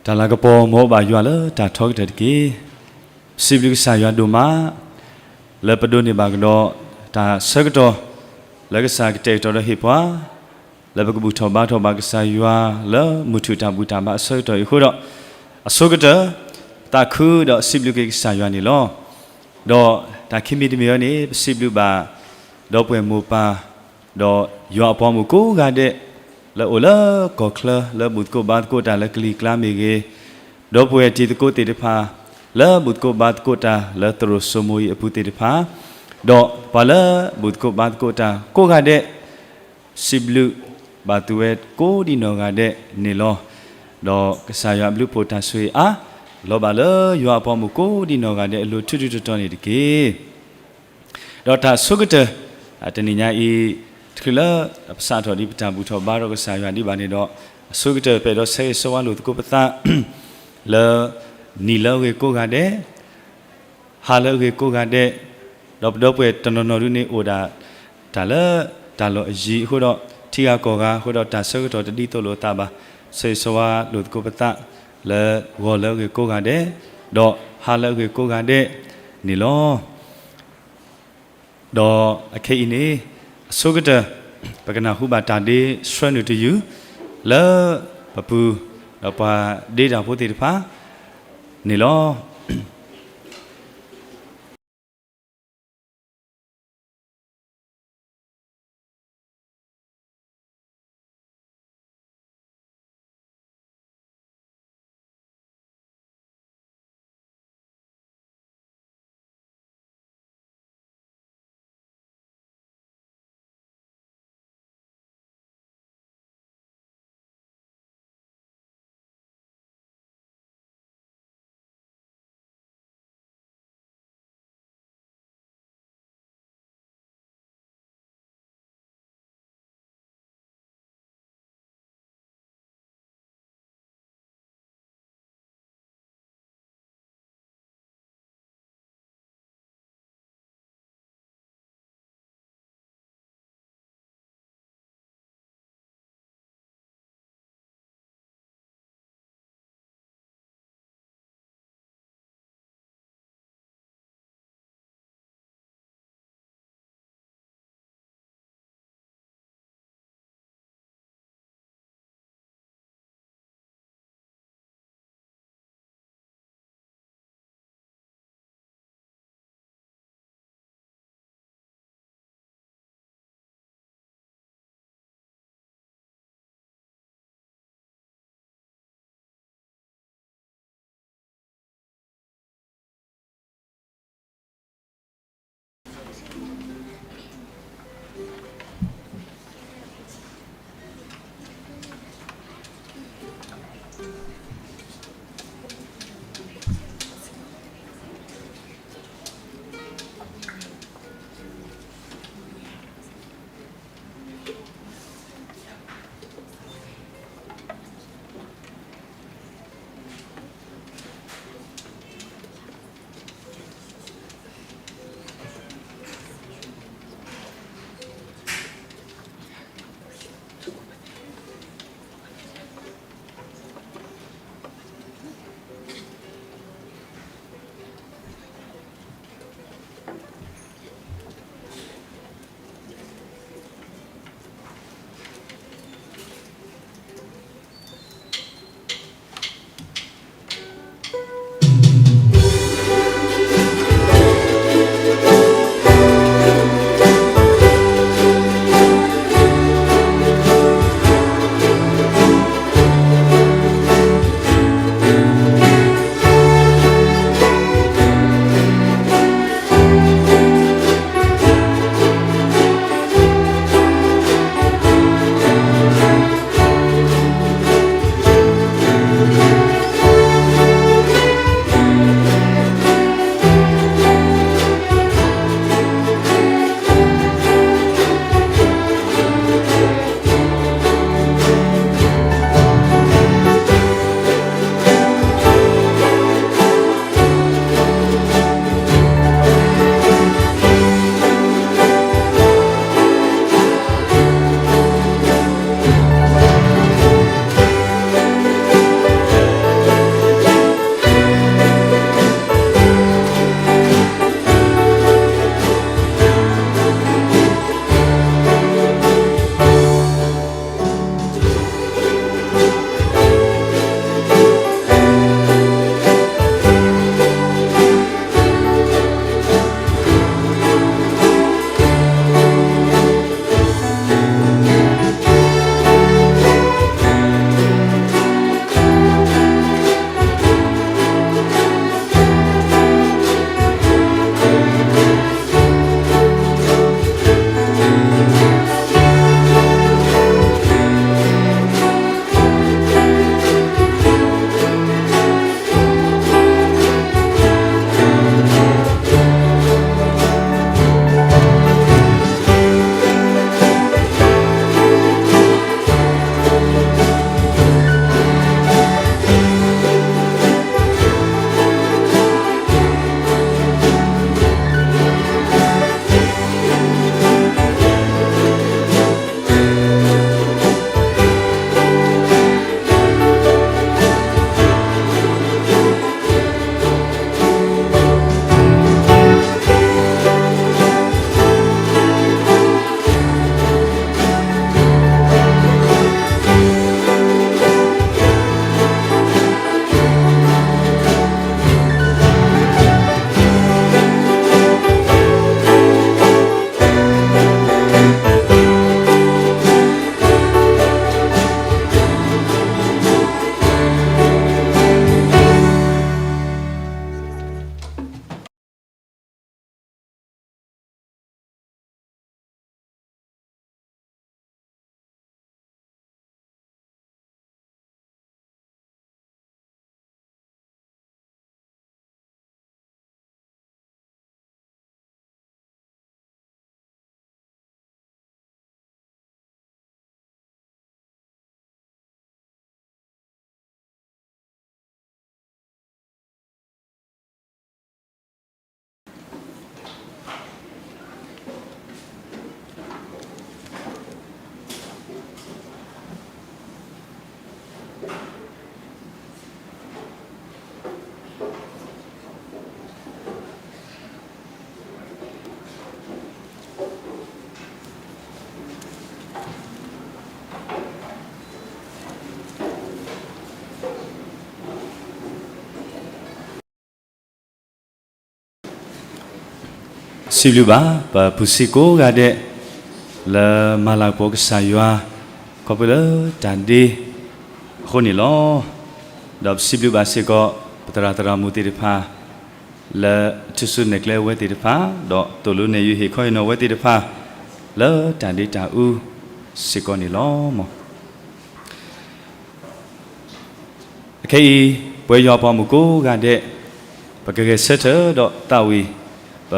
တၢ်လၤကပီၤ မ်အအိၣ်ဘၣ်ယွၤလၢတၢ်ထီကတၢၢ်တက့ၢ်. ပစံးဘျုးကစၢ်ယွၤဒိၣ်မး လၢပဒိးန့ၢ်ဘၣ်ကဒီး တၢ်ဆၢကတီၢ် လၢကစၢ်ကတဲာ်ကတီၤဒီးဟ့ၣ်ပှၤ လၢပကဘူၣ်ထီၣ်ဘါထီၣ်ဘၣ်ကစၢ်ယွၤ လၢမုၢ်ထူၣ်တၢ်ဘူၣ်တၢ်ဘါအဆၢကတီၢ်အံၤအဃိဒီး အဆိကတၢၢ် သးခုဒီးစံးဘျုးက့ၤကစၢ်ယွၤန့ၣ်လီၤ. ဒီးတၢ်ခံမံၤတမံၤအံၤန့ၣ် ပစံးဘျုးဘၣ် ဒီပုၢ်ဝဲၢ်မိၢ်ပၢ် ဒီးယွၤအပှၤမုၣ်ကိးဂၤဒဲး လၢအိၣ်လၢကီၢ်ချၢ လၢဘူၣ်သကိးဘါသကိးတၢ်လၢကလံၤကျါမ့ၢ်ဂ့ၤ, ဒီပုၢ်ဝဲၢ်တံၤသကိးသ့ၣ်တဖၣ် လၢဘူၣ်သကိးဘါသကိးတၢ်လၢသရိာ်စိမိၤအံၤအပူၤသ့ၣ်တဖၣ်, ဒီးပှၤလၢဘူၣ်သကိးဘါသကိးတၢ်ကိးဂၤဒဲး စံးဘျုးဘၣ်သုဝဲကိးဒံနီၢ်ဂၤဒဲးန့ၣ်လီၤ. ဒီးကစၢ်ယွၤအဘျုးအဖှိၣ်တၢ်ဆိၣ်ဂ့ၤအါ လီၤဘၣ်လၢယွၤအပှၤမုၣ်ကိးဒံနီၢ်ဂၤဒဲးအလိၤထူထူတီတီန့ၣ်တက့ၢ်. ဒီးတၢ်ဆိကတၢၢ် တနံၤညါအံၤ တချုးလၢပစးထီၣ်ဒ်ပတၢ်ဘူၣ်ထီၣ်ဘါထီၣ်ကစၢ်ယွၤဒံးဘၣ်န့ၣ်ဒီး အဆိကတၢၢ်ပအဲၣ်ဒိးဆၢဂ့ၤဆၢဝါလိာ်သကိးပသး လၢ နံၤလၢအဂ့ၤကိးဂၤဒဲး, ဟါလၢအဂ့ၤကိးဂၤဒဲး, ဒီးပဒီပုၢ်ဝဲၢ်တနီၤနီၤဒုန့ၣ်အိၣ်ဒၣ် တၢ်လၢတၢ်လီၢ်အယံၤအဃိဒီး ထံဂၤကီၢ်ဂၤအဃိဒီး တၢ်ဆၢကတီၢ်တဒ်သိးလိာ်အသးဘၣ်. ဆၢဂ့ၤဆၢဝါလိာ်သကိးပသး လၢဂီၤလၢအဂ့ၤကိးဂၤဒဲး, ဒီးဟါလၢအဂ့ၤကိးဂၤဒဲးန့ၣ်လီၤ. ဒီးအခဲအံၤန့ၣ် အဆိကတၢၢ် ပကနၢ်ဟူဘၣ်တၢ်ဒ့ဆှၢနုာ်တယုၢ် လၢပပူၤ ဒီးပှၤဒ့တၢ်ဖိသ့ၣ်တဖၣ်န့ၣ်လီၤ. စံးဘျုးဘၣ်ပဖုစ့ၢ်ကိးဂၤဒဲး လၢမၤလၤကပီၤကစၢ်ယွၤ ခီဖျိလၢတၢ်ဒ့အဃိန့ၣ်လီၤ. ဒီးပစံးဘျုးဘၣ်စ့ၢ်ကီး ပသရၣ်သရၣ်မုၣ်သ့ၣ်တဖၣ် လၢအထူၣ်စုနဲၣ်ကျဲဝဲသ့ၣ်တဖၣ် ဒီးသိၣ်လိနဲၣ်ယုာ်ဟ့ၣ်ခီဟ့ၣ်နီၤဝဲသ့ၣ်တဖၣ် လၢတၢ်ဒ့တၢ်အူစ့ၢ်ကီးန့ၣ်လီၤ. အခဲအံၤ ပဝဲယွၤပှၤမုၣ်ကိးဂၤဒဲး ပကဂဲၤဆၢထၢၣ်ဒီးသးဝံၣ် ပ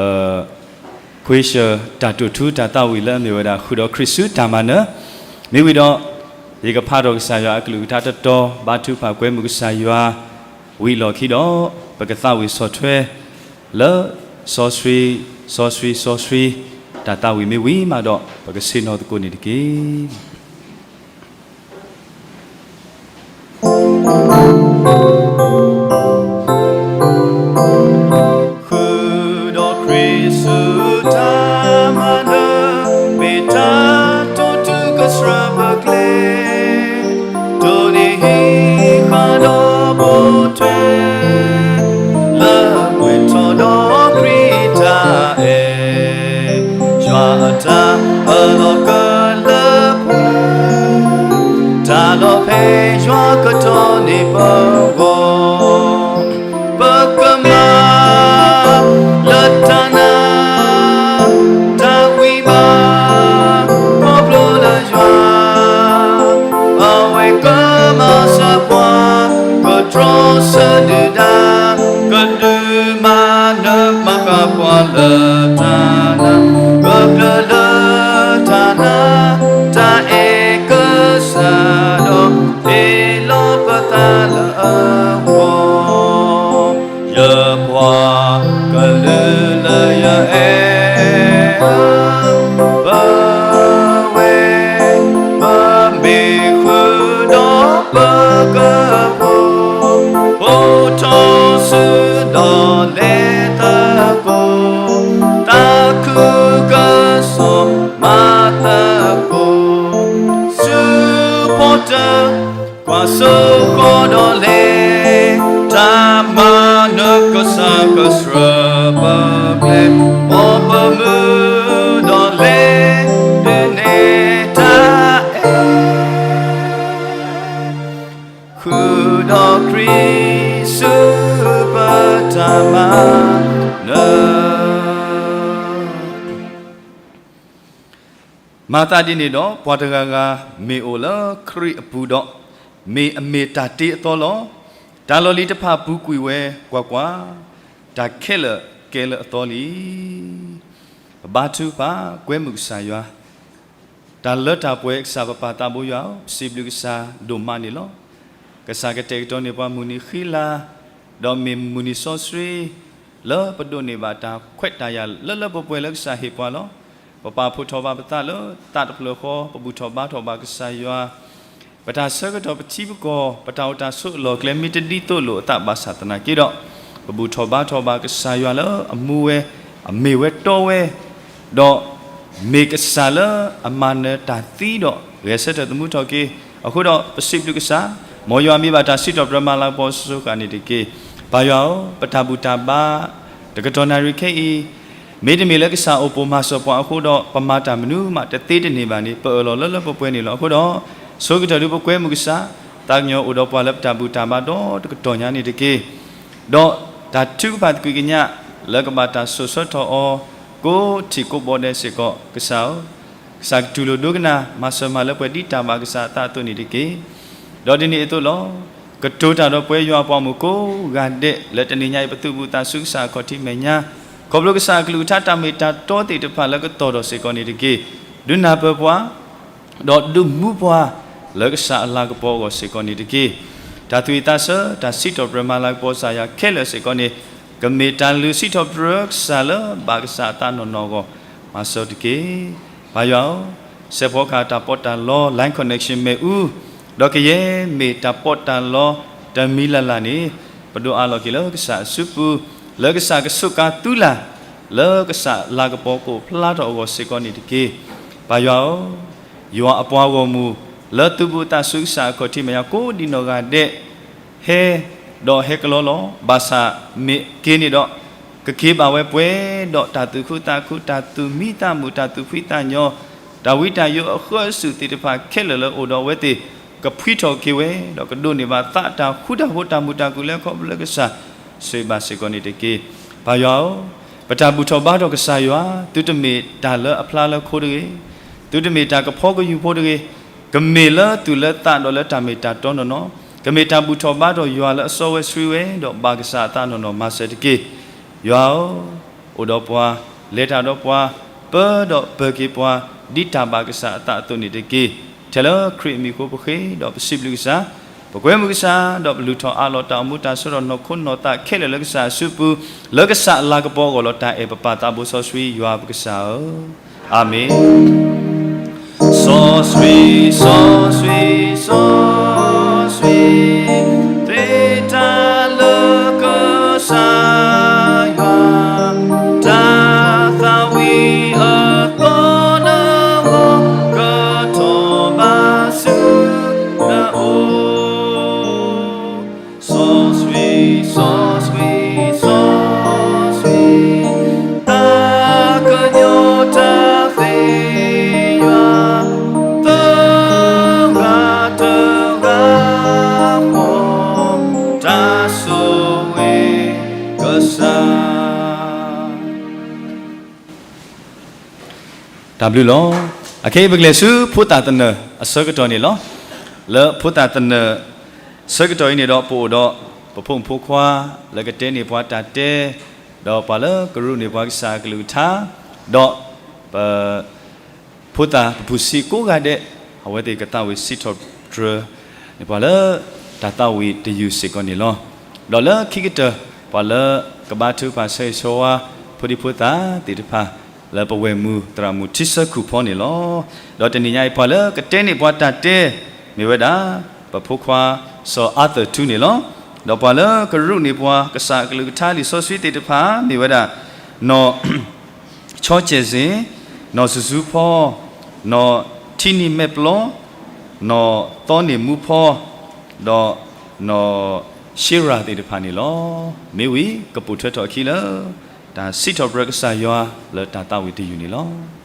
ခွ့ဆၢၣ်တၢ်တိာ်ထူတၢ်သးဝံၣ်လၢအမ့ၢ်ဝဲဒၣ် ဃုာ်ဒီးခရံာ်ဆူတၢ်မၤနၢၤ, မ့ၢ်ဝံၤဒီး ယကဖးထီၣ်ကစၢ်ယွၤအကလုၢ်ကထါတတီၤ ဘါထုကဖၣ်ကွဲမုာ်ကစၢ်ယွၤ ဝံၤအလီၢ်ခံဒီး ပကသးဝံၣ်ဆီၣ်ထွဲ လၢ စီဆှံ စီဆှံ စီဆှံ တၢ်သးဝံၣ်မ့ၢ်ဝံၤမးဒီး ပကဆ့ၣ်နီၤသကိးန့ၣ်တက့ၢ်. ဃုာ်ဒီးခရံာ်ဆူတၢ်မၤနၢၤ, မ့ၢ်တၢ်တိာ်ထူကစၢၢ်ပကျဲ, တိၢ်န့ၢ်ဟံးဃာ်ဒီးပိာ်ထွဲ လၢကွဲၤထီၣ်ဒီးခရံာ်တၢ်အဲၣ်, ယွၤအတၢ်အၢၣ်လီၤကလၢပှဲၤ, တၢ်လီၤဖဲယွၤကတီၢ်န့ၢ်ပဂီၢ်, ပကမၤ လၢတၢ်နာ် တၢ်ဝံၤဘၣ် ခီဖျိလၢယွၤ အဝဲကမၤစၢၤပှၤ ကတြီဆၢဒုၣ်ဒါ ကဒုးမၤနၢၤမၤဃၣ်ပှၤလၢတၢ်နာ် ကကျၢၤလၢတၢ်နာ် တၢ်အဲၣ်ကစၢ်ဒီး ဟ့ၣ်လီၤပသးလၢအဂီၢ် ယပှၤကလုာ်လၢယအဲၣ် ပဝဲ ပမ့ၢ်ဃုာ်ဒီးပကဖိ အိၣ်ထီၣ်ဆူဒီးလဲၤသကိး သးခုကစီၣ်မၤသကိး ဆူဖီတၢၣ် ကွၢ်စိဃီၤဒီးလဲၤ တၢ်မၤနၢၤကစၢ်ကစၢၢ်ပကျဲ မ်ပမုၢ်ဒီးလဲၤ ဒုးနဲၣ်တၢ်အဲၣ် ဃုာ်ဒီးခရံာ်ဆူပတၢ်မၤနၢၤ မၤသးဒ်န့ၣ်ဒီး ပှၤတဂၤဂၤမ့ၢ်အိၣ်လၢခရံာ်အပူၤဒီး မ့ၢ်အမ့ၢ်တၢ်တ့အသီလီၤ. တၢ်လီၢ်လံၤတဖၣ်ပူၤကွံာ်ဝဲ, ကွၢ်ကွၢ်, တၢ်ခဲလၢာ်ကဲလၢအသီလံ. ပဘါထုကဖၣ်ကွဲမုာ်ကစၢ်ယွၤ, တၢ်လၢတၢ်ပှဲၤကစၢ်ပပၢ်သးဘိယွၤဧၢ, ပစံးဘျုးကစၢ်ဒိၣ်မးန့ၣ်လီၤ. ကစၢ်ကတဲာ်ကတီၤန့ၢ်ပှၤမုၢ်နံၤဃံလၤ, ဒီးမ့ၢ်မုၢ်နံၤစီဆှံ လၢပဒိးန့ၢ်ဘၣ်တၢ်ခွဲးတၢ်ယာ်လၢလၢပှဲၤပှဲၤလၢကစၢ်ဟ့ၣ်ပှၤလီၤ. ပပာ်ဖှိၣ်ထီၣ်ဘၣ်ပသးလၢသးတဖျၢၣ်ဃီ, ပဘူၣ်ထီၣ်ဘါထီၣ်ဘၣ်ကစၢ်ယွၤ, ပတၢ်ဆၢကတီၢ်ပထံပကီၢ် ပတၢ်အိၣ်တၢ်ဆိးအလီၢ်အကျဲ မ့ၢ်တဒ်သိးလိာ်အသးဘၣ်ဆၣ်သနာ်က့ဒီး, ပဘူၣ်ထီၣ်ဘါထီၣ်ဘၣ်ကစၢ်ယွၤလၢအမူဝဲ, အမ့ၢ်ဝဲတီဝဲ, ဒီးမ့ၢ်ကစၢ်လၢအမၤနၢၤတၢ်သံဒီး ဂဲၤဆၢထၢၣ်သမူထီၣ်က့ၤ, အဃိဒီးပစံးဘျုးကစၢ်, မ်ယွၤမ့ၢ်ဘၣ်တၢ်စံးထီၣ်ပတြၢၤမၤလၤကပီၤစိၤစိၤဃၣ်ဃၣ်န့ၣ်တက့ၢ်. ပၢ်ယွၤဧၢ, ပတၢ်ဘူၣ်တၢ်ဘါ တကတီၢ်နၣ်ရံၣ်ခဲအံၤ, မ့တမ့ၢ်လၢကစၢ်အိၣ်ပိာ်မၤစၢၤပှၤအဃိဒီး ပမၤတၢ်မနုၤမးတသ့တန့ၢ်ဘၣ်န့ၣ် ပအၢၣ်လီၤလၢလၢပှဲၤပှဲၤန့ၣ်လီၤ. အဃိဒီး, ဆိကတၢၢ်ဒုးပကွဲမုာ်ကစၢ်, သးကညီၤအိၣ်ဒီးပှၤလၢပတၢ်ဘူၣ်တၢ်ဘါဒီတကတီၢ်ညါန့ၣ်တက့ၢ်. ဒီးတၢ်ထုကဖၣ်သကွံာ်ကညး လၢကဘၣ်တၢ်စိာ်ဆှၢထီၣ်အီၤ, ကိးထံးကိးဘီဒဲးစ့ၢ်ကီး, ကစၢ်ဧၢ, ကစၢ်ကတူၢ်လိာ်ဒိကနၣ် မၤစၢၤမၤလၢပှဲၤဒ်တၢ်ဘၣ်ကစၢ်အသးအသိးန့ၣ်တက့ၢ်. ဒီးဒ်န့ၣ်အသိးလီၤ. ကတိၤတၢ်ဒီးပဝဲယွၤအပှၤမုၣ်ကိးဂၤဒဲး လၢတနံၤညါအံၤ ပသုးဘူးသးဆူကစၢ်အခီၣ်ထံးမဲာ်ညါ, ခီဖျိကစၢ်အကလုၢ်ကထါတၢ်မ့ၢ်တၢ်တီသ့ၣ်တဖၣ်လၢကတီၤထီၣ်စ့ၢ်ကီးန့ၣ်တက့ၢ်. ဒုးနၢ်ပၢၢ်ပှၤ ဒီးဒုးမူပှၤ လၢကစၢ်အလၤကပီၤအဂီၢ်စ့ၢ်ကီးန့ၣ်တက့ၢ်. တၢ်သူၣ်ဝံၣ်သးဆၢ တၢ်စံးထီၣ်ပတြၢၤမၤလၤကပီၤကစၢ်ယွၤခဲလၢာ်စ့ၢ်ကီးန့ၣ်, ကမ့ၢ်တၢ်လုၢ်စံးထီၣ်ပတြၢၤကစၢ်လၢဘၣ်ကစၢ်အသးနီၢ်နီၢ်အဂီၢ်, မၤစၢၤတက့ၢ်. ပၢ်ယွၤဧၢ, စဲးဖီကဟၣ်တၢ်ပီးတၢ်လီ line connection မ့ၣ်အူ, ဒီးကယဲၢ်မ့ၢ်တၢ်ပီးတၢ်လီ တမံၤလၢ်လၢ်န့ၣ်, ပဒိးအးလီၤက့ၤလၢကစၢ်အစုပူၤ, လၢကစၢ်ကဆိးကါသုလၢ်, လၢကစၢ်လၤကပီၤကအိၣ်ဖျါထီၣ်အဂီၢ်စ့ၢ်ကီးန့ၣ်တက့ၢ်. ပၢ်ယွၤဧၢ, ယွၤအပှၤဂီၢ်မုၢ် လၢသုးဘူးသးဆူကစၢ်အခီၣ်ထံးမဲာ်ညါကိးဒံနီၢ်ဂၤဒဲး, ဟဲ, ဒီးဟဲကလီလီၤ. ဘၣ်ဆၣ်မ့ၢ်က့ၤန့ၣ်ဒီး, ကက့ၤဘၣ်ဝဲပှဲၤဒီးတၢ်သူၣ်ခုသးခု, တၢ်သူၣ်မံသးမုာ်, တၢ်သူၣ်ဖှံသးညီ, တၢ်ဝံတၢ်ယိးအဃၢအစုးသ့ၣ်တဖၣ်ခဲလၢာ်လၢအိၣ်ဒီးအဝဲသ့ၣ်, ကဖှံထီၣ်က့ၤဝဲ, ဒီးကဒိးန့ၢ်ဘၣ်သးတၢ်ဃူတၢ်ဖိးတၢ်မုာ်တၢ်ခုၣ်လၢခီဖျိလၢကစၢ်, ဆိၣ်ဂ့ၤဘၣ်စ့ၢ်ကီးန့ၣ်တက့ၢ်. ပၢ်ယွၤဧၢ, ပတၢ်ဘူၣ်ထီၣ်ဘါထီၣ်ကစၢ်ယွၤ, သုတမ့ၢ်တၢ်လၢအဖျါလၢခိတဂ့ၤ, သုတမ့ၢ်တၢ်ကဖီကယူၢ်ဖိတဂ့ၤ, ကမ့ၢ်လၢသူၣ်လၢသးဒီးလၢတၢ်မ့ၢ်တၢ်တီနီၢ်နီၢ်, ကမ့ၢ်တၢ်ဘူၣ်ထီၣ်ဘါထီၣ်ယွၤလၢအစီဝဲဆှံဝဲ, ဒီးဘၣ်ကစၢ်အသးနီၢ်နီၢ်မၤစၢၤတက့ၢ်. ယွၤဧၢ, အိၣ်ဒီးပှၤ, လဲၤတၢ်ဒီးပှၤ, ပၢဒီးပၢၤက့ၤပှၤ, ဒ်တၢ်ဘၣ်ကစၢ်အသးအသိးန့ၣ်တက့ၢ်. ထဲလၢခရံာ်အမံၤအဃိပဃ့ဒီးပစံးဘျုးကစၢ်, ပကွဲမုာ်ကစၢ်, ဒီးပလုၢ်ထီၣ်အးလီၤတၢ်အိၣ်မူတၢ်ဆၢထီၣ်နီၢ်ခိနီၢ်သးခဲလၢာ်လၢကစၢ်အစုပူၤ, လၢကစၢ်အလၤကပီၤအဂီၢ်လီၤ. တၢ်အဲၣ်ပပၢ်သးဘိစီဆှံယွၤပကစၢ်ဧၢ, အၤမ့ၣ်. စီဆှံ, စီဆှံ, စီဆှံ, သ့တၢ်လၢကစၢ်ယွၤ, တၢ်သးဝံၣ်အသီနဂီၢ်, ကထီၣ်ဘၣ်ဆူနအိၣ်. စီဆှံ, စီဆှံ, စီဆှံ, တၢ်ကညီၤတၢ်သ့ယွၤ, သၢဂၤတဂၤဃီ, တၢ်ဆိၣ်ဂ့ၤကစၢ်. တၢ်ဘျုးလီၤ. အခဲအံၤပကလဲၤဆူဖိသၣ်သနၢၣ်အဆၢကတီၢ်န့ၣ်လီၤ. လၢဖိသၣ်သနၢၣ်ဆၢကတီၢ်အံၤန့ၣ်ဒီး ပအိၣ်ဒီးပဖိမုၣ်ဖိခွါ လၢကတဲန့ၢ်ပှၤတၢ်တဲ, ဒီးပှၤလၢကရူးန့ၢ်ပှၤကစၢ်အကလုၢ်ကထါ, ဒီးပ ဖိသၣ်ပဖုၣ်ဆံးကိးဂၤဒဲး, အဝဲသ့ၣ်ကသးဝံၣ်စံးထီၣ်ပတြၢၤန့ၢ်ပှၤလၢတၢ်သးဝံၣ်တယုၢ်စ့ၢ်ကီးန့ၣ်လီၤ. ဒီးလၢခံကတၢၢ် ပှၤလၢကဘါထုကဖၣ်ဆၢဂ့ၤဆၢဝါ ဖိဒံဖိသၣ်သ့ၣ်တဖၣ် လၢပဝဲၢ်မုၢ်သရၣ်မုၣ်ထံဆၢခိၣ်ဖီန့ၣ်လီၤ. ဒီးတနံၤညါအံၤ ပှၤလၢကတဲန့ၢ်ပှၤတၢ်တဲ မ့ၢ်ဝဲဒၣ် ပဖိခွါစီၤအါသၢၣ်ထူန့ၣ်လီၤ. ဒီးပှၤလၢကရူးန့ၢ်ပှၤကစၢ်အကလုၢ်ကထါလံာ်စီဆှံသ့ၣ်တဖၣ် မ့ၢ်ဝဲဒၣ် နီၢ် ဆီကဲၣ်စ့ၣ်, နီၢ်စူၤစူၤဖီ, နီၢ်ထံနံၤမဲာ်ပျီ, နီၢ်သီန့ၣ်မူဖီ, ဒီးနီၢ်ရှ့ရၤသ့ၣ်တဖၣ်န့ၣ်လီၤ. မ့ၢ်ဝံၤ ကပိာ်ထွဲထီၣ်အခံလၢ တၢ်စံးထီၣ်ပတြၢၤကစၢ်ယွၤလၢတၢ်သးဝံၣ်တယုၢ်န့ၣ်လီၤ.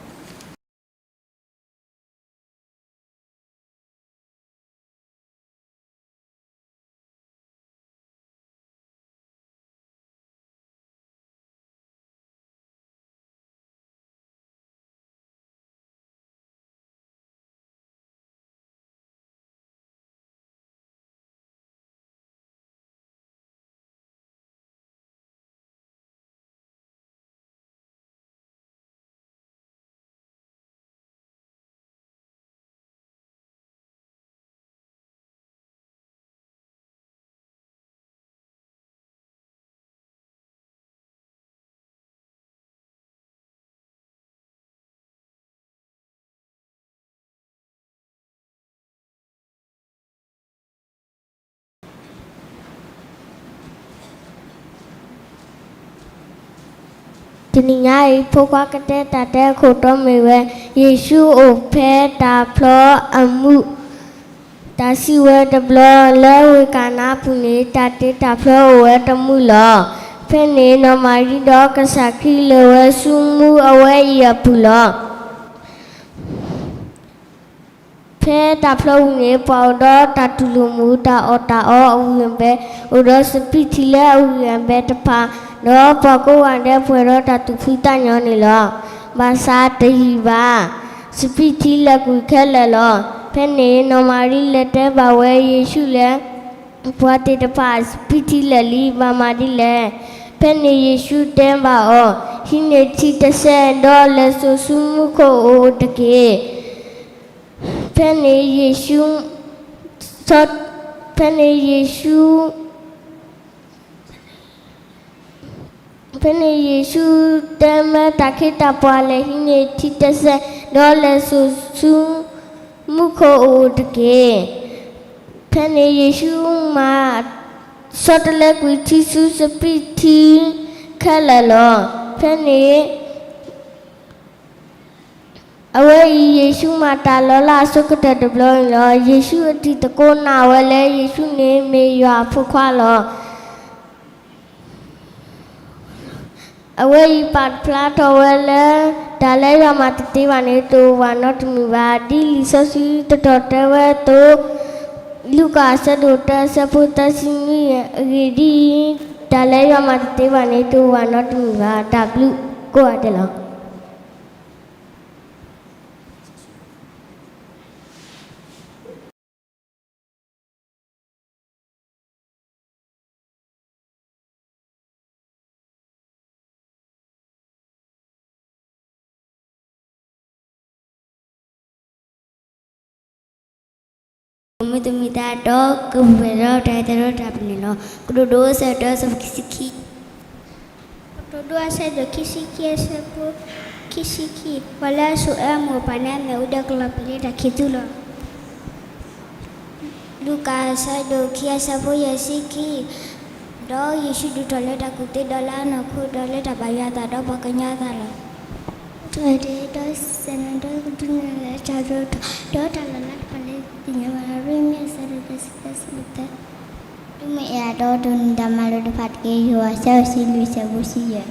တနံၤညါအံၤ ဖိခွါကတဲတၢ်တဲအခိၣ်တီမ့ၢ်ဝဲ ယ့ၣ်ၡူးအိၣ်ဖဲတၢ်ဖျီအမူး, တၢ်စံးဝဲတဘျီ လၢဝ့ၢ်ကၤနါအပူၤန့ၣ် တၢ်တ့တၢ်ဖျီအိၣ်ဝဲတမူးလီၤ. ဖဲန့ၣ်နီၢ်မၤရံဒီးကစၢ်ခရံာ်လဲၤဝဲဆူမူးအဝဲအံၤအပူၤလီၤ. ဖဲတၢ်ဖျီဝံၤန့ၣ် ပှၤအိၣ်ဒီးတၢ်တူၢ်လိာ်မုာ် တၢ်အီၣ်တၢ်အီအဂံၢ်အဘဲ, အိၣ်ဒီးစပံးထံလၢအဂံၢ်အဘဲတဖၣ်, ဒီးပှၤကိးဂၤဒဲးပှဲၤဒီးတၢ်သူၣ်ဖှံသးညီန့ၣ်လီၤ. ဘၣ်ဆၣ်တယံာ်ဘၣ်, စပံးထံလဲၤကွံာ်ခဲလၢာ်လီၤ. ဖဲန့ၣ် နီၢ်မၤရံလဲၤတဲဘၣ်ဝဲယ့ၣ်ၡူးလၢ ပှၤသ့ၣ်တဖၣ် စပံးထံလဲၤလံ ဘၣ်မၤဒ်လဲၣ်. ဖဲန့ၣ်ယ့ၣ်ၡူးတဲဘၣ်အီၤ, ဟံးန့ၢ်ထံတစဲး ဒီးလဲၤစိာ်ဆူမူခိၣ်အအိၣ်တက့ၢ်. ဖဲန့ၣ်ယ့ၣ်ၡူး, ဖဲန့ၣ်ယ့ၣ်ၡူး, ဖဲန့ၣ်ယ့ၣ်ၡူးတဲမၢတၢ်ခ့တၢ်ပှၤလဲၤဟံးန့ၢ်ထံတစဲး ဒီးလဲၤစိာ်ဆူမူခိၣ်အအိၣ်တက့ၢ်. ဖဲန့ၣ်ယ့ၣ်ၡူးမၤ ဆီတလဲကွံာ်ထံဆူစပံးထံခဲလၢာ်လီၤ. ဖဲန့ၣ် အဝဲအံၤယ့ၣ်ၡူးမၤတၢ်လီၤလးအဆိကတၢၢ်တဘျီန့ၣ်လီၤ. ယ့ၣ်ၡူးအတံၤသကိးနာ်ဝဲလၢယ့ၣ်ၡူးန့ၣ်မ့ၢ်ယွၤအဖိခွါလီၤ. အဝဲအံၤပာ်ဖျါထီၣ်ဝဲလၢ တၢ်လၢယွၤမၤတသ့ဘၣ်န့ၣ် တအိၣ်ဘၣ်နီတမံၤဘၣ်. ဒ်လံာ်စီဆှံတတီၤတဲဝဲအသိး, လူၤကၣ်အဆၢဒိၣ်တၢအဆၢဖိသၢဆံနွံအံၤ, အဂ့ၢ်ဒ်အံၤ, တၢ်လၢယွၤမၤတသ့ဘၣ်န့ၣ် တအိၣ်ဘၣ်နီတမံၤဘၣ်. တၢ်ဘျုးကိးဂၤဒဲးလီၤ. မုၢ်တမံၤတၢ်ဒီး ကပှဲၤဒီးတၢ်တဲဒီးတၢ်ပနံာ်လီၤ. ကတိၤဒိအဆၢဒိၣ်ခံဆံခံ, ကတိၤဒိအဆၢဒိၣ်ခံဆံခံအဆၢဖိခံဆံခံ, ပှၤလၢအဆိၣ်အၢအမိၢ်အပၢ်န့ၣ် အမဲာ်အိၣ်ဒီးကလီၤပံာ်လၢတၢ်ခံးသူလီၤ. လူၤကၣ်အဆၢဒိၣ်ခံအဆၢဖိယဲၢ်ဆံခံ, ဒီးယ့ၣ်ၡူးဒုးထီၣ်လၢတၢ်ကူၣ်သ့ဒီးလၢအနီၢ်ခိ ဒီးလၢတၢ်ဘၣ်ယွၤအသးဒီးပှၤကညီအသးလီၤ. တၢ်ဒီးစဲနၤဒီးကဒုးနဲၣ်လၢတၢ်ဒိၣ်ထီၣ် ဒီးတၢ်လီၤလးတဖၣ်လၢသ့ၣ်ညါဘၣ် ရ့မ့ၢ်အဆၢဒိၣ်သၢဆံသၢ ဆၢဖိသၢ, ဒုးမ့ၢ်အဲၣ်အဒီးတိၢ်နီၣ်တၢ်မၤလိာ်တဖၣ်တက့ၢ်. ယိၤဟၣ်အဆၢဒိၣ်တဆံလွံၢ် ဆၢဖိတဆံယဲၢ်.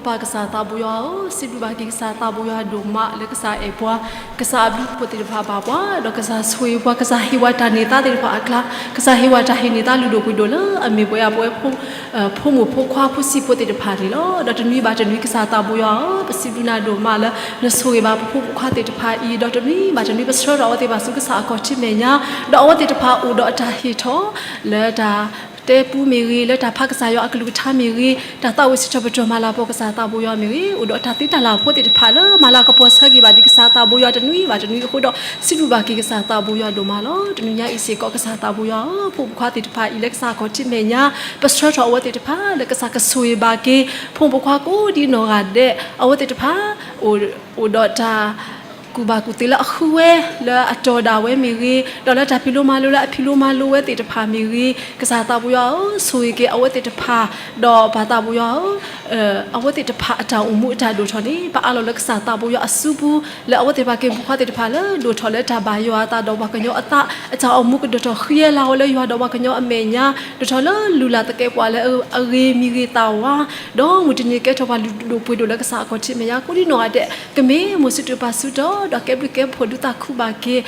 ပၢ်ကစၢ်သးဘိယွၤဧၢ, စံးဘျုးဘၣ်က့ၤကစၢ်သးဘိယွၤဒိၣ်မးလၢကစၢ်အဲၣ်ပှၤ, ကစၢ်အဘျုးအဖှိၣ်သ့ၣ်တဖၣ်ဘၣ်ပှၤ, ဒီးကစၢ်ဆိၣ်ဂ့ၤပှၤ, ကစၢ်ဟ့ၣ်ဝဲတၢ်န့ၢ်သါသ့ၣ်တဖၣ်အကျါ, ကစၢ်ဟ့ၣ်ဝဲတၢ်ဟ့ၣ်န့ၢ်သါလုၢ်ဒိၣ်ပှ့ၤဒိၣ်လၢအမ့ၢ်ပဝဲအပဝဲ ဖိမုၣ်ဖိခွါဖိဆံးဖိသ့ၣ်တဖၣ်န့ၣ်လီၤ. ဒီးတနွံဘၣ်တနွံကစၢ်သးဘိယွၤဧၢ, ပစံးဘျုးနၤဒိၣ်မးလၢ နဆိၣ်ဂ့ၤဘၣ်ပဖိမုၣ်ခွါသ့ၣ်တဖၣ်အံၤ, ဒီးတနွံဘၣ်တနွံပဆှၢထီၣ်အဝဲသ့ၣ်တဖၣ်ဆူကစၢ်အခီၣ်ထံးမဲာ်ညါ, ဒီးအဝဲသ့ၣ်တဖၣ်အိၣ်ဒီးအတၢ်ဟ့ၣ်ထီၣ် လၢတၢ်တဲပူမ့ၢ်ဂ့ၤ, လၢတၢ်ဖးကစၢ်ယွၤအကလုၢ်ကထါမ့ၢ်ဂ့ၤ, တၢ်သးဝံၣ်စံးထီၣ်ပတြၢၤမၤလၤကပီၤကစၢ်သးဘိယွၤမ့ၢ်ဂ့ၤ, အိၣ်ဒီးတၢ်သ့တၢ်လၤဖိသ့ၣ်တဖၣ်လၢမၤလၤကပီၤဆၢက့ၤဘၣ်ဒံးကစၢ်သးဘိယွၤတနွံဘၣ်တနွံအဃိဒီး စံးဘျုးဘၣ်က့ၤကစၢ်သးဘိယွၤဒိၣ်မးလီၤ. တနွံညါအံၤစ့ၢ်ကီးကစၢ်သးဘိယွၤဧၢ, ဖိမုၣ်ဖိခွါသ့ၣ်တဖၣ်အံၤလၢကစၢ်အခီၣ်ထံးမဲာ်ညါ, ပဆှၢထီၣ်အဝဲသ့ၣ်တဖၣ်လၢကစၢ်ကဆိၣ်ဂ့ၤဘၣ်က့ၤ ဖိမုၣ်ဖိခွါကိးဒ်နီၢ်ဂၤဒဲး, အဝဲသ့ၣ်တဖၣ် အိၣ်ဒီးတၢ် ကူၣ်ဘၣ်ကူၣ်သ့လၢအဃုဝဲ လၢအတီၢ်ဒၣ်ဝဲမ့ၢ်ဂ့ၤ, ဒီးလၢတၢ်ဖံးလိမၤလိလၢအဖံးလိမၤလိဝဲသ့ၣ်တဖၣ်မ့ၢ်ဂ့ၤ, ကစၢ်သးဘိယွၤဧၢ, ဆိၣ်ဂ့ၤက့ၤအဝဲသ့ၣ်တဖၣ်, ဒီးပၢ်သးဘိယွၤဧၢ, အဝဲသ့ၣ်တဖၣ်အတၢ်အိၣ်မူအတၢ်ဒိၣ်ထီၣ်န့ၣ် ပအးလီၤလၢကစၢ်သးဘိယွၤအစုပူၤ, လၢအဝဲသ့ၣ်တဖၣ်က့ၤဖိခွါသ့ၣ်တဖၣ်လၢဒိၣ်ထီၣ်လၢတၢ်ဘၣ်ယွၤအသးဒီးပှၤကညီအသး, အတၢ်အိၣ်မူကဒိၣ်ထီၣ်ဃံအလၤဝဲလၢယွၤဒီးပှၤကညီအမဲာ်ညါ, ဒိၣ်ထီၣ်လၢလူၤလၢ်သကဲးပဝးလၢအဂ့ၤမံၤဂ့ၤသးဝါ, ဒီးမုၢ်တနံၤကဲထီၣ်ပှၤလုၢ်ဒိၣ်ပှ့ၤဒိၣ်လၢကစၢ်အခီၣ်ထံးမဲာ်ညါ ကိးဒ်နီၢ်ဂၤဒဲး, ကမ့ၢ်မိၢ်စံးတၢ်ပၢ်စံးတၢ် ဒီးကဲဘျုးကဲဖှိၣ်ဒုးသးခုဘၣ်က့ၤ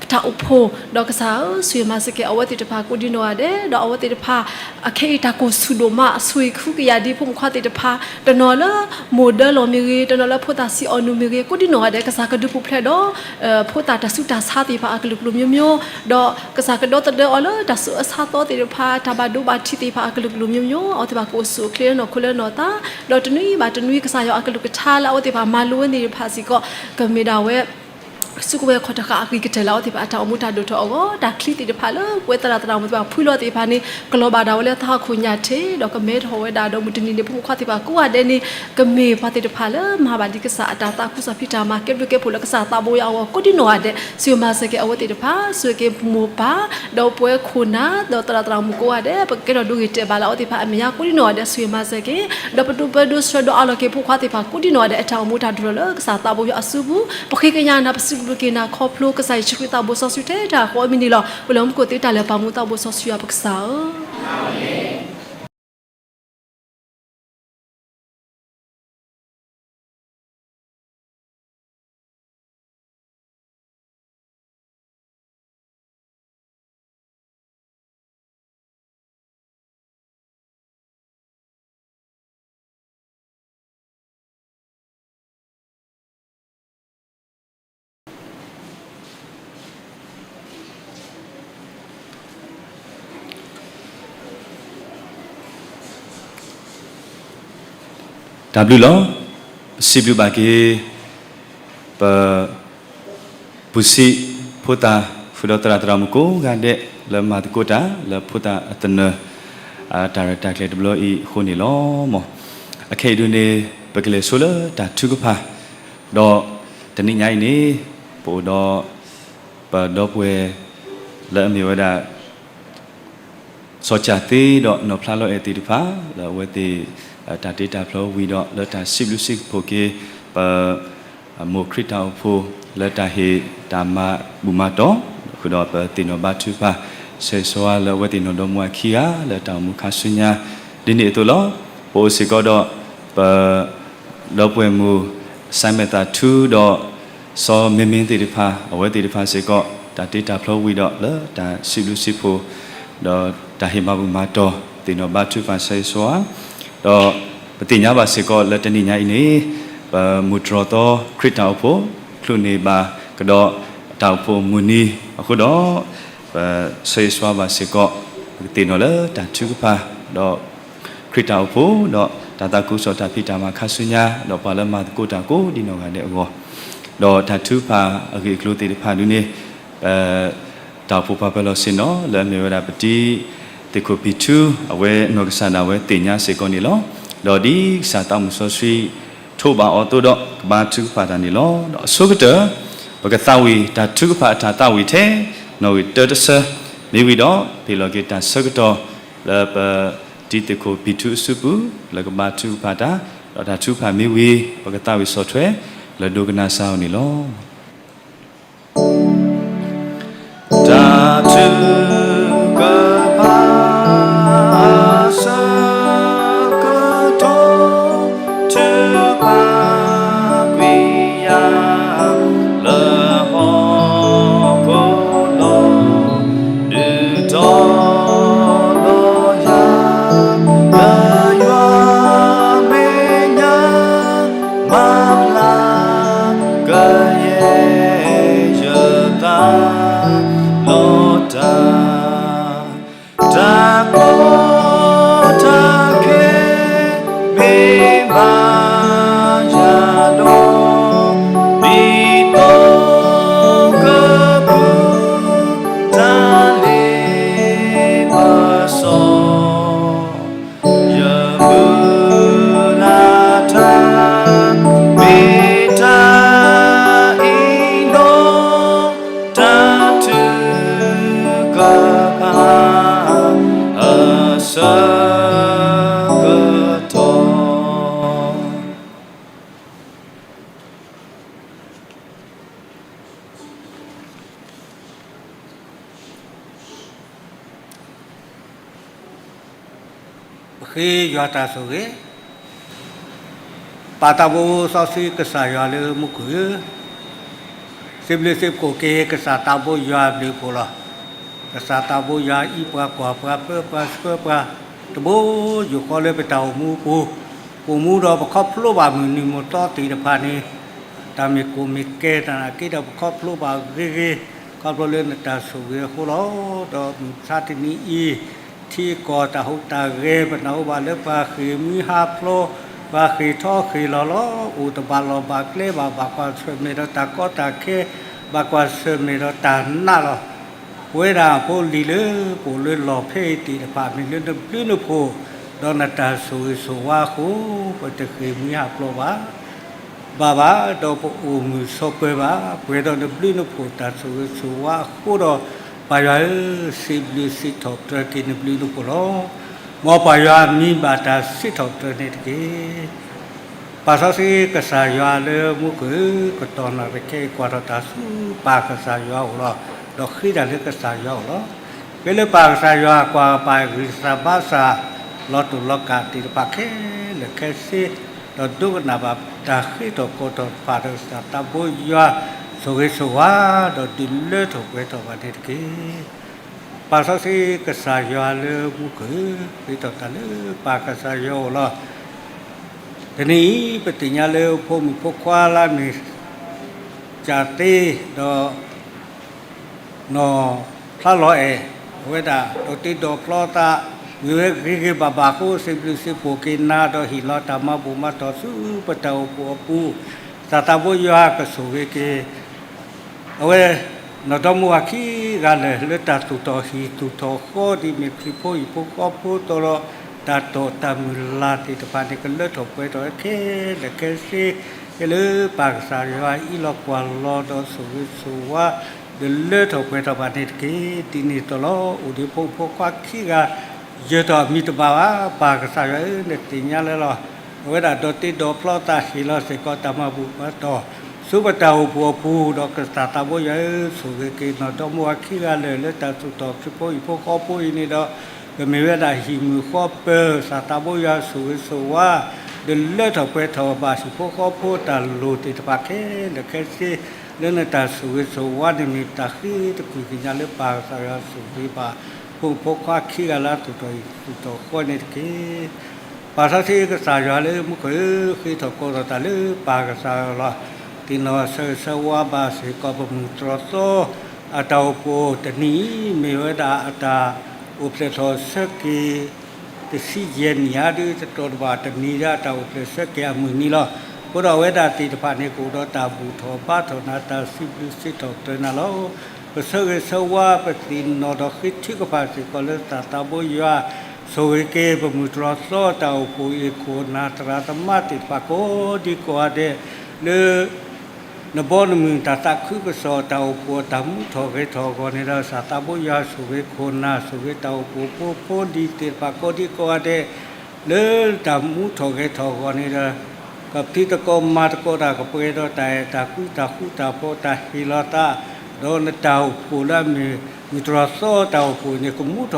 ပတၢ်အိၣ်ဖှိၣ်, ဒီးကစၢ်ဧၢ, ဆိၣ်ဂ့ၤမၤစၢၤက့ၤအဝဲသ့ၣ်တဖၣ်ကိးဒ်နီၢ်ဂၤဒဲး, ဒီးအဝဲသ့ၣ်တဖၣ် အခဲအံၤတၢ်ကိၢ်ဆူၣ်ဒိၣ်မး, ဆိၣ်ဂ့ၤကဟုကယာ်ဒံးဖိမုၣ်ခွါသ့ၣ်တဖၣ်, တနီၤလၢမိၢ်ဒၢလီၢ်မ့ၢ်ဂ့ၤ, တနီၤလၢဖိသၣ်ဆံးအီၣ်နုၢ်မ့ၢ်ဂ့ၤ, ကိးဒ်နီၢ်ဂၤဒဲး ကစၢ်ကဒုးပူၤဖျဲးဒီး ဖိသၣ်တၢ်ဆူးတၢ်ဆါသ့ၣ်တဖၣ်အကလုာ်ကလုာ်မျိုးမျိုး, ဒီးကစၢ်ကဒီသဒၢအီၤလၢတၢ်ဆူးအဆါသီသ့ၣ်တဖၣ်, တၢ်ဘၣ်ဒိဘၣ်ထံးသ့ၣ်တဖၣ်အကလုာ်ကလုာ်မျိုးမျိုး, အဝဲသ့ၣ်တဖၣ်ကအိၣ်ဆူၣ်အိၣ်ချ့လၢနီၢ်ခိလၢနီၢ်သး, ဒီးတနွံဘၣ်တနွံကစၢ်ယွၤအကလုၢ်ကထါလၢအဝဲသ့ၣ်တဖၣ်မၤလိဝဲသ့ၣ်တဖၣ်စ့ၢ်ကီး ကမ့ၢ်ဒၣ်ဝဲ စုကဝဲၤခီၣ်တဃာ်အဂ့ၤကတၢၢ်လၢအဝဲသ့ၣ်တဖၣ်အတၢ်အိၣ်မူတၢ်ဒိၣ်ထီၣ်အဂီၢ်, တၢ်ချံသ့ၣ်တဖၣ်လၢပဝဲသရၣ်သရၣ်မုၣ်သ့ၣ်တဖၣ်ဖှံလီၤသ့ၣ်တဖၣ်န့ၣ် ကလီၤဘၣ်ဒၣ်ဝဲလၢသးဟီၣ်ခိၣ်ညၣ်ထံး, ဒီးကမဲထီၣ်ဝဲဒၣ်ဒီးမုၢ်တနံၤန့ၣ် ဖိမုၣ်ခွါသ့ၣ်တဖၣ်ကိးဂၤဒဲးန့ၣ် ကမ့ၢ်ပှၤသ့ၣ်တဖၣ်လၢမၤဘၣ်ဒံးကစၢ်အတၢ်သးခုကစီၣ်ဖံးတၢ်မၤ ကဲဘျုးကဲဖှိၣ်လၢကစၢ်သးဘိယွၤအဂီၢ် ကိးဒ်နီၢ်ဂၤဒဲး, ဆိၣ်ဂ့ၤမၤစၢၤက့ၤအဝဲသ့ၣ်တဖၣ်, ဆိၣ်ဂ့ၤက့ၤမိၢ်ပၢ် ဒီးပဝဲခိၣ်နၢ် ဒီးသရၣ်သရၣ်မုၣ်ကိးဂၤဒဲး, ပကကဲထီၣ်ဒိဂ့ၤတဲာ်ဘၣ်လၢအဝဲသ့ၣ်တဖၣ်အမဲာ်ညါ ကိးဒ်နီၢ်ဂၤဒဲး ဆိၣ်ဂ့ၤမၤစၢၤက့ၤ, ဒီးပဒိၣ်ပဒိၣ်ဆှၢဒီးအးလီၤက့ၤဖိခွါသ့ၣ်တဖၣ် ကိးဒ်နီၢ်ဂၤဒဲး အတၢ်အိၣ်မူတၢ်ဒိၣ်ထီၣ်လၢကစၢ်သးဘိယွၤအစုပူၤ, ပဃ့ကညးနၤ ပစံးဘျုးက့ၤနၤခီဖျိ ကစၢ်ယ့ၣ်ၡူးခရံာ်သးဘိစီဆှံထဲတၢ်ဃီအမံၤန့ၣ်လီၤ. ပလၢမူခိၣ်သ့တၢ်လၢပာ်မူသးဘိစီဆှံယွၤပကစၢ်ဧၢ. တၢ်ဘျုးလီၤ. ပစံးဘျုးဘၣ်က့ၤ ပ ပူၤစံးဖိသၣ် ဃုာ်ဒီးသရၣ်သရၣ်မုၣ်ကိးဂၤဒဲး လၢမၤသကိးတၢ် လၢဖိသၣ်အသနၢၣ် တၢ်ရဲၣ်တၢ်ကျဲၤတဘျီအံၤအဃိန့ၣ်လီၤ. မ်အခဲအံၤဒုန့ၣ် ပကလဲၤဆိလၢတၢ်ထုကဖၣ်, ဒီးတနံၤညါအံၤန့ၣ် ပအိၣ်ဒီး ပဒီပုၢ်ဝဲၢ် လၢအမ့ၢ်ဝဲဒၣ် စီၤကၠၢ်သ့ဒီးနီၢ်ဖျါလီၤအဲၣ်သ့ၣ်တဖၣ် လၢအဝဲသ့ၣ် တၢ်တ့တၢ်ဖျီဝံၤဒီး လၢတၢ်စံးဘျုးစံးဖှိၣ်က့ၤ ပ မိၢ်ခရံာ်တၢ်အိၣ်ဖှိၣ် လၢတၢ်ဟ့ၣ်တၢ်မၤဘူၣ်မၤတီၤ ဃုာ်ဒီးပသ့ၣ်နီၣ်ဘါထုကဖၣ် ဆၢဂ့ၤဆၢဝါလၢအဝဲသ့ၣ်နီၣ်ဒီမါခံဂၤ လၢတၢ်အိၣ်မူခါဆူညါ ဒ်န့ၣ်အသိးလီၤ. ပအိၣ်စ့ၢ်ကီးဒီး ပ ဒီပုၢ်ဝဲၢ်မုၣ် စဲမဲာ်သးထူဒီး စီၤမ့မ့ၢ်သ့ၣ်တဖၣ် အဝဲသ့ၣ်တဖၣ်စ့ၢ်ကီး တၢ်တ့တၢ်ဖျီဝံၤဒီး လၢတၢ်စံးဘျုးစံးဖှိၣ် ဒီးတၢ်ဟ့ၣ်မၤဘူၣ်မၤတီၤ သ့ၣ်နီၣ်ဘါထုကဖၣ်ဆၢဂ့ၤဆၢဝါ ဒီးပသ့ၣ်ညါဘၣ်စ့ၢ်ကီးလၢတနံၤညါအံၤန့ၣ် ပမုၢ်တြီၢ်သီခရံာ်တၢ်အိၣ်ဖှိၣ် ချုးန့ၢ်ဘၣ်ကဒီးတၢ်အိၣ်ဖှိၣ်မုၢ်နံၤအဃိဒီး ပဆၢဂ့ၤဆၢဝါဘၣ်စ့ၢ်ကီး ပကသ့ၣ်နီၣ်လၢတၢ်ထုကဖၣ် ဒီးခရံာ်တၢ်အိၣ်ဖှိၣ် ဒီးတၢ်သးခုကစီၣ်တၢ်ဖံးတၢ်မၤခါဆူညါ ဒီးပှၤလၢမၤသကိးတၢ်ကိးဒ်နီၢ်ဂၤဒဲးအဂီၢ် ဒီးတၢ်ထုကဖၣ်အဂ့ၢ်အကျိၤသ့ၣ်တဖၣ်ဒုန့ၣ် တၢ်အိၣ်ဖှိၣ်ပှၤပၢၤလီၢ်ဆ့ၣ်နီၤ လၢအမ့ၢ်ဝဲဒၣ်ပတံၤသ့ၣ်ခိၣ်ဖံးထူ အဝဲနီၢ်ကစၢ်ဒၣ်ဝဲသ့ၣ်ညါစ့ၢ်ကီးန့ၣ်လီၤ. ဒီးဒ်ကစၢ်သးမုၢ်စီဆှံထိးဘၣ်အီၤအသိးဒီး ကဘါထုကဖၣ်တၢ်န့ၣ်လီၤ. ဒီးအဆိကတၢၢ် ပကသးဝံၣ်တၢ်ထုကဖၣ်အတၢ်သးဝံၣ်ထဲ နီၣ်ဂံၢ်တၢတဆၢ မ့ၢ်ဝံၤဒီး ပဟ့ၣ်လီၤက့ၤတၢ်ဆၢကတီၢ် လၢပတံၤသ့ၣ်ခိၣ်ဖံးထူအစုပူၤ လၢကဘါထုကဖၣ်တၢ်, ဒီးတၢ်ထုကဖၣ်မ့ၢ်ဝံၤ ပကသးဝံၣ်ဆီၣ်ထွဲ လၢဒိကနၣ်စၢ်အီၤန့ၣ်လီၤ. တၢ်ထုကဖၣ်အဆၢကတီၢ် ထဲ ဘၣ်အဆၢကတီၢ် ပဃ့ယွၤတၢ်ဆိၣ်ဂ့ၤ, ပၢ်သးဘိစီဆှံကစၢ်ယွၤလၢမူခိၣ်ဧၢ, စံးဘျုးစံးဖှိၣ်က့ၤကစၢ်သးဘိယွၤအဘျုးအဖှိၣ်လီၤ. ကစၢ်သးဘိယွၤအံးပှၤကွၢ်ပှၤပၢပှၤဆှၢပှၤ တဘိယူၢ်ဃီလၢပတၢ်အိၣ်မူပူၤ, အိၣ်မူဒီးပခီဖျိဘၣ်မုၢ်နံၤမုၢ်သီသ့ၣ်တဖၣ်န့ၣ် တၢ်မ့ၢ်ကိၢ်မ့ၢ်ကဲတၢ်နာ်က့ဒီးပခီဖျိဘၣ်ဂ့ၤဂ့ၤ, ခီဖျိလၢနတၢ်ဆိၣ်ဂ့ၤအဃိလီၤ. ဒီးမုၢ်ဆါတနံၤအံၤ ထံကီၢ်တၢ်ဟူးတၢ်ဂဲၤ ပနၢ်ဟူဘၣ်လၢပှၤဃ့ၢ်မှံဟးဖျိး, ပှၤဃ့ၢ်ထီဃ့ၢ်လီၤလီၤ, အိၣ်တဘၣ်လီၢ်ဘၣ်ကျဲဘၣ်, ဘၣ်ကွၢ်ဆၢၣ်မဲာ်ဒီးတၢ်ကီတၢ်ခဲ, ဘၣ်ကွၢ်ဆၢၣ်မဲာ်ဒီးတၢ်နာ်လီၤ. ပဝဲဒၣ်ဖိလံၤလၢပအိၣ်လၢလီၢ်ဖဲအံၤသ့ၣ်တဖၣ် မ့ၢ်လၢနဘျုးနဖှိၣ် ဒီးနတၢ်ဆိၣ်ဂ့ၤဆိၣ်ဝါအဃိ ပတဃ့ၢ်မှံဟးဖျိးဘၣ် ဘၣ်ဘၣ်, ဒီးပအိၣ်မုာ်ဆိးပၢၤဘၣ်, ပှဲၤဒီးနဘျုးနဖှိၣ်တၢ်ဆိၣ်ဂ့ၤဆိၣ်ဝါအဃိဒီး, ပၢ်ယွၤဧၢ, စံးဘျုးစံးထီၣ်ပတြၢၤက့ၤနဘျုးနဖှိၣ်လီၤ. မ်ပၢ်ယွၤမံၤဘၣ်တၢ်စံးထီၣ်ပတြၢၤန့ၣ်တက့ၢ်. ပၢ်စီဆှံကစၢ်ယွၤလၢမူခိၣ်ဧၢ, ကတီၢ်နၣ်ရံၣ်ခဲအံၤကွၢ်ထီၣ်တၢ်ဆူပၢ်ကစၢ်ယွၤအအိၣ်လီၤ. ဒီးဃ့တၢ်လၢကစၢ်ယွၤအအိၣ်လီၤ. ဖဲလၢပၢ်ကစၢ်ယွၤကွၢ်ပာ်ဂံၢ်စၢ်ဘါစၢ် လီၤတိၢ်လီၤကၢ်သ့ၣ်တဖၣ်ခဲလၢာ်ခဲဆ့, ဒီးဒိကနၣ်ဘၣ်တၢ်ဃ့ထီၣ်ကိးထီၣ်တဖၣ်ဒီးကစၢ်သးဘိယွၤ ဆိၣ်ဂ့ၤဆိၣ်ဝါ, ဒီးဒုးလၢထီၣ်ပှဲၤထီၣ်ဘၣ်န့ၣ်တက့ၢ်. ပၢ်စီဆှံကစၢ်ယွၤလၢမူခိၣ်ဧၢ, ဃ့ထီၣ်တၢ်လၢပၢ်ကစၢ်ယွၤအအိၣ်လီၤ. တနံၤအံၤ ပသ့ၣ်ညါလၢဖိမုၣ်ဖိခွါလၢအမ့ၢ် ကၠးသ့ ဒီး နီၢ်ဖျါလီၤအဲၣ်, အဝဲဒၣ်ဒီးတ့ဒီးဖျီသး, မ့ၢ်ဝဲဂ့ၤဂ့ၤဘၣ်ဘၣ်အဃိ စံးဘျုးစံးဖှိၣ်က့ၤနၤ ဒီးဟ့ၣ်လီၤတၢ်မၤဘူၣ်မၤတီၢ်ဆူပတၢ်အိၣ်ဖှိၣ်အပူၤ, ကစၢ်သးဘိယွၤကဆိၣ်ဂ့ၤက့ၤ အဝဲ နီၢ်ဒီမါဝၤခံဂၤလၢာ် လၢတၢ်သူၣ်ထီၣ်ဟံၣ်သူၣ်ထီၣ်ဃီ ဒ်အမ့ၢ်ခရံာ်ဖိဟံၣ်ဖိဃီဖိအသိးဒီး တၢ်တိာ်တၢ်မုၢ်လၢ်သ့ၣ်တဖၣ်န့ၣ် ကလၢထီၣ်ပှဲၤထီၣ်ခဲလၢာ်ခဲဆ့, ဟဲလၢပၢ်ကစၢ်ယွၤအံးလီၤကွၢ်လီၤဒီးဆိၣ်ဂ့ၤဆိၣ်ဝါ ဒီးလၢထီၣ်ပှဲၤထီၣ်ဘၣ်န့ၣ်တက့ၢ်. ဒ်န့ၣ်အသိးလီၤ. အိၣ်ဒံးဖိမုၣ်ဖိခွါခံဂၤ ယၢၤထီၣ်အမံၤတဘၣ်ဘၣ်, ပၢ်ကစၢ်ယွၤဧၢ, နသ့ၣ်ညါလၢလီၤ. အဝဲဒၣ်ဒီးတ့ဒီးဖျီသး ဟ့ၣ်လီၤစ့ၢ်ကီးတၢ်မၤဘူၣ်မၤတီၢ် ဆူပတၢ်အိၣ်ဖှိၣ်အပူၤ, ဒီးကစၢ်သးဘိယွၤဧၢ, ဆိၣ်ဂ့ၤက့ၤနီၢ်ဒီမါဝၤခံဂၤလၢာ် လၢတၢ်သူၣ်ထီၣ်ခရံာ်ဖိဟံၣ်ဖိဃီဖိအံၤန့ၣ်ဒီး, ကမ့ၢ်ဝဲဒၣ်ဟံၣ်မုာ်ဃီပၢၤ, ကစၢ်သးဘိယွၤဆိၣ်ဂ့ၤဆိၣ်ဝါ ဒီးလၢထီၣ်ပှဲၤထီၣ်ဘၣ်ဟံၣ်ဖိဃီဖိတၢ်လိၣ်သ့ၣ်တဖၣ်ခဲလၢာ်ခဲဆ့, လၢနတၢ်ဆိၣ်ဂ့ၤဆိၣ်ဝါန့ၣ် မ့ၢ်တၢ်ဃ့တကွံာ်ကညးလၢပၢ်ကစၢ်ယွၤဆိၣ်ဂ့ၤဘၣ် ဖိမုၣ်ဖိခွါခံဂၤလၢသူၣ်ထီၣ်ဟံၣ်သူၣ်ထီၣ်ဃီန့ၣ်တက့ၢ်. ပၢ်စီဆှံကစၢ်ယွၤလၢမူခိၣ်ဧၢ, ဃ့ထီၣ်ကိးထီၣ်တၢ်လၢပၢ်ကစၢ်ယွၤလီၤ. သ့ၣ်နီၣ်ဆၢဂ့ၤဆၢဝါဘၣ်စ့ၢ်ကီးပမုၢ်တြီၢ်သီ အတၢ်အိၣ်ဖှိၣ်တနံၤအံၤ မ့ၢ်ဝဲဒၣ်အတၢ်အိၣ်ဖျဲၣ်ထီၣ်ဆၢက့ၤ တဆံယဲၢ်နံၣ်ဧါဒုး တတီၤတဘၣ်တနံၤဒီး အတၢ်အိၣ်ဖျဲၣ်ဆၢက့ၤအမုၢ်နံၤလီၤ. အဃိဒီးအဝဲဒၣ်သ့ၣ်တဖၣ်န့ၣ် ကအိၣ်ဒီးတၢ်ဘူၣ်ထီၣ်ဘါထီၣ်နၤ တၢ်စံးဘျုးစံးထီၣ်ပတြၢၤနၤလီၤ. ပဆၢဂ့ၤဆၢဝါပသ့ၣ်နီၣ်ဒီးဃ့ထုကဖၣ်စ့ၢ်ကီးလၢကစၢ်သးဘိယွၤ ဆိၣ်ဂ့ၤက့ၤပမုၢ်တြီၢ်သီတၢ်အိၣ်ဖှိၣ်အံၤအခိၣ်အနၢ်သရၣ်သမါသ့ၣ်တဖၣ်ကိးဒံကိးဂၤဒဲး လၢ နဘီနမုၢ်တၢ်သးခုကစီၣ်တၢ်အိၣ်ဖှိၣ်အတၢ်မူထီၣ်ဂဲၤထီၣ်အဂီၢ်န့ၣ်ဒီး ကစၢ်သးဘိယွၤဆိၣ်ဂ့ၤခိၣ်နၢ် ဆိၣ်ဂ့ၤတၢ်အိၣ်ဖှိၣ်ဖိဖိလံၤသ့ၣ်တဖၣ်ကိးဒံကိးဂၤဒဲး လၢတၢ်မူထီၣ်ဂဲၤထီၣ်အဂီၢ်န့ၣ်ဒီး ကဖံးသကိးမၤသကိးတၢ် ကပှဲၤဒီးတၢ်အဲၣ်တၢ်ကွံ တၢ်ဃူတၢ်ဖိး တၢ်ဟ့ၣ်လီၤသး ဒီးနတၢ်အိၣ်ဖှိၣ်လၢအမ့ၢ်မုၢ်တြီၢ်သီတၢ်အိၣ်ဖှိၣ်အံၤန့ၣ် ကမူထီၣ်ဂဲၤထီၣ်ဒီးကဒိၣ်ထီၣ်ထီထီၣ် ကဃ့ၢ်တၢ်ဆူမဲာ်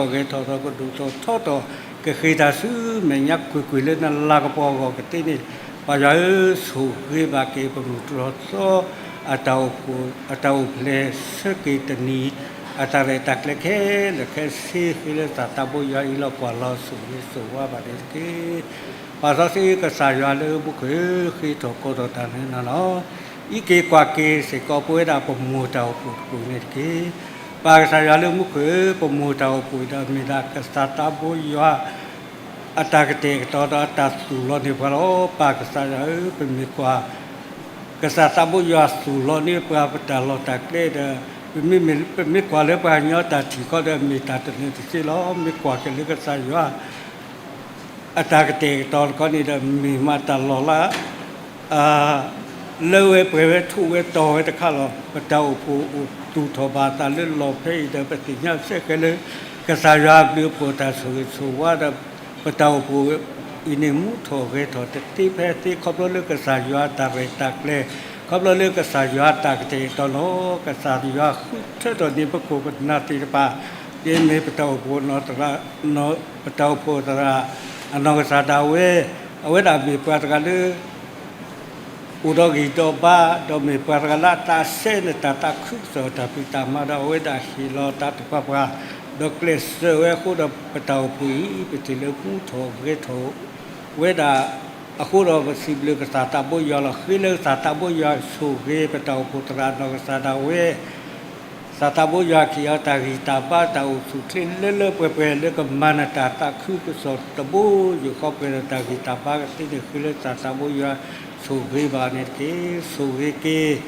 ညါကွ့ၢ်ကွ့ၢ်လၢနလၤကပီၤအဂီၢ်ကသ့န့ၣ် ပၢ်ယွၤဧၢ, ဆိၣ်ဂ့ၤဘၣ်က့ၤပမုၢ်တြီၢ်သီ အတၢ်အိၣ်ဖှိၣ် အတၢ်အိၣ်ဖျဲၣ်ဆၢက့ၤတနံၤ အတၢ်ရဲၣ်တၢ်ကျဲၤခဲလၢာ်ခဲဆ့ ဃ့လၢကစၢ်သးဘိယွၤအံးလီၤကွၢ်လီၤ ဆိၣ်ဂ့ၤဆိၣ်ဝါဘၣ်န့ၣ်တက့ၢ်. ပၢ်စီဆှံကစၢ်ယွၤလၢမူခိၣ်ဧၢ, ဃ့ထီၣ်ကိးထီၣ်တၢ်န့ၣ်လီၤ. အံးက့ၤကွၢ်က့ၤစ့ၢ်ကီးပဝဲဒၣ်ပမိၢ်တၢ်အိၣ်ဖှိၣ်တဖုန့ၣ်တက့ၢ်. ပၢ်ကစၢ်ယွၤလၢမူခိၣ်ဧၢ, ပမိၢ်တၢ်အိၣ်ဖှိၣ်ဒီးမ့ၢ်ဒၣ်ကစၢ်သးဘိယွၤ အတၢ်ကတဲာ်ကတီၤဒီးအတၢ်သူၣ်လီၤန့ၢ်ပှၤလီၤ. ပၢ်ကစၢ်ယွၤဧၢ, ပမ့ၢ်ကွၢ် ကစၢ်သးဘိယွၤသူၣ်လီၤန့ၢ်ပှၤပတၢ်လီၢ်တၢ်ကျဲဒီး ပမ့ၢ်ကွၢ်လၢပှၤကညီတၢ်ထံၣ်ခီဒီး မ့ၢ်တၢ်တနၢၤတသ့လီၤ. မ့ၢ်ကွၢ်က့ၤလၢကစၢ်ယွၤ အတၢ်ကတဲာ်ကတီၤတခီန့ၣ်ဒီး မ့ၢ်မးတၢ်လီၢ်လၢ လၢဝဲပှဲၤဝဲထူးဝဲတီၤဝဲတခါလီၤ. ပတၢ်အိၣ်ဖှိၣ် ပကသူၣ်ထီၣ်ဘၣ်သးလၢလီၢ်ဖဲအံၤဒီး ပသ့ၣ်ညါစ့ၢ်ကီးလၢ ကစၢ်ယွၤအဘျုးအဖှိၣ်တၢ်ဆိၣ်ဂ့ၤဆိၣ်ဝါဒီး ပတၢ်အိၣ်ဖှိၣ်အံၤန့ၣ် မူထီၣ်ဂဲၤထီၣ်တသ့ဖဲသ့ ခီဖျိလၢကစၢ်ယွၤတၢ်ရဲၣ်တၢ်ကျဲၤ, ခီဖျိလၢကစၢ်ယွၤတၢ်ကတဲာ်ကတီၤလီၤ. ကစၢ်ယွၤဃုထၢထီၣ်န့ၢ်ပခိၣ်ပနၢ်သ့ၣ်တဖၣ်, ဒ်မ့ၢ်ပတၢ်အိၣ်ဖှိၣ်နီၢ်သရၣ်, ပတၢ်အိၣ်ဖှိၣ်သရၣ် အနီၢ်ကစၢ်ဒၣ်ဝဲ, အဝဲဒၣ်မ့ၢ်ပှၤတဂၤလၢ အိၣ်ဒီးဂံၢ်ဒီးဘါ, ဒီးမ့ၢ်ပှၤတဂၤလၢအသးစဲန့ၢ်တၢ်သးခုကစီၣ်တၢ်ဖံးတၢ်မၤဒီး အဝဲဒၣ်ဟ့ၣ်လီၤတၢ်သပှၢ်ပှၢ်, ဒီးကျဲးစၢးဝဲအဃိဒီး ပတၢ်အိၣ်ဖှိၣ်အံၤ ပထံၣ်လၢမူထီၣ်ဂဲၤထီၣ်ဝဲဒၣ်အဃိဒီး ပစံးဘျုးကစၢ်သးဘိယွၤလီၤ. ဃ့လၢကစၢ်သးဘိယွၤဆိၣ်ဂ့ၤပတၢ်အိၣ်ဖှိၣ်သရၣ်နီၢ်ကစၢ်ဒၣ်ဝဲ ကစၢ်သးဘိယွၤကဟ့ၣ်အီၤတၢ်ဂံၢ်တၢ်ဘါ တၢ်အိၣ်ဆူၣ်ချ့လၢလၢပှဲၤပှဲၤလၢကမၤနၢၤတၢ်သးခုကစီၣ်တဘိယူၢ်ဃီပှဲၤဒီးတၢ်ဂံၢ်တၢ်ဘါကသ့န့ၣ် ဃ့လၢကစၢ်သးဘိယွၤဆိၣ်ဂ့ၤဘၣ်န့ၣ်တက့ၢ်. ဆိၣ်ဂ့ၤက့ၤ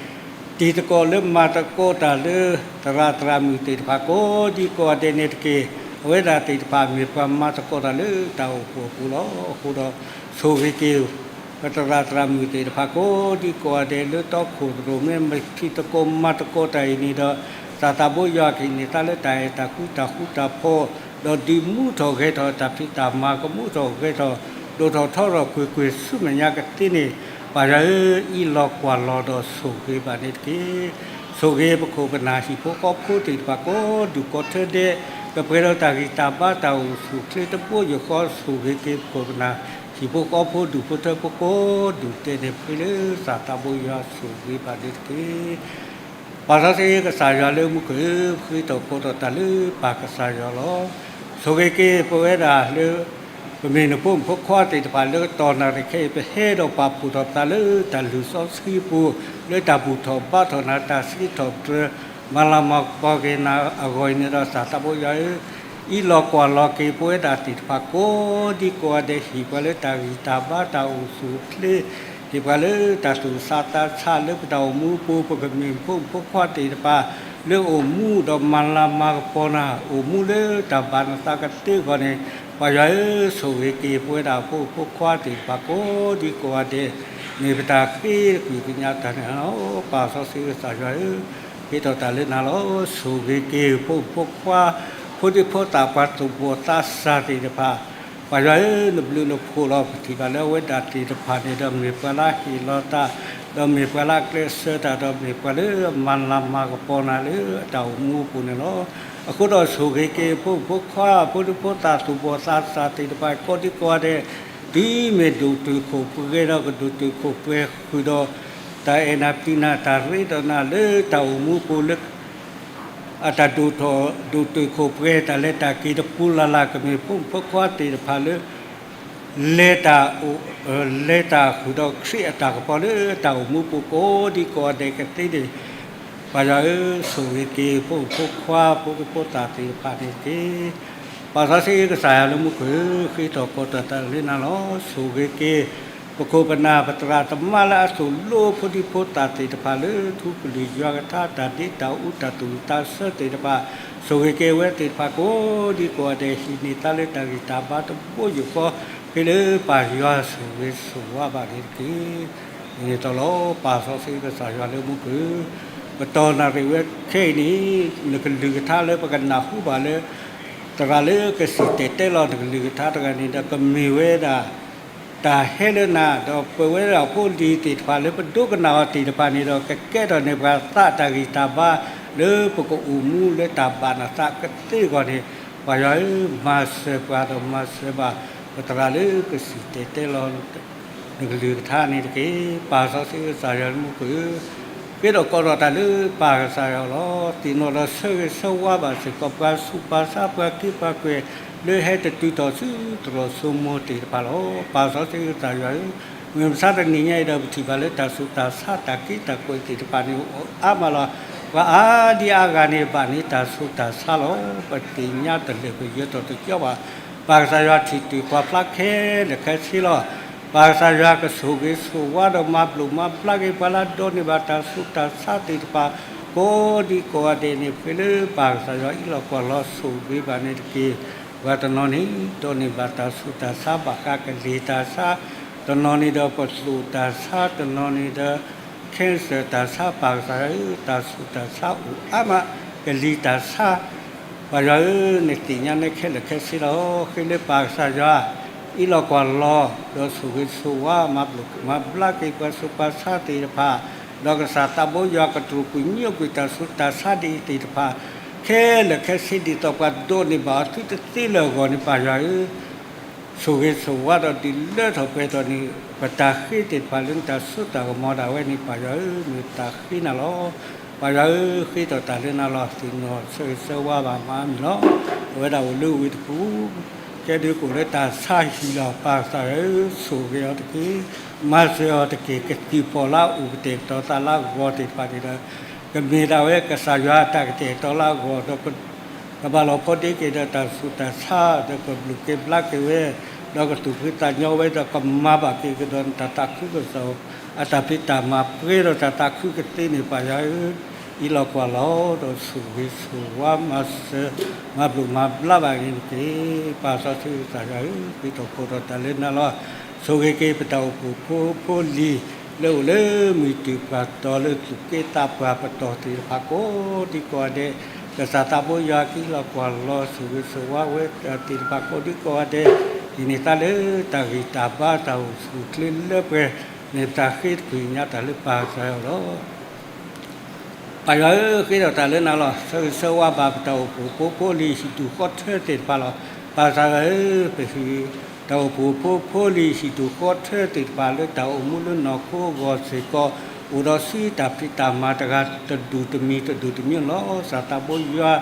တံၤသကိးလၢမၤသကိးတၢ်လၢ သရၣ်သရၣ်မုၣ်သ့ၣ်တဖၣ်ကိးဒံကိးဂၤဒဲးန့ၣ်တက့ၢ်. အဝဲဒၣ်သ့ၣ်တဖၣ်မ့ၢ်ပှၤမၤသကိးတၢ်လၢတၢ်အိၣ်ဖှိၣ်အပူၤလီၤ. အဃိဒီး ဆိၣ်ဂ့ၤက့ၤ ပသရၣ်သရၣ်မုၣ်သ့ၣ်တဖၣ်ကိးဒံကိးဂၤဒဲးလၢတီခိၣ်ရိၣ်မဲ မ့ၢ်ဖံးသကိးမၤသကိးတၢ်အံၤန့ၣ်ဒီး ကစၢ်သးဘိယွၤကဟ့ၣ်န့ၢ်သးလၢတၢ်အဲၣ်တၢ်ကွံတၢ်ဃူတၢ်ဖိး, ဒီးဒုးမူထီၣ်ဂဲၤထီၣ်တၢ်ဖံးတၢ်မၤ ကမူထီၣ်ဂဲၤထီၣ် ဒိၣ်ထီၣ်ထီထီၣ်ကွ့ၢ်ကွ့ၢ်ဆူမဲာ်ညါကသ့န့ၣ် ပၢ်ယွၤဧၢ, အံးလီၤကွၢ်လီၤဒီးဆိၣ်ဂ့ၤဘၣ်န့ၣ်တက့ၢ်. ဆိၣ်ဂ့ၤပခိၣ်ပနၢ်ဟံၣ်ဖိဃီဖိသ့ၣ်တဖၣ်ကိးဒူၣ်ကိးထၢဒဲး, ကပှဲၤဒီးတၢ်ဂံၢ်တၢ်ဘါတၢ်အိၣ်ဆူၣ်ချ့တဘိယူၢ်ဃီ ဆိၣ်ဂ့ၤက့ၤပခိၣ်ပနၢ် ဟံၣ်ဖိဃီဖိဒူၣ်ဖိထၢဖိကိးဒူၣ်ဒဲးန့ၣ် ဃ့လၢကစၢ်သးဘိယွၤဆိၣ်ဂ့ၤဘၣ်န့ၣ်တက့ၢ်. ပၢ်စီဆှံကစၢ်ယွၤလၢမူခိၣ်ဧၢ, ပဃ့ထီၣ်ကိးထီၣ်တၢ်လၢပၢ်ကစၢ်ယွၤလီၤ. ဆိၣ်ဂ့ၤက့ၤပဝဲဒၣ်လၢ ပမ့ၢ်နဖိမုၣ်ဖိခွါသ့ၣ်တဖၣ်လၢကတီၢ်နၣ်ရံၣ်ခဲအံၤ ပဟဲဒီးပာ်ဖှိၣ်ထီၣ်ပသးလၢတၢ်လုၢ်စီဆှံပူၤ, လၢတၢ်ဘူၣ်ထီၣ်ဘါထီၣ်နၤ တၢ်စံးထီၣ်ပတြၢၤ မၤလၤမၤကပီၤက့ၤနၤအဂီၢ်အံၤန့ၣ်ဒီး ကစၢ်သးဘိယွၤဧၢ, အံးလီၤကွၢ်လီၤက့ၤပဝဲဒၣ်သ့ၣ်တဖၣ်ကိးဒံကိးဂၤဒဲး ဟ့ၣ်ပှၤလၢတၢ်ဂံၢ်တၢ်ဘါတၢ်အိၣ်ဆူၣ်အိၣ်ချ့, ဟ့ၣ်ပှၤလၢတၢ်သူၣ်ဆးသးဆးလၢပတၢ်အိၣ်မူအပူၤ, ပကမ့ၢ်ဖိမုၣ်ဖိခွါသ့ၣ်တဖၣ် လၢအိၣ်မူဒီးမၤလၤမၤကပီၤနၤ, အိၣ်မူလၢတၢ်ဘၣ်နသးကသ့အဂီၢ်န့ၣ်, ပၢ်ယွၤဧၢ, ဆိၣ်ဂ့ၤက့ၤပဝဲဒၣ်ဖိမုၣ်ဖိခွါသ့ၣ်တဖၣ်ကိးဒံကိးဂၤဒဲး, မ့ၢ်ပတၢ်ဃ့ကွံာ်ကညးတၢ်န့ၣ်လီၤ. ပၢ်စီဆှံကစၢ်ယွၤဧၢ, ဃ့ထီၣ်တၢ်လၢနၤလီၤ. ဆိၣ်ဂ့ၤက့ၤဖိမုၣ်ဖိခွါ, ဖိဒံဖိသၣ်ပှၤသူၣ်ဘီၣ်သးစၢ်သ့ၣ်တဖၣ်, ပၢ်ယွၤဧၢ, နဘျုးနဖှိၣ်လီၤ. ပထံၣ်ဘၣ်လၢအဝဲဒၣ်သ့ၣ်တဖၣ်န့ၣ်ဒီး မ့ၢ်ပှၤလၢအဟ့ၣ်လီၤတၢ်, ဒီးမ့ၢ်ပှၤလၢအကျဲးစၢးတၢ်, ဒီးမ့ၢ်ပှၤလၢအမၤလၤမၤကပီၤနၤလၢအတၢ်အိၣ်မူအပူၤန့ၣ်လီၤ. အဃိဒီးဆိၣ်ဂ့ၤက့ၤဖိမုၣ်ဖိခွါ, ဖိဒံဖိသၣ်သူၣ်ဘီၣ်သးစၢ်သ့ၣ်တဖၣ်ကိးဒံကိးဂၤဒဲး, တုၤမ့ၢ်ဒိၣ်တုာ်ခိၣ်ပှဲၤဒီး ကဒိၣ်တုာ်ခိၣ်ပှဲၤဃုာ်ဒီး တၢ်အဲၣ်နၤပျံၤနၤ တၢ်ရ့ဒီးနၤလၢတၢ်အိၣ်မူအပူၤလၢ အတၢ်ဒိၣ်ထီၣ်ဒိၣ်တုာ်ခိၣ်ပှဲၤ တၢ်လဲၤတၢ်က့ၤတပူၤလၢ်လၢ် ကမ့ၢ်ဖိမုၣ်ဖိခွါသ့ၣ်တဖၣ်လၢ လဲၤတၢ်အိၣ် လဲၤတၢ်ဃုာ်ဒီးခရံာ်အတၢ်ကပီၤလၢတၢ်အိၣ်မူပူၤကိးဒံကိးဂၤဒဲးကသ့န့ၣ်, ပၢ်ယွၤဧၢ, ဆိၣ်ဂ့ၤက့ၤဖိမုၣ်ဖိခွါ ဖိဒံဖိသၣ်သ့ၣ်တဖၣ်န့ၣ်တက့ၢ်. ပၢ်စီဆှံကစၢ်ယွၤလၢမူခိၣ်ဧၢ, ဃ့ထီၣ်ကိးထီၣ်တၢ်လၢနၤလီၤ. ဆိၣ်ဂ့ၤက့ၤ ပခိၣ်ပနၢ်ပသရၣ်သမါလၢအသိၣ်လိဖိဒံဖိသၣ်သ့ၣ်တဖၣ်လၢ ထူကလုၢ်ယွၤကထါ တၢ်ဒ့တၢ်အူတၢ်သူၣ်တၢ်ဆၢသ့ၣ်တဖၣ်, ဆိၣ်ဂ့ၤက့ၤအဝဲသ့ၣ်တဖၣ်ကိးဒံကိးဂၤဒဲး ဟံးန့ၢ်သါလၢတၢ်ဂံၢ်တၢ်ဘါတဘိယူၢ်ဃီ, ဃ့လၢပၢ်ယွၤဆိၣ်ဂ့ၤဆိၣ်ဝါဘၣ်န့ၣ်တက့ၢ်. ဒ်န့ၣ်အသိးလီၤ. ပၢ်စီဆှံကစၢ်ယွၤလၢမူခိၣ်ဧၢ, ပတီၢ်နၣ်ရံၣ်ဝဲခဲအံၤန့ၣ် နကလုၢ်ကထါလၢပကနၢ်ဟူဘၣ်လၢ သရၣ်လၢကစံၣ်တဲၤတဲလီၤနကလုၢ်ကထါတဂၤန့ၣ်ဒီး ကမ့ၢ်ဝဲဒၣ် တၢ်ဟဲလၢနၤ, ဒီးပဝဲဒၣ်ဖိလံၤသ့ၣ်တဖၣ်လၢပဒိကနၣ်အီၤသ့ၣ်တဖၣ်န့ၣ်ဒီး ကကဲထီၣ်န့ၢ်ပှၤသးတၢ်ဂံၢ်တၢ်ဘါလၢပကအိၣ်မူလၢတၢ်ဘၣ်နသးကသ့အဂီၢ်န့ၣ်, ပၢ်ယွၤဧၢ, မၤစၢၤပှၤဒီးမၤစၢၤဘၣ် ပသရၣ်လၢကစံၣ်တဲၤတဲလီၤ နကလုၢ်ကထါန့ၣ်တက့ၢ်. ပၢ်စီဆှံကစၢ်ယွၤလၢမူခိၣ်ဧၢ, ဃ့ထီၣ်ကိးထီၣ်တၢ်လၢပၢ်ကစၢ်ယွၤလီၤ. သ့ၣ်နီၣ်ဒီးဆၢဂ့ၤဆၢဝါဘၣ်စ့ၢ်ကီး ပှၤဆူးပှၤဆါ ပှၤက့ပှၤကွဲၤ လၢဟဲတတုၤထီၣ်ဆူသရိာ်စိမိၤသ့ၣ်တဖၣ်လီၤ. ပၢ်စီဆှံကစၢ်ယွၤဧၢ, မုၢ်မဆါတနံၤညါအံၤဒီး ပထံၣ်ဘၣ်လၢတၢ်ဆူးတၢ်ဆါ တၢ်က့တၢ်ကွဲၤသ့ၣ်တဖၣ်န့ၣ် အိၣ်အါမးလီၤ. ပှၤအါဒံအါဂၤန့ၣ် ဘၣ်န့ၢ်တၢ်ဆူးတၢ်ဆါလီၤ. ပသ့ၣ်ညါတလၢာ် ပယၢၤထီၣ်တကၠီဘၣ်. ပၢ်ကစၢ်ယွၤထံၣ်တုၤကွၢ်ဖျါခဲလၢာ်ခဲဆ့လီၤ. ပၢ်ကစၢ်ယွၤကဆိၣ်ဂ့ၤဆိၣ်ဝါဒီးမၤဘျိးမၤဘျါက့ၤ ပှၤလၢအဒိးန့ၢ်ဘၣ်တၢ်ဆူးတၢ်ဆါသ့ၣ်တဖၣ် ကိးဒံကိးဂၤဒဲးန့ၣ် ဃ့လၢပၢ်ကစၢ်ယွၤအံးလီၤကွၢ်လီၤဆိၣ်ဂ့ၤဘၣ်န့ၣ်တက့ၢ်. ပှၤတနီၤန့ၣ် ဒိးန့ၢ်ဘၣ်တၢ်ဆူးတၢ်ဆါ ဘၣ်ဃးကလံၤတၢ်ဆါ, တနီၤန့ၣ်ဒီးပသိၣ်တၢ်ဆါ, တနီၤန့ၣ်ဒီး cancer တၢ်ဆါ ပၢ်ကစၢ်ယွၤဧၢ, တၢ်ဆူးတၢ်ဆါအိၣ်အါမး, ကလံၤတၢ်ဆါ, ပၢ်ယွၤဧၢ, နသ့ၣ်ညါနဲခဲလၢာ်ခဲဆ့လီၤ. ဃ့လၢပၢ်ကစၢ်ယွၤ အံးလီၤကွၢ်လီၤ ဒီးဆိၣ်ဂ့ၤဆိၣ်ဝါ မၤဘျါက့ၤပှၤဆူးပှၤဆါသ့ၣ်တဖၣ်, ဒီးကစၢ်သးဘိယွၤကတြူာ်ကွံာ်ညိကွံာ်တၢ်ဆူးတၢ်ဆါဒ်အံၤသ့ၣ်တဖၣ် ခဲလၢာ်ခဲဆ့ဒ်သိးပှၤဒိးန့ၢ်ဘၣ်အီၤသုတသ့လၢအဂီၢ်န့ၣ် ပၢ်ယွၤဧၢ, ဆိၣ်ဂ့ၤဆိၣ်ဝါဒီးဒုးလၢထီၣ်ပှဲၤထီၣ်န့ၣ် ပတၢ်ဃ့သ့ၣ်တဖၣ်လၢနတၢ်စိတၢ်ကမီၤဒၣ်ဝဲန့ၣ် ပၢ်ယွၤဧၢ, မ့ၢ်ပတၢ်ဃ့နၤလီၤ. ပၢ်ယွၤဧၢ, ဃ့ထီၣ်တၢ်လၢနၤလီၤ. သ့ၣ်နီၣ်ဆၢဂ့ၤဆၢဝါဘၣ်မၤအါမံၤလီၤ. အဝဲဒၣ်အိၣ်လၢဝ့ၢ်တကူၣ် ကဲဒုးကအိၣ်လၢတၢ်ဆါဟံၣ်လီၤ. ပၢ်ကစၢ်ယွၤဧၢ, ဆိၣ်ဂ့ၤအီၤတက့ၢ်, မၤစၢၤအီၤတက့ၢ်, ကသံၣ်ဖီၣ်လၢအအိၣ်ကတဲာ်ကတီၤသးလၢအဂီၢ်သ့ၣ်တဖၣ်န့ၣ်ဒီး ကမ့ၢ်ဒၣ်ဝဲကစၢ်ယွၤအတၢ်ကတဲာ်ကတီၤလၢအဂီၢ်ဒီး ကဘၣ်လီၤဖိးဒ့က့ၤဒီးတၢ်ဆူးတၢ်ဆါ ဒီးကဘျုးက့ၤဘျါက့ၤဝဲ, ဒီးကသူၣ်ဖှံသးညီဝဲ ဒီးကမၤဘၣ်က့ၤကဒီးနတၢ်သးခုကစီၣ် အတၢ်ဖံးတၢ်မၤပှဲၤဒီးတၢ်သးခုကသ့န့ၣ် ပၢ်ယွၤဧၢ, အံးလီၤကွၢ်လီၤ ဒီးဆိၣ်ဂ့ၤဆိၣ်ဝါမၤစၢၤ မၤဘျုးမၤဘျါဘၣ်န့ၣ်တက့ၢ်. ပၢ်စီဆှံကစၢ်ယွၤဧၢ, ဃ့ထီၣ်ဖီၣ်ထီၣ်တၢ်လၢနၤလီၤ. ဆိၣ်ဂ့ၤက့ၤပတၢ်အိၣ်ဖှိၣ်ဖိဖိလံၤ လၢအိၣ်လၢမုၢ်တုၤပှၤတီၤလၢသူၣ်က့သးပှၢ်ပတီၢ်သ့ၣ်တဖၣ်ကိးဒံကိးဂၤဒဲး, ကစၢ်သးဘိယွၤကဟ့ၣ်လီၤကွၢ်လီၤ ဆိၣ်ဂ့ၤဆိၣ်ဝါဝဲသ့ၣ်တဖၣ်ကိးဒံကိးဂၤဒဲး, ဟံးန့ၢ်သးလၢတၢ်ဂံၢ်တၢ်ဘါတၢ်အိၣ်ဆူၣ်အိၣ်ချ့လၢပှဲၤ, မ့ၢ်ပတၢ်ဃ့တကွံာ်ညါတၢ်လၢပၢ်ကစၢ်ယွၤလီၤ. ပၢ်ယွၤဧၢ, ဃ့ထီၣ်တၢ်လၢနၤလီၤ. ဆၢဂ့ၤဆၢဝါဘၣ်ပတၢ်အိၣ်ဖှိၣ်ဖိဖိလံၤဟံၣ်ဒူၣ်ဃီထၢသ့ၣ်တဖၣ်လီၤ. ပၢ်ကစၢ်ယွၤဧၢ, ပဟံၣ်တၢ်အိၣ်ဖှိၣ်ဖိဖိလံၤဟံၣ်ဒူၣ်ဃီထၢသ့ၣ်တဖၣ်လၢတၢ်အိၣ်မူလၢနီၢ်ခိအဂီၢ်စ့ၢ်ကီး အိၣ်ဒီးဆူတၢ်ဖံးတၢ်မၤတဂၤတဒူၣ်တမံၤတဒူၣ်တမံၤလီၤ. ကစၢ်သးဘိယွၤ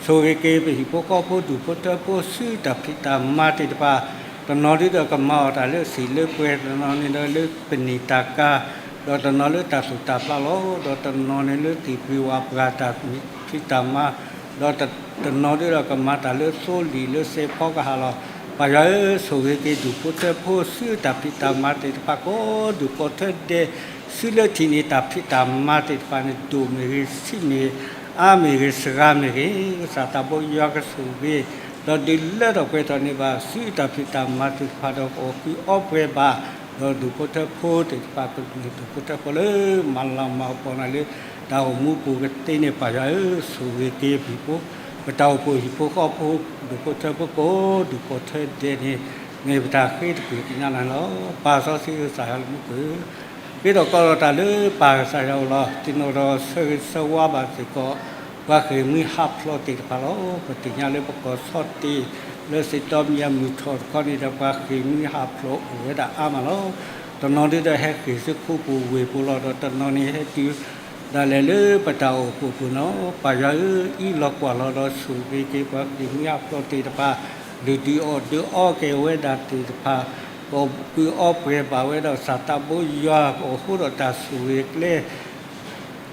ဆိၣ်ဂ့ၤက့ၤပဟံၣ်ဖိဃီဖိဒူၣ်ဖိထၢဖိဆူတၢ်ဖံးတၢ်မၤသ့ၣ်တဖၣ်, တနီၤဒ်ဒီးကမၤအီၣ်တၢ်လၢအဆံးလၢပှဲၤ, တနီၤန့ၣ်ဒီးလၢပနံာ်တၢ်ကၤ, ဒီးတနီၤလၢတၢ်သူၣ်တၢ်ဖျးလီၤ. ဒီးတနီၤန့ၣ်လၢသ့ၣ်ပှ့ၤဝၣ်ပှၤတၢ်ဖံးတၢ်မၤ, ဒီးတနီၤဒ်ဒီးကမၤတၢ်လၢသိလံာ်လၢစဲးဖီကဟၣ်လီၤ. ပၢ်ယွၤဧၢ, ဆိၣ်ဂ့ၤက့ၤဒူၣ်ဖိထၢဖိဆူတၢ်ဖံးတၢ်မၤသ့ၣ်တဖၣ်ကိးဒူၣ်ကိးထၢဒဲး, ဆူလၢထံၣ်န့ၢ်တၢ်ဖံးတၢ်မၤသ့ၣ်တဖၣ်န့ၣ် ဒိၣ်မ့ၢ်ဂ့ၤ, ဆံးမ့ၢ်ဂ့ၤ, အါမ့ၢ်ဂ့ၤ, စှၤမ့ၢ်ဂ့ၤ, ကစၢ်သးဘိယွၤကဆိၣ်ဂ့ၤ, ဒီးဒုးလၢထီၣ်ပှဲၤထီၣ်န့ၢ်ဘၣ်ဆူတၢ်ဖံးတၢ်မၤသ့ၣ်တဖၣ်ဒီး ကအီၣ်ကုၢ်အီပှဲၤဘၣ်, ဒီးဒူၣ်ဖိထၢဖိသ့ၣ်တဖၣ် ကမ့ၢ်ဒူၣ်ဖိထၢဖိလၢ မၤလၤမၤကပီၤနၤလၢ တၢ်အိၣ်မူပူၤကသ့န့ၣ် ပၢ်ယွၤဧၢ, ဆိၣ်ဂ့ၤက့ၤပဟံၣ်ဖိ, ပတၢ်အိၣ်ဖှိၣ်ဟံၣ်ဖိဃီဖိ ဒူၣ်ဖိထၢဖိကိးဒူၣ်ကိးထၢဒဲးန့ၣ် မ့ၢ်ပတၢ်ဃ့တကွံာ်ကညးနၤလီၤ. ပၢ်စီဆှံကစၢ်ယွၤလၢမူခိၣ်ဧၢ, ဃ့ထီၣ်ကီထီၣ်တၢ်လၢပၢ်ကစၢ်ယွၤအအိၣ်လီၤ. သ့ၣ်နီၣ်ဒီးဆၢဂ့ၤဆၢဝါဘၣ်စ့ၢ်ကီး ပှၤဃ့ၢ်မှံဟးဖျိးသ့ၣ်တဖၣ်လီၤ. ပသ့ၣ်ညါလၢပကီၢ်ဆီတ့ၢ် လၢစံးတီမံၤအမုၢ်ထီၣ်တခီန့ၣ်ဒီး ပှၤဃ့ၢ်မှံဟးဖျိးအိၣ်ဝဲဒၣ်အါမးလီၤ. တနီၤဒ်ဒီးဟဲဃ့ၢ်ဆူခိၣ်ပူၤဝ့ၢ်ပူၤလီၤ. ဒီးတနီၤန့ၣ်ဟဲတုၤဒၣ်လဲာ်လၢပတၢ်အိၣ်ဖှိၣ်ပူၤန့ၣ်လီၤ. ပၢ်ယွၤဧၢ, အံးလီၤကွၢ်လီၤဒီးဆိၣ်ဂ့ၤက့ၤပှၤဃ့ၢ်မှံဟးဖျိးသ့ၣ်တဖၣ်, လုၢ်ဒုးအီၣ်ဒုးအီက့ၤဝဲဒၣ်သ့ၣ်တဖၣ်, ကအီၣ်ကုၢ်အီပှဲၤဘၣ်ဝဲဒီး ကစၢ်သးဘိယွၤ ကအိၣ်ဃိဒီးတၢ်ဆိၣ်ဂ့ၤကျဲ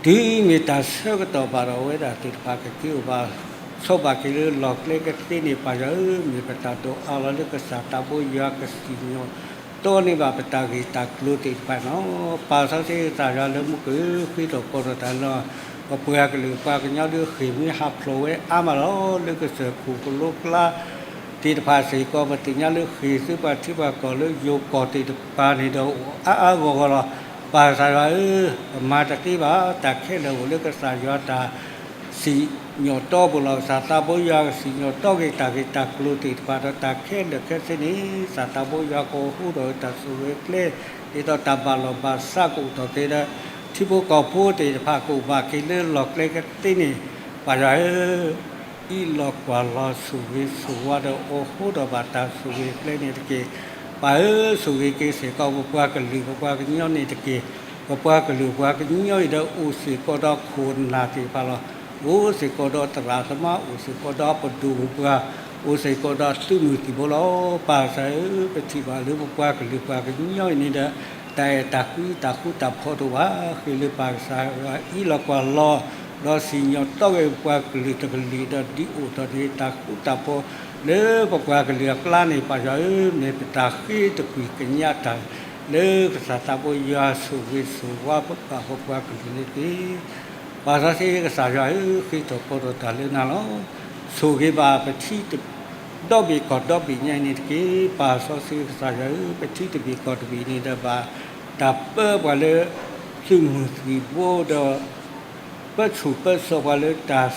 တုၤမ့ၢ်တၢ်ဆၢကတီၢ်ဘၣ်ဒီး အဝဲဒၣ်သ့ၣ်တဖၣ်ကက့ၤအိၣ်ဘၣ် ဆိးဘၣ်က့ၤလၢလီၢ်ကျဲကသ့န့ၣ် ပၢ်ယွၤဧၢ, မ့ၢ်ပတၢ်ဒိးအါလီၤလၢကစၢ်သးဘိယွၤကစံၣ်ညီၣ်တီန့ၢ်ဘၣ်ပတၢ်ဂ့ၢ်တၢ်ကျိၤသ့ၣ်တဖၣ်န့ၣ်လီၤ. ပၢ်စီဆှံကစၢ်ယွၤလၢမူခိၣ်ဧၢ, ဃ့ထီၣ်ကီထီၣ်တၢ်လၢ ပပှၤကလုာ်ပှၤကညီဒုးဃ့ၢ်မှံဟးဖျိးဝဲအါမးလီၤ. လၢကစၢၢ်ခိၣ်ကလိကျါ သ့ၣ်တဖၣ်စ့ၢ်ကီး ပသ့ၣ်ညါလၢဃ့ၢ်ဆူပှၤထံပှၤကီၢ်လၢယိၤကီၢ်သ့ၣ်တဖၣ်န့ၣ်ဒီး အိၣ်အါအါဂီၢ်ဂီၢ်လီၤ. ပၢ်ကစၢ်ယွၤဧၢ, ပမၤတသ့ဘၣ်, တၢ်ခဲလၢာ်အိၣ်လၢကစၢ်ယွၤတၢ်စံၣ်ညီၣ်တီပူၤလီၤ. ကစၢ်သးဘိယွၤကစံၣ်ညီၣ်တီက့ၤတၢ်ဂ့ၢ်တၢ်ကျိၤသ့ၣ်တဖၣ်ဒီး တၢ်ခဲလၢာ်ခဲဆ့န့ၣ် ကစၢ်သးဘိယွၤကအိၣ်ဃိဒီးတၢ်ဆိၣ်ဂ့ၤကျဲ ဒ်သိးတၢ်ဘၣ်လီၢ်ဘၣ်စးကအိၣ်ထီၣ်က့ၤဒီး ထံဖိကီၢ်ဖိသ့ၣ်တဖၣ်ကအိၣ်ဘၣ်က့ၤလၢလီၢ်ကျဲကသ့န့ၣ် ပၢ်ယွၤဧၢ အံးလီၤကွၢ်လီၤဆိၣ်ဂ့ၤဆိၣ်ဝါဒီး အိၣ်ဃိဒီးဘၣ်တၢ်ဆိၣ်ဂ့ၤကျဲန့ၣ်တက့ၢ်. ပၢ်ဧၢ, ဆိၣ်ဂ့ၤက့ၤစ့ၢ်ကီး ပပှၤကလုာ်ပပှၤကညီန့ၣ်တက့ၢ်. ပပှၤကလုာ်ပှၤကညီအံၤဒီး အိၣ်စ့ၢ်ကီးဒီးခိၣ်နၢ်သ့ၣ်တဖၣ်လီၤ. အိၣ်စ့ၢ်ကီးဒီးသရၣ်သမါ, အိၣ်စ့ၢ်ကီးဒီးပဒိၣ်ပပှၢ်, အိၣ်စ့ၢ်ကီးဒီးသုးမုၢ်သံၣ်ဘိလီၤ. ပၢ်ကစၢ်ဧၢ, ပထံၣ်ဘၣ်လၢပပှၤကလုာ်ပှၤကညီအံၤန့ၣ်ဒီး တၢ်အဲၣ်တၢ်ကွံတၢ်ဃူတၢ်ဖိးတအိၣ်ဘၣ်. ဃ့လၢပၢ်ကစၢ်ယွၤအံးလီၤကွၢ်လီၤ ဒီးစံၣ်ညီၣ်တီက့ၤပပှၤကလုာ်တကလုာ်ဒီး ဒုးအိၣ်ထီၣ်န့ၣ်တၢ်ဃူတၢ်ဖိးလၢပပှၤကလုာ်အကျါန့ၣ် ပၢ်ယွၤဧၢ, မ့ၢ်ပတၢ်ဃ့တကွံာ်ကညးတၢ်လၢကစၢ်သးဘိယွၤဆိၣ်ဂ့ၤဆိၣ်ဝါပပှၤကလုာ်န့ၣ်တက့ၢ်. ပၢ်စီဆှံကစၢ်ယွၤဧၢ, ဃ့ထီၣ်ကီထီၣ်တၢ်လၢနၤလီၤ. ဆိၣ်ဂ့ၤဘၣ်ပထံ ဒီဘ့ၣ်ကီၢ်ဒီဘ့ၣ်ညါအံၤန့ၣ်တက့ၢ်. ပၢ်စီဆှံကစၢ်ယွၤဧၢ, ပထံတဘ့ၣ်ကီၢ်တဘ့ၣ်န့ၣ်ဒီးဘၣ်တၢ်ပၢပှၤလၢ သုးမုၢ်သံၣ်ဘိဒီး ပၢဆူၣ်ပၢစိးပှၤလၢတၢ်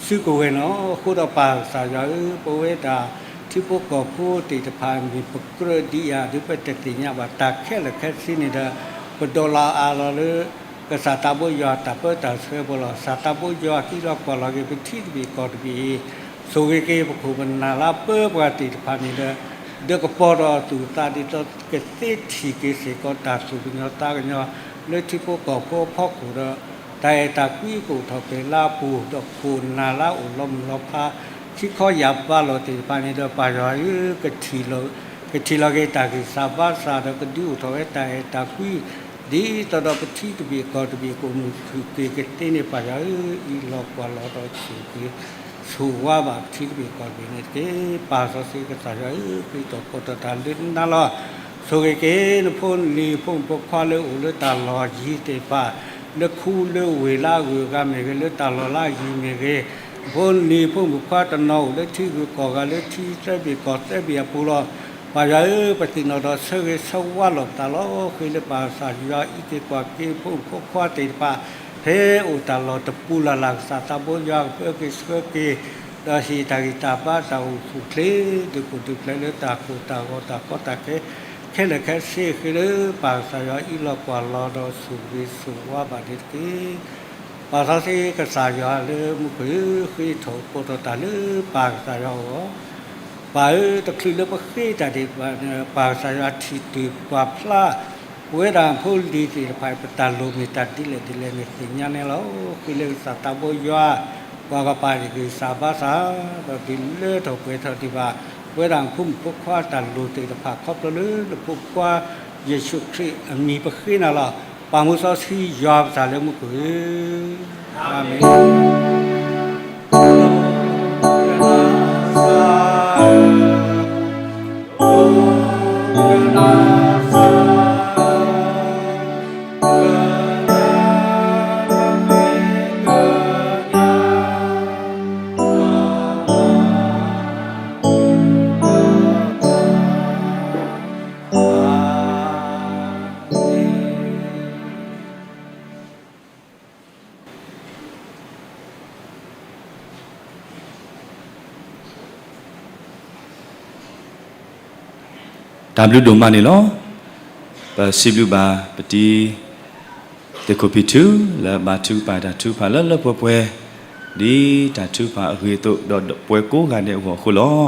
စုကဝဲၤနီၤ. အဃိဒီးပၢ်ကစၢ်ယွၤဧၢ, ပဝဲဒၣ်ထံဖိကီၢ်ဖိသ့ၣ်တဖၣ် မ့ၢ်ပကြၢးဒ်အံၤဒုး ပတသ့ၣ်ညါဘၣ်. တၢ်ခဲလၢာ်ခဲဆ့န့ၣ်ဒီး ပဒိးလီၤအးလီၤလၢ ကစၢ်သးဘိယွၤတၢ်ပၢတၢ်ဆှၢပူၤလီၤ. ကစၢ်သးဘိယွၤဟံးလီၤကွၢ်လီၤက့ၤ ပထံတဘ့ၣ်ကီၢ်တဘ့ၣ်အံၤ, ဆိၣ်ဂ့ၤက့ၤပခိၣ်ပနၢ်လၢပၢပှၤသ့ၣ်တဖၣ်န့ၣ်ဒီး ဒီးကပီၤဒီးအသူၣ်အသး ဒ်သိးကသ့ထံၣ်က့ၤစ့ၢ်ကီး တၢ်သူၣ်ကညီၤသးကညီၤ လၢထံဖိကီၢ်ဖိအဖီခိၣ်ဒီး တၢ်အဲၣ်တၢ်ကွံကအိၣ်ထီၣ်က့ၤလၢအပူၤ, ဒီးခိၣ်နၢ်လၢအအိၣ်လီၤမုၢ်လီၤဖး ထံခီယၢ်ဘါလီၢ်သ့ၣ်တဖၣ်န့ၣ်ဒီး ပၢ်ယွၤဧၢ, ကထံၣ်လီၤက့ၤတၢ်ဂံၢ်စၢ်ဘါစၢ်ဒီး ကဒုးအိၣ်ထီၣ်ဝဲတၢ်အဲၣ်တၢ်ကွံ ဒ်သိးဒီးပထံတဘ့ၣ်ကီၢ်တဘ့ၣ် ကအိၣ်မုာ်ခုၣ်က့ၤကသ့န့ၣ် ပၢ်ယွၤဧၢ, ဟံးလီၤကွၢ်လီၤဒီးဆိၣ်ဂ့ၤ ဆိၣ်ဝါဘၣ်ပထံတဘ့ၣ်ကီၢ်တဘ့ၣ်န့ၣ်တက့ၢ်. ပၢ်စီဆှံကစၢ်ယွၤဧၢ, ဃ့ထီၣ်ကိးတီၤတၢ်လၢနၤလီၤ. ဆိၣ်ဂ့ၤက့ၤ နဖိနလံၤဖိမုၣ်ဖိခွါလၢအိၣ်လၢတၢ်လီၢ်ယံၤသ့ၣ်တဖၣ်, လၢခူလၢဝ့ၢ်လၢအဂုၤအဂၤမ့ၢ်ဂ့ၤ, လၢတၢ်လီၢ်လၢအယံၤမ့ၢ်ဂ့ၤ, နဖိနလံၤဖိမုၣ်ဖိခွါတနီၤအိၣ်လၢထံဂုၤကီၢ်ဂၤ လၢထံသၢဘ့ၣ်ကီၢ်သၢဘ့ၣ်အပူၤလီၤ. ပၢ်ယွၤဧၢ, ပသ့ၣ်နီၣ်ဒီးဆၢဂ့ၤဆၢဝါလိာ်ပသးလီၤ. ဃ့လၢပၢ်ကစၢ်ယွၤအံးက့ၤကွၢ်က့ၤဖိမုၣ်ဖိခွါသ့ၣ်တဖၣ် ဖဲအိၣ်တၢ်လီၢ်တပူၤလၢ်လၢ် ကစၢ်သးဘိယွၤကပၢက့ၤဆှၢက့ၤ, ဒီးဟ့ၣ်တၢ်ဂံၢ်တၢ်ဘါတၢ်အိၣ်ဆူၣ်အိၣ်ချ့ ဒုးခိၣ်ဒုးဖျဲးလၢတၢ်ကိၢ်တၢ်ဂီၤတၢ်ကီတၢ်ခဲ ခဲလၢာ်ခဲဆ့ ဃ့လၢပၢ်ကစၢ်ယွၤအံးလီၤကွၢ်လီၤဒီးဆိၣ်ဂ့ၤဆိၣ်ဝါဘၣ်န့ၣ်တက့ၢ်. ပၢ်စီဆှံကစၢ်ယွၤလၢမူခိၣ်ဧၢ, ဃ့ထီၣ်ကိးတီၤတၢ်လၢပၢ်ကစၢ်ယွၤအဂီၢ်. ပၢ်ဧၢ, တချုးလၢပဃ့တၢ်ဒံးဘၣ်န့ၣ် ပၢ်ကစၢ်ယွၤထံၣ်တုၤပှၤဖျါ ပဝဲဒၣ်ဖိလံၤသ့ၣ်တဖၣ် ပတၢ်လိၣ်မ့ၢ်တၢ်ဒ်လဲၣ်ဒ်လဲၣ်န့ၣ် သ့ၣ်ညါန့ၣ်လီၤ. ဃ့လၢကစၢ်သးဘိယွၤ ပှၤကပာ်တ့ၢ်ဂံၢ်စၢ်ဘါစၢ် ဒီးဒုးလၢထီၣ်ပှဲၤထီၣ်ဒံးဘၣ် ပဝဲဒၣ်ဖိမုၣ်ဖိခွါတၢ်လိၣ်သ့ၣ်တဖၣ် ခီဖျိလၢနဖိခွါ ယ့ၣ်ၡူးခရံာ်အမံၤပဃ့နၤလီၤ. ပၢ်မူစီဆှံယွၤပသးလၢမူခိၣ်ဧၢ, အၤမ့ၣ်. တၢ်ဘျုးဒိၣ်မးန့ၣ်လီၤ. ပစံးဘျုးဘၣ်ပတံၤ သုးခိၣ်ဖံးထူ လၢဘါထုကဖၣ်တၢ်ထုကဖၣ်လၢလၢပှဲၤပှဲၤ ဒ်တၢ်ထုကဖၣ်အဂ့ၢ်အသိး ဒီးပှၤကိးဂၤဒဲးအဂီၢ်အဃိလီၤ.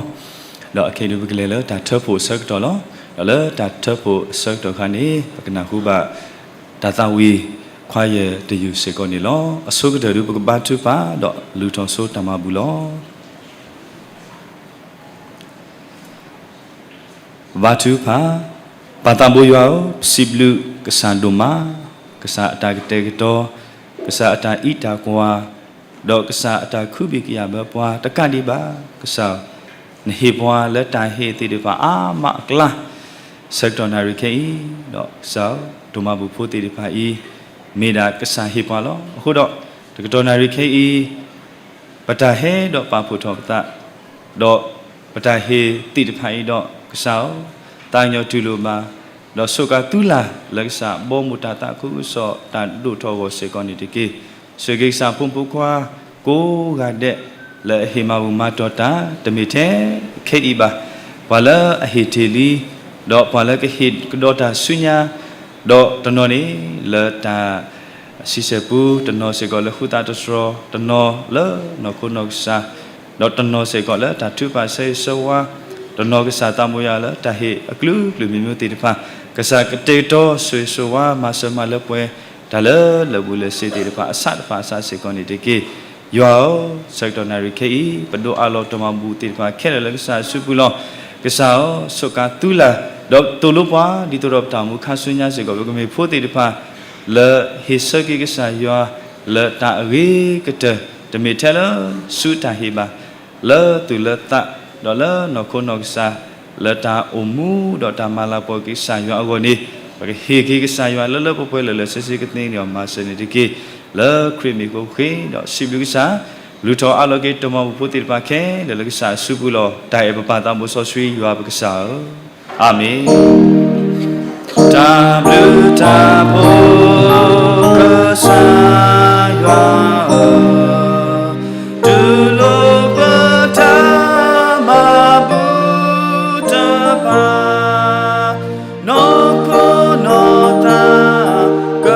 ဒီးအခဲအံၤဒုးပကလဲၤလၢတၢ်ထၢဖှိၣ်အဆၢကတီၢ်လီၤ. ဒီးလၢတၢ်ထၢဖှိၣ်အဆၢကတီၢ်အခါန့ၣ် ပကနၢ်ဟူဘၣ် တၢ်သးဝံၣ်ခွါယဲၢ်တယုၢ်စ့ၢ်ကီးန့ၣ်လီၤ. အဆိကတၢၢ်ဒုးပကဘါထုကဖၣ် ဒီးလူၤထီၣ်ဆိတၢ်မၤဘူၣ်လီၤ. ဘါထုကဖၣ်, ပၢ်သးဘိယွၤဧၢ, ပစံးဘျုးကစၢ်ဒိၣ်မး, ကစၢ်အတၢ်ကတဲာ်ကတီၤ, ကစၢ်အတၢ်အံးတၢ်ကွၢ်, ဒီးကစၢ်အတၢ်ခုဘံၣ်ကယာ်ဘၢပှၤတကးဒံးဘၣ်, ကစၢ် နဟ့ၣ်ပှၤလၢတၢ်ဟ့ၣ်သ့ၣ်တဖၣ်အါမးအကျါ ဆၢကတီၢ်နၣ်ရံၣ်ခဲအံၤ, ဒီးကစၢ်ဧၢ, ဒိၣ်မးဘူၣ်ဖိသ့ၣ်တဖၣ်အံၤ မ့ၢ်ဒၣ်ကစၢ်ဟ့ၣ်ပှၤလီၤ. အဃိဒီး တကတီၢ်နၣ်ရံၣ်ခဲအံၤ ပတၢ်ဟဲဒီးပာ်ဖှိၣ်ထီၣ်ပသး, ဒီးပတၢ်ဟ့ၣ်သ့ၣ်တဖၣ်အံၤဒီးကစၢ်ဧၢ, သးကညီၤတူၢ်လိာ်ဘၣ်, ဒီးစူးကါသုလၢ်လၢကစၢ် ဘီမုၢ်တၢ်သးခုကစီၣ်တၢ်ဒိၣ်ထီၣ်အဂီၢ်စ့ၢ်ကီးန့ၣ်တက့ၢ်. ဆိၣ်ဂ့ၤက့ၤကစၢ်ဖိမုၣ်ဖိခွါ ကိးဂၤဒဲး လၢအဟ့ၣ်မၤဘူၣ်မၤတီၤတၢ် တမ့ၢ်ထဲခဲအံၤဘၣ်. ပှၤလၢအဟ့ၣ်တ့ၢ်လံ, ဒီးပှၤလၢကဟ့ၣ်ကဒီးတၢ်ဆူညါ, ဒီးတနီၤန့ၣ် လၢတၢ် ဆံဆဲၣ်ပူ တနီၤစ့ၢ်ကီးလၢဃုသးတတြီ, တနီၤလၢနီၢ်ခိနီၢ်ကစၢ်, ဒီးတနီၤစ့ၢ်ကီးလၢတၢ်ထုကဖၣ်ဆၢဂ့ၤဆၢဝါ, တနီၤကစၢ်သးဘိယွၤလၢတၢ်ဟ့ၣ်အကလုာ်ကလုာ်မံၤမံၤသ့ၣ်တဖၣ်, ကစၢ်ကတဲာ်ကတီၤဆိၣ်ဂ့ၤဆိၣ်ဝါမၤစၢၤမၤလၢပှဲၤ တၢ်လၢလၢာ်ဘူၣ်လၢာ်စ့ၤသ့ၣ်တဖၣ်အစးတဖၣ်အစးစ့ၢ်ကီးန့ၣ်တက့ၢ်. ယွၤဧၢ, ဆၢကတီၢ်နၣ်ရံၣ်ခဲအံၤ ပဒိးအးလီၤတၢ်မၤဘူၣ်သ့ၣ်တဖၣ်ခဲလၢာ်လၢကစၢ်အစုပူၤလီၤ. ကစၢ်ဧၢ, စူးကါသုလၢ်, ဒီးသိၣ်လိပှၤ ဒ်သိးဒီးပတၢ်အိၣ်မူခါဆူညါစ့ၢ်ကီး ပကမ့ၢ်ဖိသ့ၣ်တဖၣ် လၢဟ့ၣ်ဆၢက့ၤကစၢ်ယွၤ လၢတၢ်အဂ့ၤကတၢၢ် တမ့ၢ်ထဲလၢဆူတၢ်ဟ့ၣ်ဘၣ် လၢသူၣ်လၢသး ဒီးလၢနီၢ်ခိနီၢ်ကစၢ် လၢတၢ်အိၣ်မူဒီးတၢ်မၤလၤကပီၤက့ၤကစၢ်ယွၤအဂီၢ်န့ၣ် ပကဟ့ၣ်က့ၤကစၢ်ယွၤလၢလၢပှဲၤပှဲၤလၢာ်လၢာ်ဆ့ဆ့ကသ့န့ၢ်အီၤမၤစၢၤန့ၣ်တက့ၢ်. လၢခရံာ်မံၤအဃိ ဒီးစံးဘျုးကစၢ်, လုၢ်ထီၣ်အးလီၤက့ၤတၢ်မၤဘူၣ်ဖိသ့ၣ်တဖၣ်ခဲလၢာ်လၢကစၢ်အစုပူၤလီၤ. တၢ်အဲၣ်ပပၢ်သးဘိစီဆှံယွၤပကစၢ်ဧၢ, အၤမ့ၣ်. တၢ်ဘျုးတၢ်ဖှိၣ်ကစၢ်ယွၤဧၢ, တူၢ်လိာ်ပတၢ်မၤဘူၣ်တဖၣ်, နီၢ်ခိနီၢ်သးက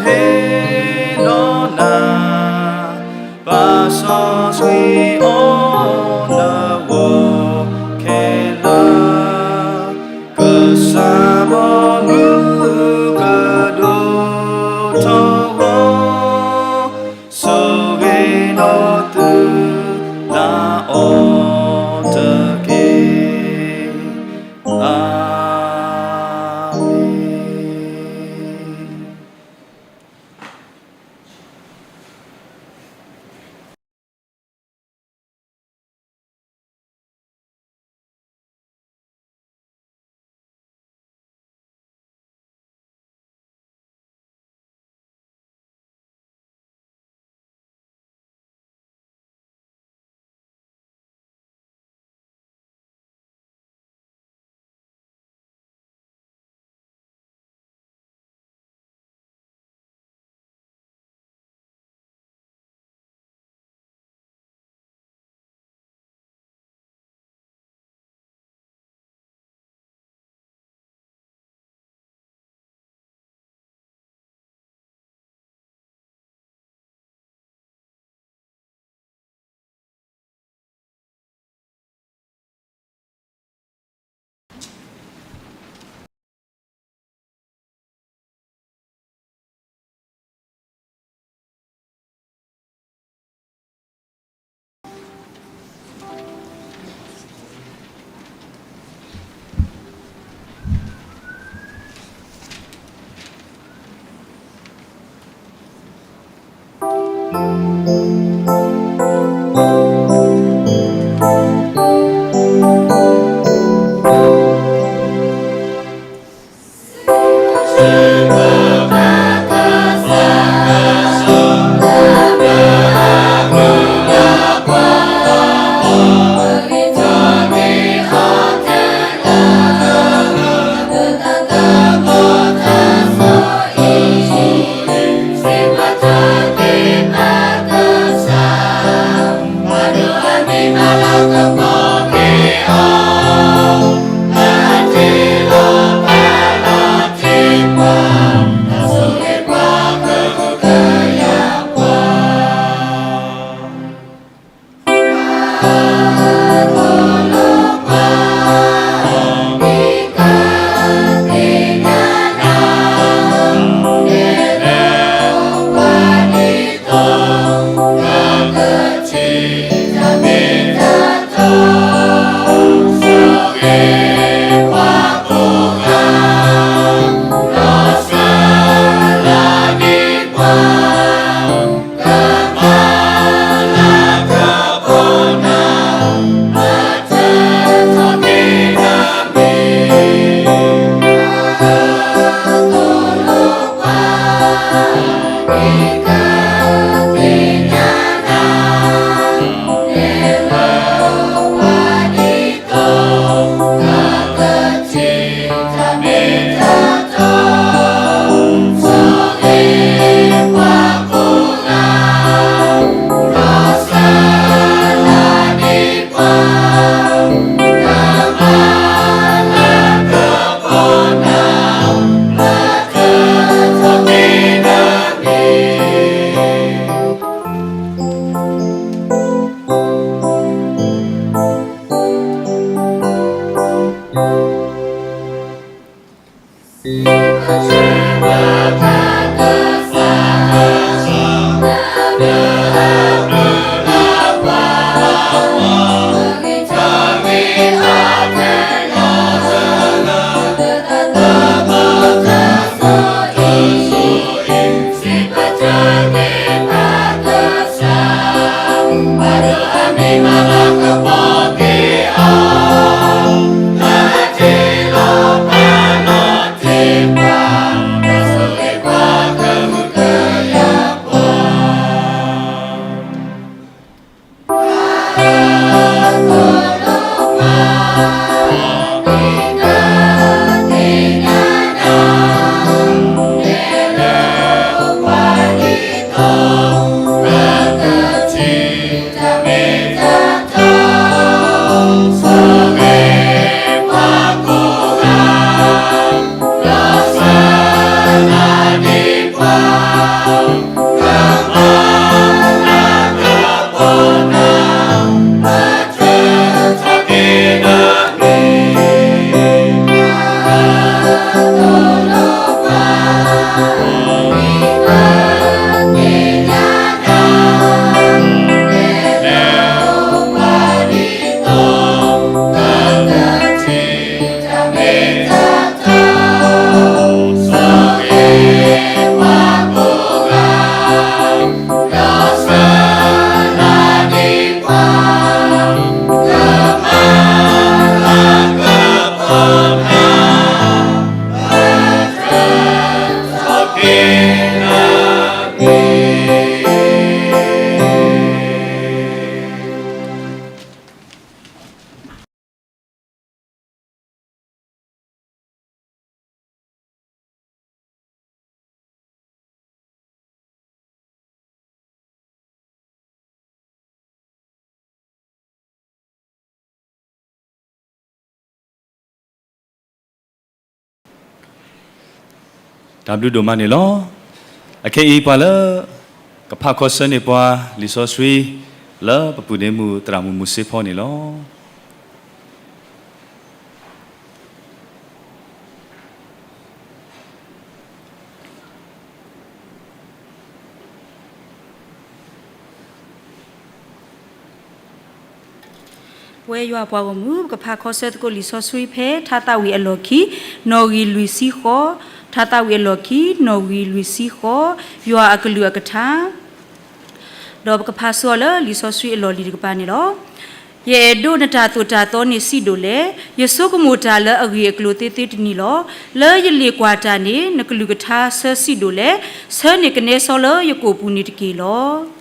ဟ့ၣ်နီၢ်နၤ ပာ်စီဆှံအီၤနဂီၢ်ခဲလၢာ်, ကစၢ်မီမုၢ်ကဒိၣ်ထီၣ်ဂီၤ, ဆိၣ်ဂ့ၤဒီးသုလၢအီၤတက့ၢ်. အၤမ့ၣ်. တၢ်ဘျုးဒိၣ်မးန့ၣ်လီၤ. အခဲအံၤပှၤလၢ ကဖးခီဆၢန့ၢ်ပှၤလံာ်စီဆှံ လၢပပုၢ်ဒ့မုၣ်သရၣ်မုၣ်မုၢ်စ့ဖီန့ၣ်လီၤ. ပဝဲယွၤပှၤဂီၢ်မုၢ် ပကဖးခီဆၢသကိးလံာ်စီဆှံဖဲ ထါသးဝံၣ်အလီၢ်ခံ နီၣ်ဂံၢ်လွံၢ်ဆံဃိး, ထါသးဝံၣ်အလီၢ်ခံ နီၣ်ဂံၢ်လွံၢ်ဆံဃိး, ယွၤအကလုၢ်အကထါ ဒီးပကဖးဆိအီၤလၢလံာ်စီဆှံအလီၢ်လံၤတကပၤန့ၣ်လီၤ. ယအဲၣ်ဒိးနတၢ်သိၣ်တၢ်သီန့ၣ်စံးဒိၣ်လဲၣ်, ယဆိကမိၣ်တၢ်လၢအဂ့ၢ်အကျိၤသ့သ့တနံၤလီၤ. လၢယလံာ်ကွၢ်တၢ်န့ၣ် နကလုၢ်ကထါဆၢစံးဒိၣ်လဲၣ်, ဆၢန့ၢ်ကနဲစီလၢယကိာ်ပူၤန့ၣ်တက့ၢ်လီၤ.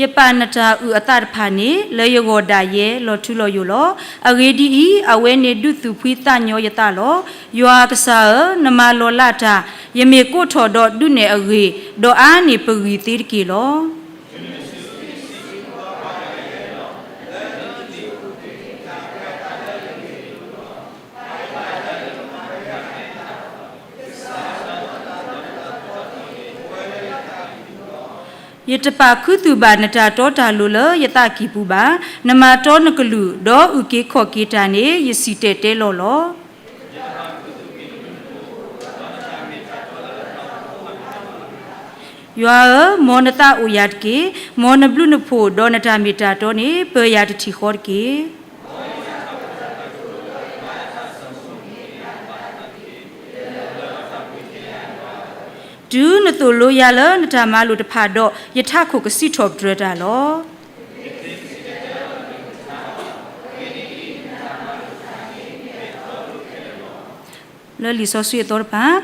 ယပာ်နတၢ်အုၣ်အသးတဖၣ်န့ၣ် လၢယဂီၢ်ဒၣ်ယဲ လီၤထူလီၤယိာ်လီၤ. အဂ့ၢ်ဒ်အံၤ, အဝဲန့ၣ်ဒုးသူၣ်ဖှံသးညီယသးလီၤ. ယွၤကစၢ်ဧၢ, နမၤလီၤလးတၢ်, ယမ့ၢ်ကိးထီၣ်ဒီးဒုးနဲၣ်အဂ့ၢ်, ဒီးအါန့ၢ်ပဂံၢ်သ့တက့ၢ်လီၤ. ယတပာ်ခူသူၣ်ဘၣ်နတၢ်တီတၢ်လိၤလၢယသးကံၢ်ပူၤဘၣ်. နမၤတီနကလုၢ်, ဒီးအုၣ်က့ၤခီၣ်က့ၤတၢ်န့ၣ် ယစံၣ်တဲၤတဲလီၤလီၤ. ယွၤဧၢ, မ်နသးအိၣ်ယၤတက့ၢ်. မ်နဘျုးနဖှိၣ်ဒီးနတၢ်မ့ၢ်တၢ်တီန့ၣ် ပၢၤယၤတထံၣ်ဃီတက့ၢ်. တုၤနသိၣ်လိယၤလၢနတၢ်မၤလိာ်တဖၣ်ဒီး, ယထးခိၣ်ကစံးထီၣ်ပတြၢၤတၢ်လီၤ. လၢလံာ်စီဆှံအသီတဖၣ်,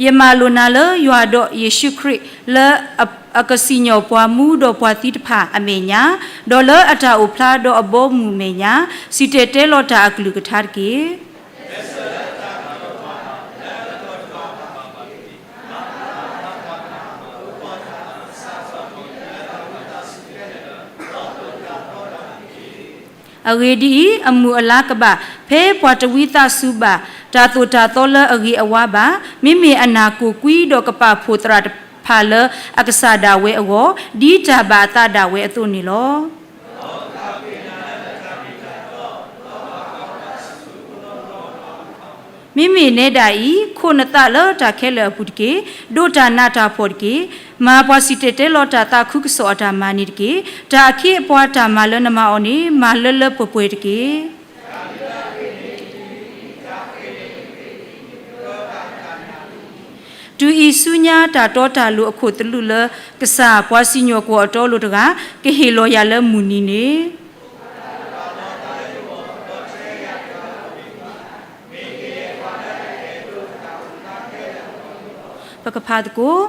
ယမၤလိာ်နၤလၢယွၤဒီးယ့ၣ်ၡူးခရံာ် လၢအကစံၣ်ညီၣ်ပှၤမူဒီးပှၤသံတဖၣ်အမဲာ်ညါ, ဒီးလၢအတၢ်အိၣ်ဖျါဒီးအဘီအမုၢ်အမဲာ်ညါ, စံၣ်တဲၤတဲလီၤတၢ်အကလုၢ်ကထါတက့ၢ်. အဂ့ၢ်ဒ်အံၤ, အမုၢ်အလါကဘၣ်, ဖဲပှၤတဝံသးစူၤဘၣ် တၢ်သိၣ်တၢ်သီလၢအဂ့ၤအဝါဘၣ်, မ့မ့ၢ်အနၢ်ကိၢ်ကွံဒီးကပာ်ဖှိၣ်သရၣ်တဖၣ်လၢအကစၢ်ဒၣ်ဝဲအဂီၢ်, ဒ်တၢ်ဘၣ်အသးဒၣ်ဝဲအသိးန့ၣ်လီၤ. မ့မ့ၢ်နဲဒၣ်အံၤ, ခိးနသးလၢတၢ်ခဲလၢာ်အပူၤတက့ၢ်. ဒိးတၢ်နးတၢ်ဖှီၣ်တက့ၢ်. မၤပှၤစံၣ်တဲၤတဲလီၤတၢ်သးခုကစီၣ်အတၢ်မၤန့ၣ်တက့ၢ်. တၢ်အခ့အပှၤတၢ်မၤလၢနမၤအီၤန့ၣ် မၤလၢလၢပှဲၤပှဲၤတက့ၢ်. တုၤအံၤဆူညါတၢ်တီတၢ်လိၤအခိၣ်သလုးလၢ ကစၢ်ပှၤစံၣ်ညီၣ်ကွီၢ်အတီအလိၤတဂၤ ကဟ့ၣ်လီၤယၤလၢမုၢ်နံၤန့ၣ် ပကဖးသကိး,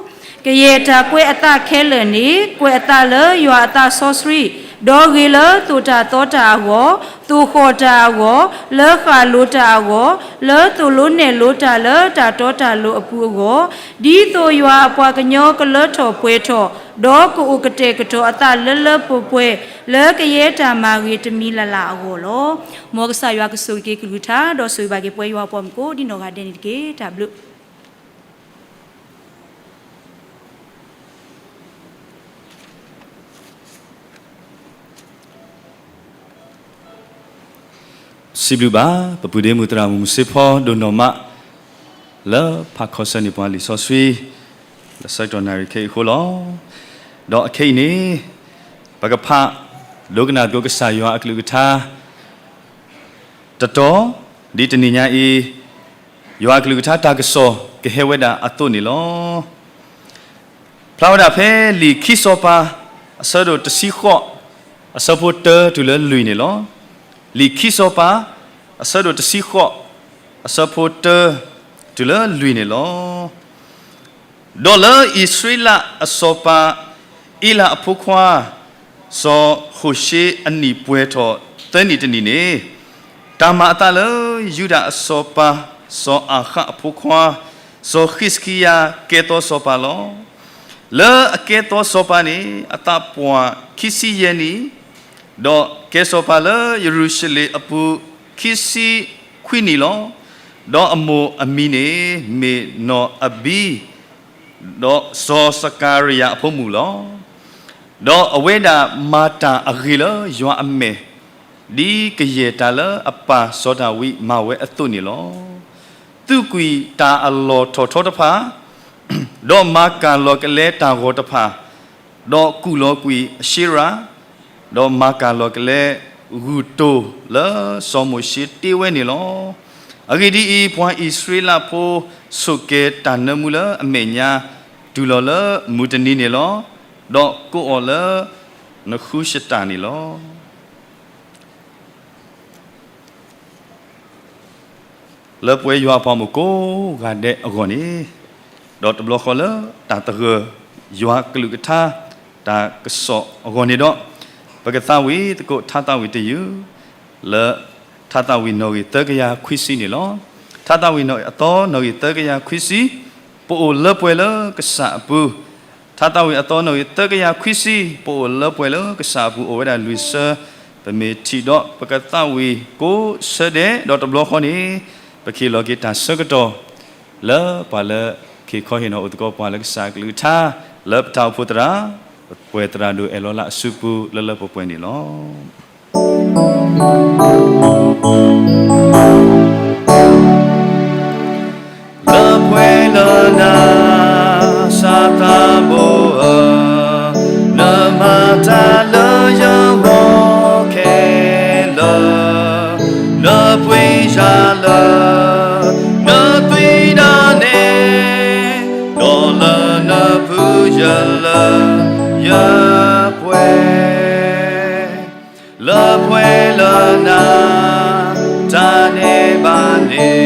ကယဲၢ်တၢ်ကွဲးအသးခဲလၢာ်န့ၣ် ကွဲးအသးလၢယွၤအသးစီဆှံ, ဒီးဂ့ၤလၢသိၣ်တၢ်သီတၢ်အဂီၢ်, သိၣ်ဃီၣ်တၢ်အဂီၢ်, လၢဃၣ်လိၤတၢ်အဂီၢ်, လၢသိၣ်လိနဲၣ်လိတၢ်လၢတၢ်တီတၢ်လိၤအပူၤအဂီၢ်, ဒ်သိးယွၤအပှၤကညီကလၢထီၣ်ပှဲၤထီၣ်, ဒီးကအိၣ်ကတဲာ်ကတီၤအသးလၢလၢပှဲၤပှဲၤ, လၢကယဲၢ်တၢ်မၤဂ့ၤတမံၤလၢ်လၢ်အဂီၢ်လီၤ. မ်ကစၢ်ယွၤကဆိၣ်ဂ့ၤက့ၤကလုၢ်ကထါ ဒီးဆိၣ်ဂ့ၤဘၣ်က့ၤပဝဲယွၤပှၤမုၣ်ကိးဒ်နီၢ်ဂၤဒဲးန့ၣ်တက့ၢ်. တၢ်ဘျုး စံးဘျုးဘၣ် ပပုၢ်ဒ့မုၣ်သရၣ်မုၣ်မုၢ်စ့ဖီဒိၣ်နီၢ်မး လၢဖးခီဆၢန့ၢ်ပှၤလံာ်စီဆှံ လၢဆၢကတီၢ်နၣ်ရံၣ်ခဲအံၤအဃိလီၤ. ဒီးအခဲအံၤန့ၣ် ပကဖး ဒိကနၣ်သကိးကစၢ်ယွၤအကလုၢ်ကထါ တတီၤ ဒ်တနံၤညါအံၤ ယွၤအကလုၢ်ကထါတၢ်ကစီၣ်ကဟဲဝဲဒၣ်အသိးန့ၣ်လီၤ. ဖျါဝဲဒၣ်ဖဲလံာ်ခံစီၤပၤ အဆၢဒိၣ်တဆံဃိး အဆၢဖိတၢတုၤလၢလွံၢ်န့ၣ်လီၤ. လံာ်ခံစီၤပၤ အဆၢဒိၣ်တဆံဃိး အဆၢဖိတၢတုၤလၢလွံၢ်န့ၣ်လီၤ. ဒီးလၢအံၣ်စရ့လးအစီၤပၤ အ့လးအဖိခွါ စီၤဃိၤၡ့အနံၣ်ပှဲၤထီၣ်သၢနံၣ်တနံၣ်န့ၣ်, တၢ်မၤအသးလၢယူဒၤအစီၤပၤ စီၤအၤဃးအဖိခွါ စီၤဃံးစကံယၤကဲသီစီၤပၤလီၤ. လၢအကဲသီစီၤပၤန့ၣ် အသးပှၢ်ခံဆံယဲၢ်နံၣ်, ဒီးကဲစီၤပၤလၢယရူၤၡလ့ၣ်အပူၤခံဆံခွံနံၣ်လီၤ. ဒီးအမိၢ်အမံၤန့ၣ်မ့ၢ်နီၢ်အဘံ, ဒီးစီၤစကၤရယၤအဖိမုၣ်လီၤ. ဒီးအဝဲဒၣ်မၤတၢ်အဂ့ၤလၢယွၤအမဲာ်, ဒ်ကယဲၢ်တၢ်လၢအပၢ်စီၤဒၤဝံးမၤဝဲအသိးန့ၣ်လီၤ. သူၣ်ကွံာ်တၢ်အလီၢ်ထီၣ်ထီတဖၣ်, ဒီးမၤကၢ်လီၤကလဲတၢ်ဂီၤတဖၣ်, ဒီးကူၣ်လီၤကွံာ်အၡ့ရၤ, ဒီးမၤကၢ်လီၤကလဲဂုၢ်တိၢ်လၢစီၤမိၤၡ့တ့ဝဲန့ၣ်လီၤ. အဂ့ၢ်ဒ်အံၤ, ပှၤအံၣ်စရ့လးဖိဆိၣ်ကဲၤတၢ်နၢမူလၢအမဲာ်ညါ တုၤလီၤလၢမုၢ်တနံၤန့ၣ်လီၤ. ဒီးကိးအီၤလၢနဃူၡတၢ်န့ၣ်လီၤ. လၢပှဲၤယွၤအပှၤမုၣ်ကိးဂၤဒဲးအဂီၢ်န့ၣ်, ဒီးတဘျီဃီလၢတၢ်သဂၢၢ်ယွၤကလုၢ်ကထါ တၢ်ကစီၣ်အဂီၢ်န့ၣ်ဒီး, ပကသးဝံၣ်သကိးထါသးဝံၣ်တယုၢ်, လၢထါသးဝံၣ်နီၣ်ဂံၢ်သၢကယၤခွံဆံန့ၣ်လီၤ. ထါသးဝံၣ်နီၣ်ဂံၢ်အသီနီၣ်ဂံၢ်သၢကယၤခွံဆံ, ပအိၣ်လၢပှဲၤလၢကစၢ်အပူၤ, ထါသးဝံၣ်အသီနီၣ်ဂံၢ်သၢကယၤခွံဆံ, ပအိၣ်လၢပှဲၤလၢကစၢ်အပူၤအိၣ်ဝဲဒၣ်လွံၢ်ဆၢ, ပမ့ၢ်ထံၣ်ဒီးပကသးဝံၣ်ကိးဆၢဒဲး, ဒီးတဘျီဃီန့ၣ်, ပကဟ့ၣ်လီၤက့ၤတၢ်ဆၢကတီၢ် လၢပှၤလၢက့ၤခီဟ့ၣ်နီၤအိၣ်သကိးပှၤလၢကစၢ်အကလုၢ်ကထါ, လၢပတၢ်အိၣ်ဖှိၣ်သရၣ်, ပပှဲၤသရၣ်ဒိၣ်အဲၣ်လီၤလၢအစုပူၤလၢလၢပှဲၤပှဲၤန့ၣ်လီၤ. လၢပှဲၤလၢနၤ စီၤသးဘိဧၢ, နမၤတၢ်လၢယဂီၢ်ခဲလၢာ်, နပှ့ၤယၤလၢ နသွံၣ်ဒၣ်နဲ, ဒီးလၢနပူၤယလၢယပှဲၤ လၢပှဲၤလၢနၤ တၢ်န့ၣ်ဘၣ်န့ၣ်,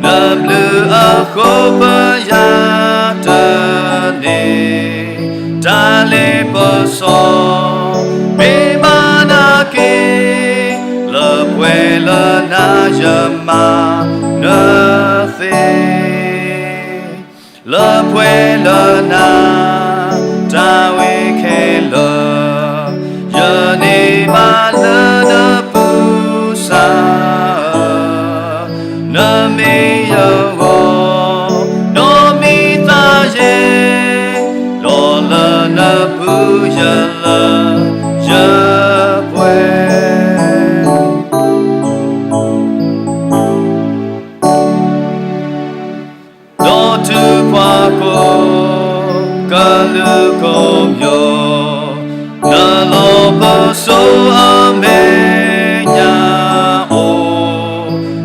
နဘျုးအဃိပယၤတန့ၢ်, တၢ်လ့ပစီ မ့ၢ်ဘၣ်နၤက့ၤ, လၢပှဲၤလၢနၤယမၤနသ့ လၢပှဲၤလၢနၤ တၢ်ဝဲခဲလၢာ်, ယန့ၢ်ဘၣ်လၢနပူၤစၢ်ဧၢ, နမ့ၢ်ယဂီၢ် ဒီးမ့ၢ်သးယဲ, ဒီးလၢနပူၤယလၢယပှဲၤ ဒီးတုၤပှၤကိးကလုာ်ကိးမျိုး, နလီၢ်ပစိာ်အမဲာ်ညါအိၣ်,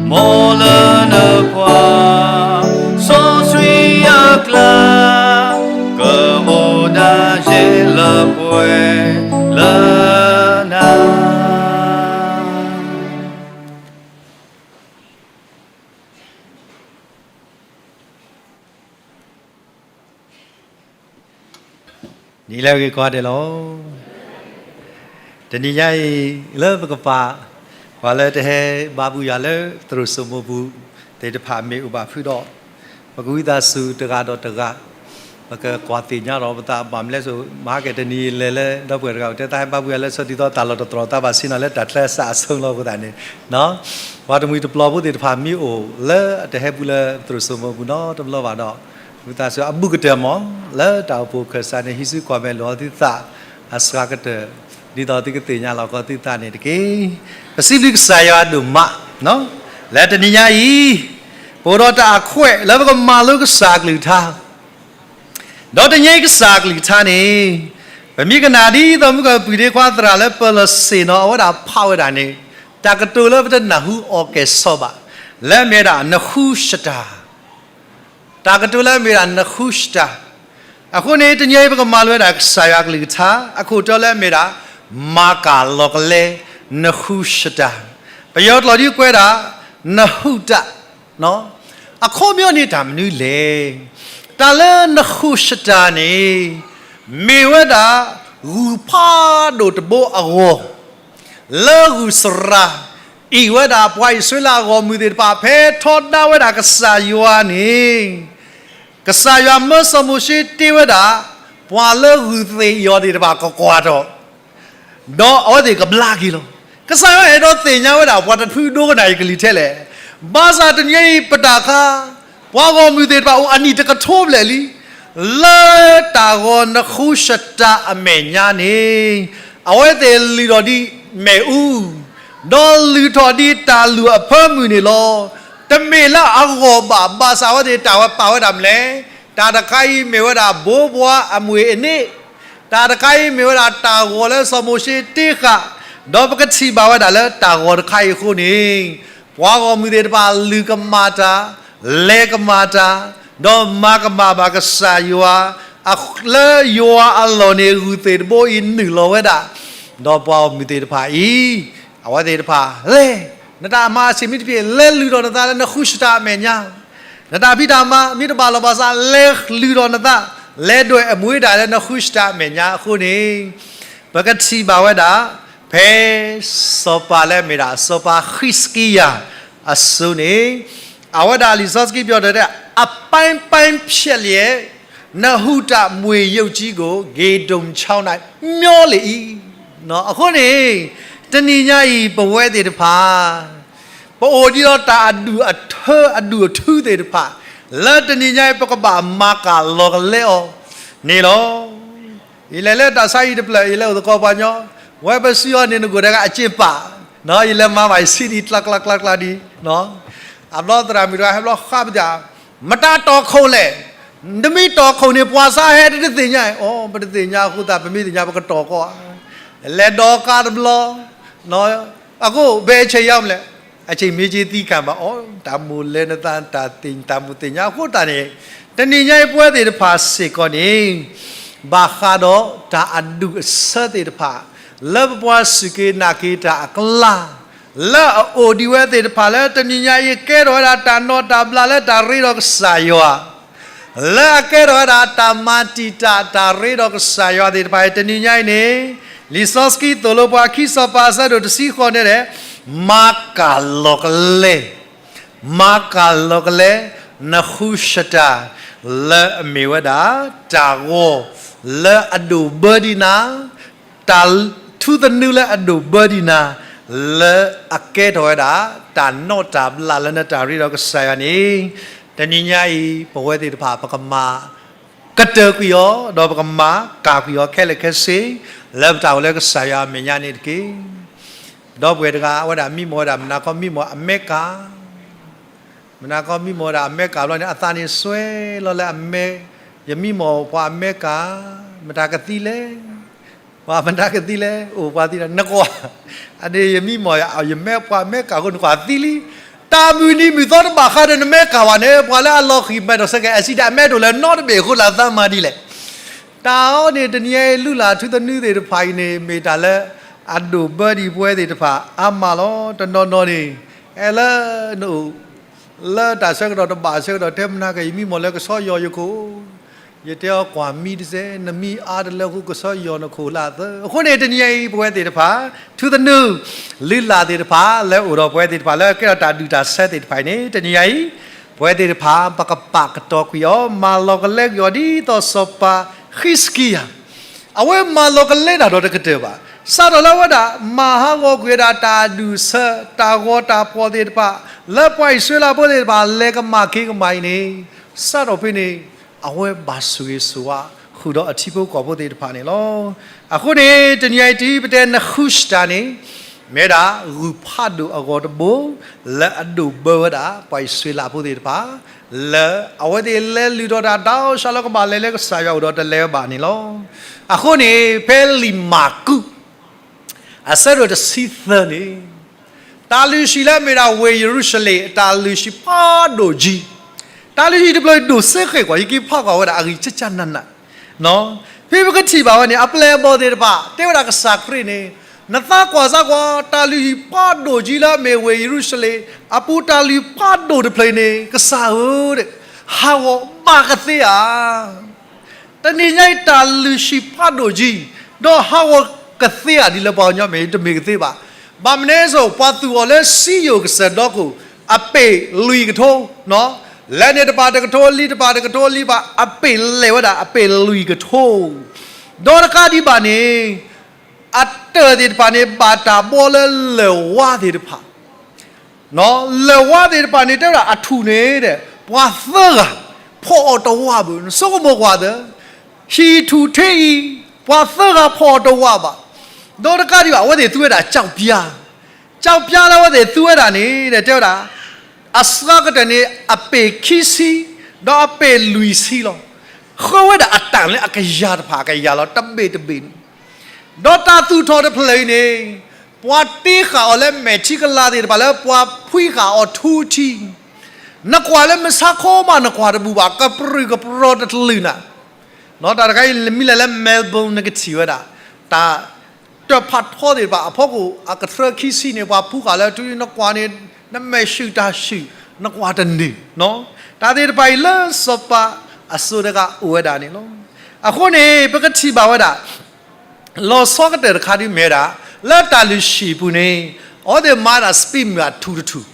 မ်လၢနပှၤစီဆှံအကျါ, ကအိၣ်ဒၣ်ယဲလၢပှဲၤလၢနၤ နံၤလၢအဂ့ၤကိးဂၤဒဲးလီၤ. တနံၤညါအံၤ လၢပကပာ် ပှၤလၢတဟဲဘါဘူၣ်ယၤလၢသရိာ်စိမိပူၤသ့ၣ်တဖၣ်မ့ၢ်အိၣ်ဘၣ်ဖုးဒီး, ပကဝံသးစူၤတဂၤဒီးတဂၤ, ပကကွၢ်သ့ၣ်ညါဒီးပသးဘၣ်မလဲၣ်စိ, မဟါကတနံၤလဲၤလၢဒီပုၢ်ဝဲၢ်တဂၤအိၣ် တဲသးဟဲဘါဘူၣ်ယၤလၢဆၢဒ်သိးတၢ်လီၢ်တတြီၤသးဘၣ်ဆ့ၣ်နီၤလၢတၢ်ချၢစးအဆိလီၤအဃိသတးန့ၣ် ပှၤတမှံၤတပျီၤဖိသ့ၣ်တဖၣ်မ့ၢ်အိၣ်လၢအတဟဲဘူၣ်လၢသရိာ်စိမိပူၤနီတဘျီဘၣ်ဒီး, ဝံသးစူၤအဘူးကတၢၢ်မး လၢတၢ်အိၣ်ဖှိၣ်ခၢၣ်စးန့ၣ် ဟံးစုကွၢ်မဲာ်လိာ်အီၤသုသးအစှၤကတၢၢ်, ဒ်သိးသုကသ့ၣ်ညါလီၤကီးသုသးန့ၣ်တက့ၢ်. ပစံးဘျုးကစၢ်ယွၤဒိၣ်မး, လၢတနံၤညါအံၤ, ပအိၣ်ဒီးတၢ်အခွဲးလၢပကမၤလိကစၢ်အကလုၢ်ကထါ ဒီးတနံၤအံၤကစၢ်အကလုၢ်ကထါန့ၣ်, ပမ့ၢ်ကနၣ်ဒ်သိးမုၢ်ကပှံၤဒ့ခွါသရၣ်လၢပၢၤလီၢ်ဆ့ၣ်နီၤအဝဲဒၣ်ဖးဝဲဒၣ်န့ၣ်, တၢ်ကတိၤလၢပတနၢ်ဟူအီၤကဲၣ်ဆိးဘၣ်, လၢအမ့ၢ်ဝဲဒၣ်နဃူၡတၢ် တၢ်ကတိၤလၢအမ့ၢ်ဝဲဒၣ်နဃူၡတၢ်, အဃိန့ၣ် တနံၤအံၤပကမၤလိဝဲဒၣ်ကစၢ်ယွၤအကလုၢ်ကထါ, အခိၣ်တီလၢအမ့ၢ်ဝဲဒၣ်, မၤကၢ်လီၤကလဲနဃူၡတၢ်, ပယီၤကျိာ်ဒ်ကွဲးဒၣ်, နဟုၣ်တၢ် အခီပညီန့ၣ်တၢ်မနုၤလဲၣ်. တၢ်လၢနဃူၡတၢ်န့ၣ်, မ့ၢ်ဝဲဒၣ်ဂုၢ်ဖးဒိၣ်တဘိအဂီၢ်, လၢဂုၢ်စရၤ, အ့ၣ်ဝဲဒၣ်ပှၤအံၣ်စရ့လးအဂီၢ်မုၢ်သ့ၣ်တဖၣ် ဖဲထီဒါဝဲဒၣ်ကစၢ်ယွၤန့ၣ်, ကစၢ်ယွၤမၢစီၤမိၤၡ့တ့ဝဲဒၣ် ပှၤလၢဂုၢ်သ့ၣ်အီၤသ့ၣ်တဖၣ်ကကွၢ်ထီၣ် ဒီးအဝဲသ့ၣ်ကဘျါက့ၤလီၤ. ကစၢ်ယွၤအဲၣ်ဒိးသ့ၣ်ညါဝဲဒၣ် ပှၤတဖုဒိကနၣ်အံၤကလံၤထဲလဲၣ်. ဘၣ်ဆၣ်တနံၤအံၤပတၢ်ခါ, ပှၤဂီၢ်မုၢ်သ့ၣ်တဖၣ်အိၣ်အနံၣ်တကထိဘျဲၣ်လံ, လၢတၢ်ဂီၤနဃူၡတၢ်အမဲာ်ညါန့ၣ်, အဝဲသ့ၣ်လုၢ်ထီၣ်ဒံးမ့ၣ်အူ, ဒီးလုၢ်ထီၣ်ဒံးတၢ်လုၢ်အဖၢမုၢ်န့ၣ်လီၤ. တမ့ၢ်လၢအဂီၢ်ဘၣ်, ဘၣ်ဆၣ်အဝဲသ့ၣ်တၢ်ဝဲပာ်ဝဲဒၣ်မနုၤလဲၣ်. တၢ်တခါအံၤမ့ၢ်ဝဲဒၣ်ဘိဘှါအမွေအနံ, တၢ်တခါအံၤမ့ၢ်ဝဲဒၣ်တၢ်ဂီၤလၢစီၤမိၤၡ့တ့ဃာ်, ဒီးပကထံၣ်ဘၣ်ဝဲဒၣ်လၢတၢ်ဂီၤတခါအံၤအဃိန့ၣ်, ပှၤဂီၢ်မုၢ်သ့ၣ်တဖၣ်လုၢ်ကမၣ်တၢ်, လဲၤကမၣ်တၢ်, ဒီးမၤကမၣ်ဘၣ်ကစၢ်ယွၤ, လၢယွၤအလီၢ်န့ၣ်ဂုၢ်သ့ၣ်တဘိအံၤနုာ်လီၤဝဲဒၣ်, ဒီးပှၤဂီၢ်မုၢ်သ့ၣ်တဖၣ်အံၤ, အဝဲသ့ၣ်တဖၣ်လဲၤ, နတၢ်မၤအဆံးမ့ၢ်တဖျ့ၣ် လဲၤလုၢ်ထီၣ်နသးလၢနဃူၡတၢ်အမဲာ်ညါ နတၢ်ဖံးတၢ်မၤမ့ၢ်တဘၣ်လီၤဘၣ်ဆၣ် လဲၤလုၢ်ထီၣ်နသး, လဲၤဒွဲၣ်အမူဒါလၢနဃူၡတၢ်အမဲာ်ညါအဃိန့ၣ်, ပကထံၣ်ဘၣ်ဝဲဒၣ်, ဖဲစီၤပၤလၢအမ့ၢ်ဒၣ် စီၤပၤဃံးစကံယၤအစိၤန့ၣ်, အဝဲဒၣ်လံာ်စီဆှံပယီၤတဲ, အပိုင်းပိုင်းဖျက်လျက်, နဟူးတၢ်မွေရုပ်ကြီးကို ဂေဒုန်ချောင်း၌ မျောလေ အံၤ, အဃိန့ၣ်, တနံၤညါအံၤ ပဝဲသ့ၣ်တဖၣ် ပအိၣ်ဒံးဒီးတၢ်အဒူၣ်အထၢအဒူၣ်အထူသ့ၣ်တဖၣ်, လၢတနံၤညါအံၤ ပကဘၣ်မၤကၢ်လီၤကလဲအီၤန့ၣ်လီၤ. ယလဲၤလၢတၢ်ဆါအံၤတဖျၢၣ် ယလဲၤအိၣ်သကိးပှၤညီ, ဝဲပစံးအီၤန့ၣ် နကိၣ်တဂၤအစ့ပာ်, ယလဲၤမၤဘၣ်ယဆံးဒံးကျါကျါကျါကျါဒံး, အဘျီသရၣ်မုၣ်တဂၤဟဲဘျီဃးပသး, မတၤတီၢ်ခိၣ်လဲၣ်, နမ့ၢ်တီၢ်ခိၣ်န့ၣ် ပှၤစါဟဲတသ့ၣ်ညါ, အိ ပတသ့ၣ်ညါအဃိသတး ပမ့ၢ်သ့ၣ်ညါပကတီၢ်ကီး, လဲၤဒီးကါတဘျီ အဃိဘဲဆဲးယါမလဲၣ်, အဆ့ၣ်မ့ၢ်က့သံကၣ်ဘၣ်အီၤ, တၢ်မိၣ်လဲၤနသး တၢ်မိၣ်သ့ၣ်ညါအဃိသတးန့ၣ်, တနံၤညါအံၤပဝဲသ့ၣ်တဖၣ်စ့ၢ်ကီးန့ၣ်, ဘၣ်ဃးဒီးတၢ်အဒူၣ်အဆၢသ့ၣ်တဖၣ်, လၢပပှၤစူၢ်က့ၤနာ်က့ၤတၢ်အကျါ, လၢအအိၣ်ဒံးဝဲသ့ၣ်တဖၣ်လၢတနံၤညါအံၤ ကဲထီၣ်ဝဲဒၣ်တၢ်နီၣ်တၢ်ဘျၣ်လၢတၢ်ရ့ဒီးကစၢ်ယွၤ လၢအကဲထီၣ်ဝဲဒၣ်တၢ်မၤတံာ်တာ်တၢ်ရ့ဒီးကစၢ်ယွၤသ့ၣ်တဖၣ်အံၤ တနံၤညါအံၤန့ၣ်, လံာ်စီဆှံသိၣ်လိပှၤခံစီၤပၤအဆၢဒိၣ်တဆံဃိးန့ၣ်, မၤကၢ်လီၤကလဲ, မၤကၢ်လီၤကလဲ, နဃူၡတၢ်, လၢအမ့ၢ်ဝဲဒၣ်, တၢ်ဂီၤ, လၢအဒိၣ်ဘၢဒံးနၤ တၢ်ထူသနူလၢအဒိၣ်ဘၢဒံးနၤ, လၢအကဲထီၣ်ဝဲဒၣ်, တၢ်နီၣ်တၢ်ဘျၣ်လၢနတၢ်ရ့ဒီးကစၢ်ယွၤန့ၣ်, တနံၤညါအံၤ ပဝဲသ့ၣ်တဖၣ် ပကမၤကတၢၢ်ကွံာ်အီၤ, ဒီးပကမၤကၢ်ကွံာ်အီၤခဲလၢာ်ခဲဆ့, လၢပတၢ်အိၣ်လၢကစၢ်ယွၤအမဲာ်ညါန့ၣ်တက့ၢ်. ဒီပုၢ်ဝဲၢ်တဂၤ အဝဲဒၣ်မံမီၢ်ဝဲဒၣ် မနၤကီမံမီၢ်အမဲရကၤ မနၤကီမံမီၢ်ဝဲဒၣ်အမဲရကၤဘျီန့ၣ် အသးန့ၣ်စွဲလီၤလၢအမဲ, ယမံမီၢ်ပှၤအမဲရကၤ, မတၤကသံလဲၣ်, ပှၤမတၤကသံလဲၣ်, အိၣ်ပှၤသံလီၤ နကွၢ်, အန့ၣ်ယမံမီၢ်ယမဲပှၤအမဲရကၤအဃိ နကွၢ်သံလံ, တၢ်မုၢ်နံၤမုၢ်သီတဘၣ်ဃးဒီးနမဲရကၤဘၣ်န့ၣ် ပှၤလၢအလီၤဃံၤမဲာ်ဒီးဆၢက့ၤ accident အမဲတအိၣ်လၢၤနီတဘ့ၣ်အဃိ လၢအသးမၤဒ်လဲၣ် တၢ်အီၤန့ၣ် တနံၤအံၤလုၢ်လၢ်ထူသနူသ့ၣ်တဖၣ်အံၤန့ၣ် မ့ၢ်တၢ်လၢအဒိၣ်ဘၢဒံးပဝဲသ့ၣ်တဖၣ်အါမးလီၤ. တနီၤနီၤန့ၣ် အဲၣ်လၢနအိၣ်လၢတၢ်ဆၢကတီၢ်တဘၣ်ဆၢကတီၢ် တဲမနၤက့ ယမံမီၢ်လၢကဆီယီၤယခိၣ်, ယတဲအီၤကွၢ်မံတစဲး နမံအါတလၢဃိကဆီယီၤနခိၣ်လၢအသၢ. အဃိန့ၣ် တနံၤအံၤ ပဝဲသ့ၣ်တဖၣ် ထူသနူ လုၢ်လၢ်သ့ၣ်တဖၣ် လၢအိၣ်ဒီးပဝဲသ့ၣ်တဖၣ်လၢကဲထီၣ်တၢ်ဒူၣ်တၢ်ဆၢသ့ၣ်တဖၣ်အံၤန့ၣ် တနံၤအံၤ ပဝဲသ့ၣ်တဖၣ် ပကပာ်ကတီၤကွံာ်အီၤ မၤလီၤကလဲကွံာ်အီၤ ဒ်သိးစီၤပၤဃံးစကံယၤ အဝဲမၤလီၤကလဲတၢ်ဒီးတကတၢၢ်ဘၣ်. စးထီၣ်လၢအဝဲဒၣ် မၤဟးဂီၤကွံာ်ဝဲဒၣ်တၢ်အဒူၣ်အဆၢ တၢ်ဂီၤတၢ်ဖှီၣ်သ့ၣ်တဖၣ် လၢပှၤအံၣ်စရ့လးဖိသ့ၣ်တဖၣ် လဲၤကမၣ်က့ၤကမၣ်အံၤန့ၣ် စးထီၣ်ဖဲန့ၣ် အဝဲဘၣ်ဆိၣ်ဂ့ၤဆိၣ်ဝါဃုာ်ဒီးအထံဖိကီၢ်ဖိသ့ၣ်တဖၣ်န့ၣ်လီၤ. အဃိန့ၣ် တနံၤအံၤတံၤ ပတဲနဃုစတၢ်န့ၣ် မ့ၢ်ဝဲဒၣ်ဂုၢ်ဖးဒိၣ်အဂီၤတဘိ လၢအဒိၣ်ဘၢဝဲဒၣ် ပှၤအံၣ်စရ့လးဖိသ့ၣ်တဖၣ် လၢအဝဲသ့ၣ်လဲၤလုၢ်ထီၣ်တၢ် ဒီးစးလၢကဘၣ်လဲၤလၢကစၢ်ယွၤအိၣ်ဒီးတလဲၤဘၣ်န့ၣ်လီၤ. အဃိန့ၣ် ဖဲလံာ်မၢ်ကူး အဆၢဒိၣ်တဆံသၢန့ၣ် တၢ်လုၢ်ဟံၣ်လၢအမ့ၢ်ဒၣ်ဝ့ၢ်ယရူၤၡလ့ၣ် တၢ်လုၢ်ဟံၣ်ဖးဒိၣ်ကံ တၢ်လုၢ်ဟံၣ်တဖျၢၣ်ဒိၣ်စ့ဃဲၣ်ကွၢ် ယက့ၤဖးကွၢ်ဝဲဒၣ်အဂံၢ်ကကနးနး ဖဲပကထံၣ်ဘၣ်ဝဲန့ၣ် အပျဲၢ်အဘီၣ်သ့ၣ်တဖၣ် တဲဝဲဒၣ်ကစၢ်ခရံာ်န့ၣ် နသးကွၢ်စၢ်ကွၢ် တၢ်လုၢ်ဟံၣ်ဖးဒိၣ်ကံလၢအမ့ၢ်ဝ့ၢ်ယရူၤၡလ့ၣ် အပူၤတၢ်လုၢ်ဖးဒိၣ်တဖျၢၣ်အံၤန့ၣ် ကစၢ်ဧၢ ဟးဂီၤဘၣ်ကသ့ဧါ. တနံၤညါအံၤ တၢ်လုၢ်ဟံၣ်ဖးဒိၣ်ကံ ဒီးဟးဂီၤကသ့ဧါဒ်လၢပှၤကညီမ့ၢ် တမ့ၢ်ကသ့ဘၣ်. ဘၣ်မနုၤအဃိ ပှၤသူၣ်အီၤလၢစံယိၣ်ကစၢၢ်ဒီခိၣ် အပ့ၢ်လွံၢ်ကထိ, လဲၤန့ၣ်တပၤတကထိလံ တပၤတကထိလံ ဘၣ်အပ့ၢ်လဲၤဝဲဒၣ်အပ့ၢ်လွံၢ်ကထိ, ဒီးတကးဒံးဘၣ်န့ၣ် အတၢၢ်သ့ၣ်တဖၣ်န့ၣ် ဘၣ်တၢ်ဘှီလၢလၢၢ်ဝါသ့ၣ်တဖၣ် လၢၢ်ဝါသ့ၣ်တဖၣ်န့ၣ် တဲဝဲဒၣ်အထူၣ်န့ၣ်ဒီး ပှၤသၢဂၤ ဖီၣ်အီၤတဝးဘၣ်, နဆိကမိၣ်ကွၢ်သၢ, ဟံၣ်ထူၣ်ထံအံၤ ပှၤသၢဂၤဖီၣ်အီၤတဝးဘၣ်, ဒီးတကးဒံးဘၣ် အဝဲသ့ၣ်သူဝဲဒၣ် ကၠီပျါ, ကၠီပျါလၢအဝဲသ့ၣ်သူဝဲဒၣ်န့ၣ်ဒီး တဲဝဲဒၣ် အစှၤကတၢၢ်န့ၣ် အပ့ၢ်ခံဆံ ဒီးအပ့ၢ်လွံၢ်ဆံလီၤ. ဃၢဝဲဒၣ်အတၢ်လၢအကယၤတဖၣ်အကယၤလီၤ တဘ့ၣ်တဘ့ၣ်န့ၣ် ဒီးတၢ်သူၣ်ထီၣ်တဖျၢၣ်အံၤန့ၣ် ပှၤတ့ဃာ်အီၤလၢမဲာ်ထံကလၤသ့ၣ်တဖၣ်လၢပှၤဖှံဃာ်အီၤထူထံ, နကွၢ်လၢမုၢ်ဆါခီမး နကွၢ်တဘူၣ်ဘၣ် ကပြုၢ်ကပြီၤတတလုာ်နၤ, တၢ်တခါအံၤ မ့ၢ်လဲၤလၢ Melbourne နကထံၣ်ဝဲဒၣ် တၢ် တၢ်ဖးထီသ့ၣ်တဖၣ် အဖီခိၣ်အကတြၢခံဆံန့ၣ် ပှၤဖှံဃာ်လၢထူထံ နကွၢ်န့ၣ် နမဲာ်ဆှုၣ်တၢ်ဆှုၣ် နကွၢ်တန့ၢ်, တၢ်သ့ၣ်တဖၣ်အံၤလၢစီၤပၤအစိၤတဂၤအိၣ်ဝဲဒၣ်န့ၣ်လီၤ. အဃိန့ၣ် ပကထံၣ်ဘၣ်ဝဲဒၣ် လီၤဆီကတၢၢ်တခါဒ်မ့ၢ်ဝဲဒၣ် လၢတၢ်လုၢ်ဟံၣ်ပူၤန့ၣ် အဝဲသ့ၣ်မၤဒၣ် speed မုၢ်အထူၣ်တထူၣ်,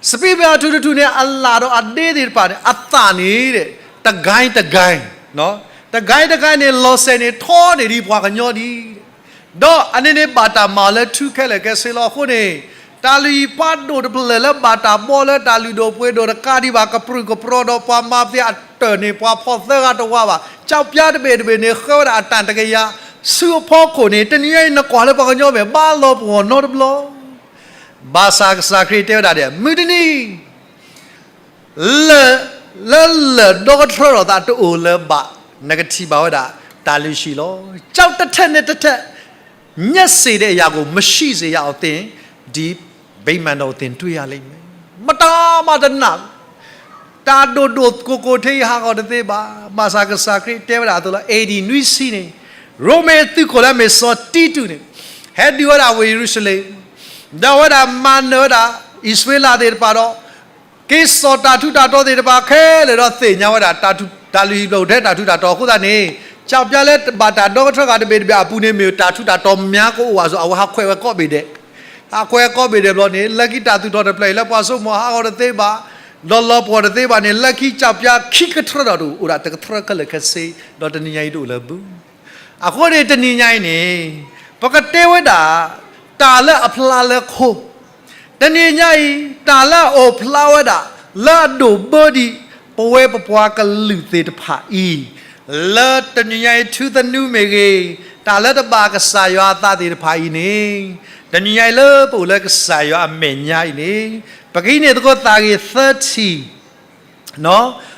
speed မုၢ်အထူၣ်တထူၣ်န့ၣ် အလၣ်ဒီးအဒ့သ့ၣ်တဖၣ်န့ၣ် အသၣ်န့ၣ် တဂၤတဂၤ တဂၤတဂၤန့ၣ် လီၤစဲၤန့ၣ် ထီန့ၢ်ဒံးပှၤကညီဒံး, ဒီးအန့ၣ်န့ၣ် ဘၣ်တၢ်မၤအီၤလၢထူခဲလၢာ်ခဲဆ့လီၤ. အဃိန့ၣ် တၢ်လုၢ်ဟံၣ်ဖးဒိၣ်တဖျၢၣ်လၢဘၣ်တၢ်ဘှီလၢတၢ်လုၢ်ဒိၣ်ပှ့ၤဒိၣ်တကးဒံးဘၣ် ကပြုၢ်ကပြီၤဒီးပှၤမၤသ့အတၢၢ်န့ၣ် ပှၤဖီၣ်သၢဂၤတဝးဘၣ်, ကၠီပျါတဘ့ၣ်တဘ့ၣ်န့ၣ် ဃၢဝဲဒၣ်အတၢ်တကယၤ, ဆူအဖီခိၣ်န့ၣ် တနံၤညါအံၤ နကွၢ်လၢပှၤကညီမဲာ် ဘၣ်လီၤပှီၢ်နီတဘျီ ဘၣ်ဆၣ်ကစၢ်ခရံာ်တဲဝဲဒၣ်ဒီး မုၢ်တနံၤ လၢ လၢလၢၢ်ဒီကထြၢထီၣ်သးတအိၣ်လၢၤဘၣ်, နကထံၣ်ဘၣ်ဝဲဒၣ် တၢ်လုၢ်ဟံၣ်လီၤ. ကျောက်တထက်နဲ့တထက် ညှပ်စေတဲ့အရာကို မရှိစေရအောင်သင် ဒီဗိမာန်တော်ကို သင်တွေ့ရလိမ့်မယ်. မတၤမးတနာ် တၢ်ဒိၣ်ဒိၣ်ကိၢ်ကိၢ်ထဲအံၤဟးဂီၤတသ့ဘၣ်. ဘၣ်ဆၣ်ကစၢ်ခရံာ်တဲဝဲဒၣ်အသိးလီၤ. အေးဒီး နွံဆံန့ၣ် ရိမ့ၤသုးခိၣ်လၢအမ့ၢ်စီၤတံတူးန့ၣ် ဟဲဒုးဝဲဒၣ်ဝ့ၢ်ယရူၤၡလ့ၣ်, ဒီးအဝဲဒၣ်မၤနၢၤဝဲဒၣ် အံၣ်စရ့လးသ့ၣ်တဖၣ်ဒီး က့ၤစိာ်တၢ်ထူးတၢ်တီၤသ့ၣ်တဖၣ်ခဲလၢာ်ဒီးသ့ၣ်ညါဝဲဒၣ် တၢ်ထူး တၢ်လုၢ်ဟံၣ်ဖျၢၣ်အိၣ်ထဲတၢ်ထူးတၢ်တီၤအဃိသတးန့ၣ် ကၠီပျါလၢဘၣ်တၢ်ဒီကထြၢဃာ်တဘ့ၣ်တဘ့ၣ်အပူၤန့ၣ် မ့ၢ်တၢ်ထူးတၢ်တီၤမးကအိၣ်ဘၣ်အသိး အဝဲဟးခွဲးဝဲကိးဘ့ၣ်ဒဲး ဟးခွဲးကိးဘ့ၣ်ဒဲးဘျီန့ၣ် လၢခံတၢ်သူၣ်ထီၣ်တဖျၢၣ်အံၤလၢပှၤစိမိၤဟးဂီၤတသ့ဘၣ်, ဒီးလီၤပှီၢ်တသ့ဘၣ်န့ၣ် လၢခံကၠီပျါခံကထြၢထီၣ်တအိၣ် အိၣ်ဒၣ်တကထြၢခဲလၢာ်ခဲဆ့, ဒီးတနံၤညါအံၤတအိၣ်လၢၤဘၣ်. အဃိန့ၣ်တနံၤညါအံၤန့ၣ် ပကတဲဝဲဒၣ် တၢ်လၢအဖျါလၢခိ တနံၤညါအံၤ တၢ်လၢအအိၣ်ဖျါဝဲဒၣ် လၢအဒိၣ်ဘၢဒံး ပဝဲပပှၤကလုာ်သ့ၣ်တဖၣ်အံၤ လၢတနံၤညါအံၤ ထူသနူမ့ၢ်ဂ့ၤ, တၢ်လၢတဘၣ်ကစၢ်ယွၤအသးသ့ၣ်တဖၣ်အံၤန့ၣ် တနံၤညါအံၤလၢပအိၣ်လၢကစၢ်ယွၤအမဲာ်ညါအံၤန့ၣ် ပကဟံးန့ၢ်သကိးသးဂ့ၤသၢထံၣ် လၢ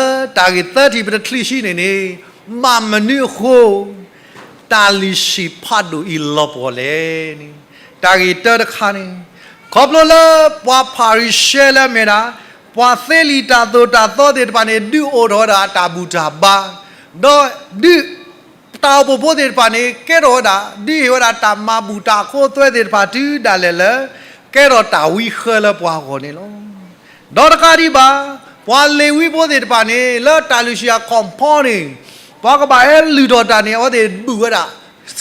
တၢ်ဂ့ၢ်သၢထံၣ်ပတချုးဆံန့ၣ်န့ၣ် ဘၣ်မနုၤအဃိ တၢ်လုၢ်ဟံၣ်ဖးဒိၣ်အံၤလီၤပှီၢ်လဲၣ်န့ၣ်, တၢ်ဂ့ၢ်တၢတခါန့ၣ် ခီဖျိလၢပှၤဖၤရံၤၡဲလၢအမ့ၢ်ဒၣ် ပှၤသ့လံာ်တၢ်သိၣ်တၢ်သီသ့ၣ်တဖၣ်န့ၣ် ဒုးအိၣ်ထီၣ်ဝဲဒၣ်တၢ်ဘူၣ်တၢ်ဘါ, ဒီးဒုး တၢ်အိၣ်ဖှိၣ်ဖိသ့ၣ်တဖၣ်န့ၣ် ကဲထီၣ်ဝဲဒၣ် ဒုးဟ့ၣ်ဝဲဒၣ်တၢ်မၤဘူၣ်တၢ်အခိအသွဲသ့ၣ်တဖၣ်တုၤဒၣ်လဲာ်လၢ ကဲထီၣ်တၢ်ဝံဃၢလၢပှၤအဂီၢ်န့ၣ်လီၤ. ဒီးတကးဒံးဘၣ် ပှၤလ့ၤဝံဖိသ့ၣ်တဖၣ်န့ၣ် လၢတၢ်လုၢ်ဟံၣ်အခီၣ်ဖီန့ၣ် ပှၤကဘၣ်ဟဲလုၢ်ထီၣ်တၢ်န့ၣ် အဝဲသ့ၣ်ဘူၣ်ဝဲဒၣ်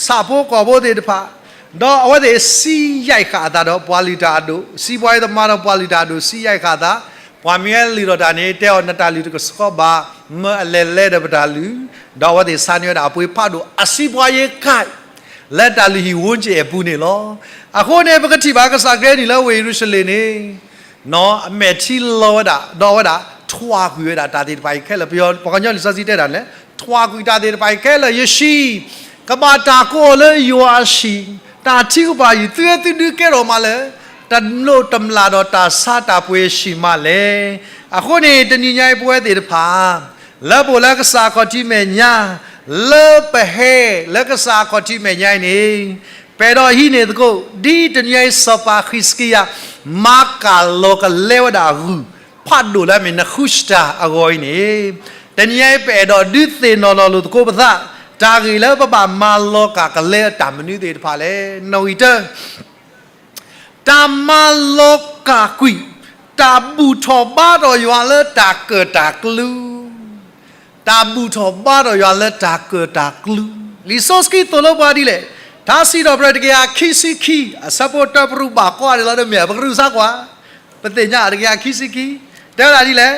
ဆၣ်ဖိကီၢ်ဖိသ့ၣ်တဖၣ်, ဒီးအဝဲသ့ၣ်စံးယဲၢ်ဃာ်အသးဒီးပှၤလုၢ်တၢ်အဒိၣ်, စံးပှၤအံၤသမါဒီးပှၤလုၢ်တၢ်အဒိၣ် စံးယဲၢ်ဃာ်အသး, ပှၤမ့ၢ်ဟဲလုၢ်ထီၣ်တၢ်န့ၣ် တဲအီၤနတၢ်လုၢ်တကဆှီဘၣ်, မၢအလဲၤလဲဒီးပတၢ်လုၢ်, ဒီးအဝဲသ့ၣ်ဆါန့ၢ်ဝဲဒၣ်အပှ့ၤဖးဒိၣ် အစံးပှၤယဲၢ်ကၢ် လၢတၢ်လုၢ်ဟံၣ်ဝူကၠ့ၣ်အပူၤန့ၣ်လီၤ. အဃိန့ၣ် ပကထံၣ်ဘၣ်ကစၢ်ခရံာ်နုာ်လၢဝ့ၢ်ယရူၤၡလ့ၣ်န့ၣ် အမဲာ်ထံလီၤဝဲဒၣ် ဒီးအဝဲဒၣ် ထွါကွံာ်ဝဲဒၣ်တၢ်သ့ၣ်တဖၣ်အံၤခဲလၢာ်, ပယီၤ ပှၤကညီလံာ်စီဆှံတဲဒၣ်လဲၣ်, ထွါကွံာ်တၢ်သ့ၣ်တဖၣ်အံၤခဲလၢာ်, ယဟံၣ် ကဘၣ်တၢ်ကိးအီၤလၢယွၤအဟံၣ်, တၢ်ထုကဖၣ်ယုၢ် သုဝဲသုဒုးကဲထီၣ်မးလၢ တလိၣ်တမျၢ်ဒီးတၢ်ဆါတၢ်ပှ့ၤအဟံၣ်မးလဲၣ်. အဃိန့ၣ် တနံၤညါအံၤပဝဲသ့ၣ်တဖၣ် လၢပအိၣ်လၢကစၢ်အခီၣ်ထံးမဲာ်ညါ, လၢပဟဲလၢကစၢ်အခီၣ်ထံးမဲာ်ညါအံၤန့ၣ် ပအဲၣ်ဒိးဟံးန့ၢ်သကိး ဒ်တနံၤညါအံၤစီၤပၤဃံးစကံယၤ မၤကၢ်လီၤကလဲဝဲဒၣ်ဂုၢ် ဖးဒိၣ်လၢအမ့ၢ်နဃုစတၢ်အဂီၢ်အံၤန့ၣ်, တနံၤညါအံၤပအဲၣ်ဒိးဒုးသ့ၣ်နီၣ်လီၤလိာ်သကိးပသး, တၢ်ဂ့ၢ်လၢပဘၣ်မၤလီၤကၢ်ကလဲအတၢ်မနုၤသ့ၣ်တဖၣ်လဲၣ်. နီၣ်ဂံၢ်တၢ တၢ်မၤလီၤကၢ်ကွံာ် တၢ်ဘူၣ်ထီၣ်ဘါထီၣ်ယွၤလၢတၢ်ကၢၣ်တၢ်ကျူ, တၢ်ဘူၣ်ထီၣ်ဘါထီၣ်ယွၤလၢတၢ်ကၢၣ်တၢ်ကျူ, လံာ်စီဆှံသိၣ်လိပှၤဒ်လဲၣ်, ထါစံးထီၣ်ပတြၢၤတကယၤခံဆံခံ အဆၢဖိတၢ ပရူးဘၣ်ကွၢ်ဒံးလီၤ တမ့ၢ် ပကရူးစါကွၢ်, ပသ့ၣ်ညါတကယၤခံဆံခံ, တဲဝဲဒၣ်ဒ်လဲၣ်,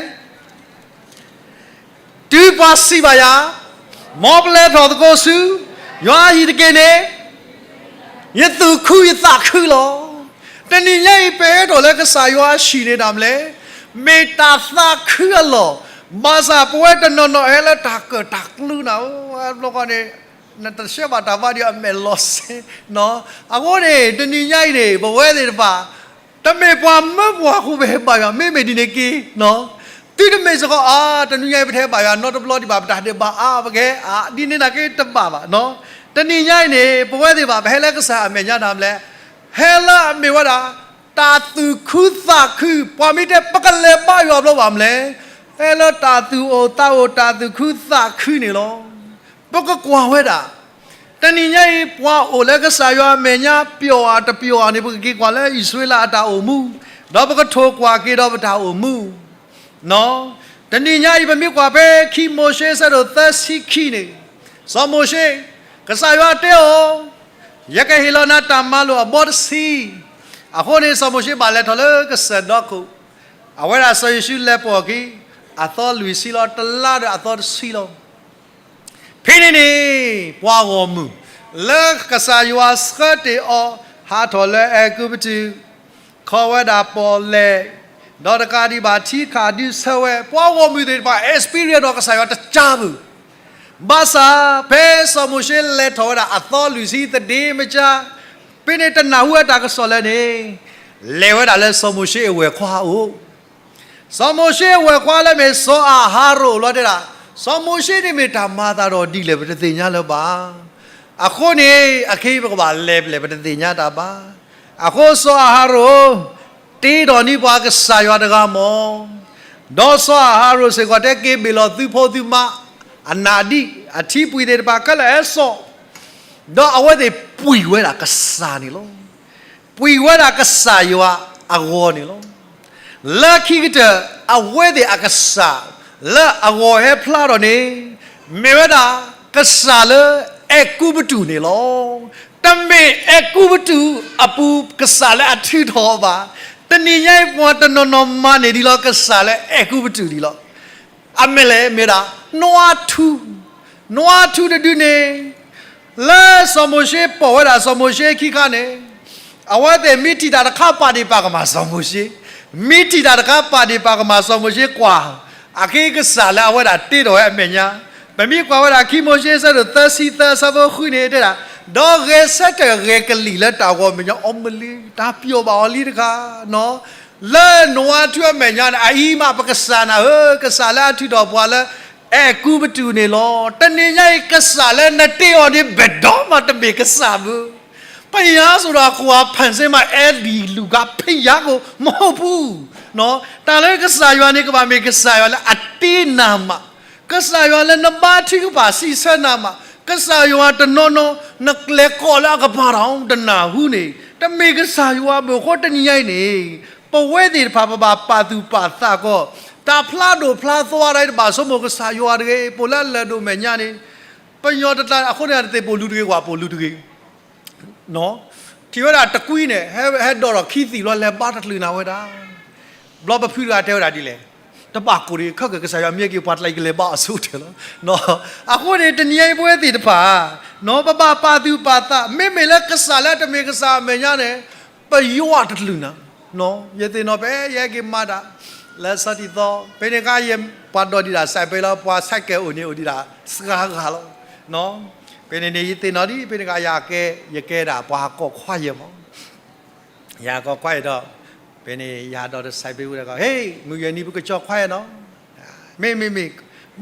တုၤပှၤစံးဘၣ်ယၤ, မ်ပလဲၤထီၣ်သကိးဆူ ယွၤအဟံၣ်တက့ၢ်န့ၣ်, ယသူၣ်ခုယသးခုလီၤ. တနံၤညါအံၤ ပဟဲထီၣ်လၢကစၢ်ယွၤအဟံၣ်န့ၣ် တၢ်မနုၤလဲၣ်, မ့ၢ်တၢ်သးခုအလီၢ်, ဘၣ်ဆၣ်ပဝဲတနီၤနီၤဟဲလၢတၢ်ကၢၣ်တၢ်ကျူနၤဧိၤ, ဘျီဃီန့ၣ် နတဆှၢဘၣ်တၢ်ဘါဒံးအမဲာ်လီၤစ့, အဃိန့ၣ် တနံၤညါအံၤန့ၣ် ပဝဲသ့ၣ်တဖၣ် တမ့ၢ်ပှၤမၢပှၤအဃိပဟဲဘါယွၤ, မ့မ့ၢ်ဒ်န့ၣ်က့ၤ, တုၤတမ့ၢ်စ့ၢ်ကီး အါ တနံၤညါအံၤပတဟဲဘါယွၤနီတဘျီဒံးဘၣ်, ပတၢ်ဒဲးဘးအါ ပကဟဲအါ ဒ်န့ၣ်နာ်က့တဘၣ်ဘၣ်, တနံၤညါအံၤန့ၣ် ပဝဲသ့ၣ်တဖၣ် ပဟဲလၢကစၢ်အမဲာ်ညါ တၢ်မနုၤလဲၣ်, ဟဲလၢအမ့ၢ်ဝဲဒၣ် တၢ်သူၣ်ခုသးခု, ပှၤမ့ၢ်တဲပကလဲၤဘါယွၤဘျီဘၣ်မနုၤလဲၣ်, ဟဲလၢတၢ်သူၣ်အိၣ်သးအိၣ် တၢ်သူၣ်ခုသးခုန့ၣ်လီၤ. ပကကွၢ်ဝဲဒၣ် တနံၤညါအံၤ ပှၤအိၣ်လၢကစၢ်ယွၤအမဲာ်ညါ ပျီၣ်ဧါတပျီၣ်ဧါန့ၣ် ပကက့ၤကွၢ်လၢအံၣ်စရ့လးအတၢ်အိၣ်မူ, ဒီးပကထိၣ်ကွၢ်က့ၤဒီးပတၢ်အိၣ်မူ တနံၤညါအံၤ ပမ့ၢ်ကွၢ်ဖဲခံမိၤၡ့အဆၢဒိၣ်သၢဆံခံန့ၣ်, စီၤမိၤၡ့, ကစၢ်ယွၤတဲအီၤ, ယကဟ့ၣ်လီၤနၤတၢ်မၤလိာ်အဘီတဆံ. အဃိန့ၣ် စီၤမိၤၡ့ဘၣ်လဲၤထီၣ်လၢကစၢၢ်ဒီခိၣ်, အဝဲဒၣ်စီၤယိၤၡူလဲၤပိာ်အခံ, အသီလွံၢ်ဆံလီၤ, တလါဒီးအသီတဆံလီၤ. ဖဲန့ၣ်န့ၣ် ပှၤဂီၢ်မုၢ် လၢကစၢ်ယွၤဆှၢတ့ၢ်အီၤ ဟးထီၣ်လၢအဲၤကူပတူး, ခီဝဲဒၣ်ပီၣ်လဲၣ်, ဒီးတကးဒံးဘၣ်ထံခးဒုးဆၢဝဲ, ပှၤဂီၢ်မုၢ်သ့ၣ်တဖၣ် experience ဒီးကစၢ်ယွၤတကးဘၣ်. ဘၣ်ဆၣ် ဖဲစီၤမိၤၡ့လဲၤထီၣ်ဝဲဒၣ်အသီလွံၢ်ဆံသဒ့မကါ, ဖဲန့ၣ်တနၢ်ဟူဝဲတၢ်ကစီၣ်လၢၤန့ၣ်, လဲၤဝဲဒၣ်လၢစီၤမိၤၡ့အဝဲၢ်ခွါအအိၣ် စီၤမိၤၡ့အဝဲၢ်ခွါလၢမ့ၢ်စီၤအၤဟရိၣ်လီၤတဲဒၣ်, စီၤမိၤၡ့န့ၣ်မ့ၢ်တၢ်မၤအသးဒီးဒ်လဲၣ် ပတသ့ၣ်ညါလၢၤဘၣ်. အဃိန့ၣ် အခဲအံၤပကဘၣ်လဲၤပလဲၣ် ပတသ့ၣ်ညါတၢ်ဘၣ်. အဃိစီၤအၤဟရိၣ် တ့ထီၣ်န့ၢ်ပှၤကစၢ်ယွၤတဂၤမီၤ, ဒီးစီၤအၤဟရိၣ်စ့ၢ်ကီးတဲက့ၤဘ့ၣ်လီၤသုဖိသုမါ အနၢ်ဒံၣ် အထံပှံၤသ့ၣ်တဖၣ်ခဲလၢာ်ဟဲစိာ်, ဒီးအဝဲသ့ၣ်ပှံၤဝဲဒၣ်ကစၢ်န့ၣ်လီၤ. ပှံၤဝဲဒၣ်ကစၢ်ယွၤအဂီၤန့ၣ်လီၤ. လၢခံကတၢၢ် အဝဲသ့ၣ်အကစၢ် လၢအဂီၤဟဲဖျါထီၣ်န့ၣ် မ့ၢ်ဝဲဒၣ်ကစၢ်လၢအဲၤကူပတူးန့ၣ်လီၤ. တမ့ၢ်အဲၤကူပတူးအပူၤကစၢ်လၢအထုးထီၣ်အီၤဘၣ်. တနံၤညါအံၤပှၤတနီၤနီၤမၤန့ၢ်ဒံးလီၤ ကစၢ်လၢအဲၤကူပတူးဒံးလီၤ. အမ့ၢ်လဲၣ် မ့ၢ်ဒၣ် နွါထူ, နွါထူတဒုန့ၣ် လၢစီၤမိၤၡ့ပိာ်ဝဲဒၣ်စီၤမိၤၡ့ခံခါန့ၣ်, အဝဲသ့ၣ်မ့ၢ်ထံၣ်တၢ်တခါပာ်ဒ့ၣ်ပာ်ကမၣ်စီၤမိၤၡ့ကွၢ်, မ့ၢ်ထံၣ်တၢ်တခါပာ်ဒ့ၣ်ပာ်ကမၣ်စီၤမိၤၡ့ကွၢ်, အက့ကစၢ်လၢအဝဲဒၣ်တ့ထီၣ်ဝဲအမဲာ်ညါ, ပမ့ၢ်ကွၢ်ဝဲဒၣ်ခံမိၤၡ့အဆၢဒိၣ်သၢဆံသၢအဆၢဖိဃုန့ၣ်တဲဒၣ်, ဒီးဂဲၤဆၢထၢၣ်ဂဲၤကလံၣ်လၢတၢ်ဂီၤမဲာ်ညါ အီမလံ, တၢ်ပျီၣ်ဘၣ်အီၤလံတခါ လၢနွါထူအမဲာ်ညါန့ၣ် အအံၤမးပကစၢ်နၤဧၢ, ကစၢ်လၢအထုးထီၣ်ပှၤလၢအဲၤကူပတူးန့ၣ်လီၤ. တနံၤညါအံၤ ကစၢ်လၢနတ့အီၤန့ၣ် ဘယ်တော့မှတမ့ၢ်ကစၢ်ဘၣ်. ဘုရားဆိုတာ ကိုယ်ဟာဖန်ဆင်းမှ အဲဒီလူကဖျားယွၤကို မဟုတ်ဘူး. တၢ်လၢကစၢ်ယွၤန့ၣ် ကဘၣ်မ့ၢ်ကစၢ်ယွၤလၢအတ့နၤမး, ကစၢ်ယွၤလၢနဘါထုကဖၣ်စံးဆၢနၤမး, ကစၢ်ယွၤတနီၤနီၤ နကျဲၤကိးလၢအကပၤတၢ်အီၤ တနၢ်ဟူန့ၣ် တမ့ၢ်ကစၢ်ယွၤဘၣ်. အဃိတနံၤညါအံၤန့ၣ် ပဝဲသ့ၣ်တဖၣ် ပဘၣ်ပာ်သူၣ်ပာ်သးကီး တၢ်ဖျါဒိၣ်ဖျါသွါဒၣ်အံၤ တဘၣ်ဆိကမိၣ်ကစၢ်ယွၤတဂ့ၤ. ပိာ်လၢအလၢာ်ဒိၣ်မဲာ်ညါန့ၣ် ပညီတတၢ်အဃိန့ၣ် တသ့ၣ်ပိာ်လူၤတဂ့ၤ ကွၢ်ပိာ်လူၤတဂ့ၤ ထံၣ်ဝဲဒၣ်တကွံန့ၣ် ဟဲဒိးထီၣ်ခံသံၣ်လီၤ လဲၤဘါတချုးနၤဝဲဒၣ်. ဘျီပဖုတဂၤတဲဝဲဒၣ်ဒ်လဲၣ်, တဘၣ်ကိၢ်တဂ့ၤ ခဲကစၢ်ယွၤမ့ၢ်ဟဲက့ၤ ပှၤတကျါအံၤ ကလဲၤဘါအီၤဆိကတၢၢ်လီၤ. အဃိန့ၣ် တနံၤညါအံၤ ပဝဲသ့ၣ်တဖၣ် ပဘၣ်ပာ်သူၣ်ပာ်သး, မ့မ့ၢ်လၢကစၢ်လၢအတမ့ၢ်ကစၢ်အမဲာ်ညါန့ၣ် ပယွၤတချုးနၤ. ယသ့ၣ်နီၣ်ဖဲ ယဟဲက့ၤမၤတၢ် လၢဆီတံသီ ဖဲန့ၣ်အခါ ယပှၤဒိးဒံးတၢ် စဲးပ့လီၤ ပှၤဆဲးကဲအိၣ်န့ၣ် အိၣ်ဒံးတၢ်စှၤဂၤလီၤ. ဖဲန့ၣ်န့ၣ် ယသ့ၣ်နီၣ်ဒံး ဖဲန့ၣ်အခါ ယကဲ ယကဲဒၣ်ပှၤဟးကိးခွါယဲၢ်မး ယဟးကိးခွါယဲၢ်ဒီး ဖဲန့ၣ် ယဟးဒီးတၢ်စဲးပ့ဝဲဒၣ်ကီး ဟ့ၣ် မုၢ်ယဲၢ်နံၤ ပကကၠီခွါယဲၢ်နီၤ. မ့ၢ် မ့ၢ် မ့ၢ်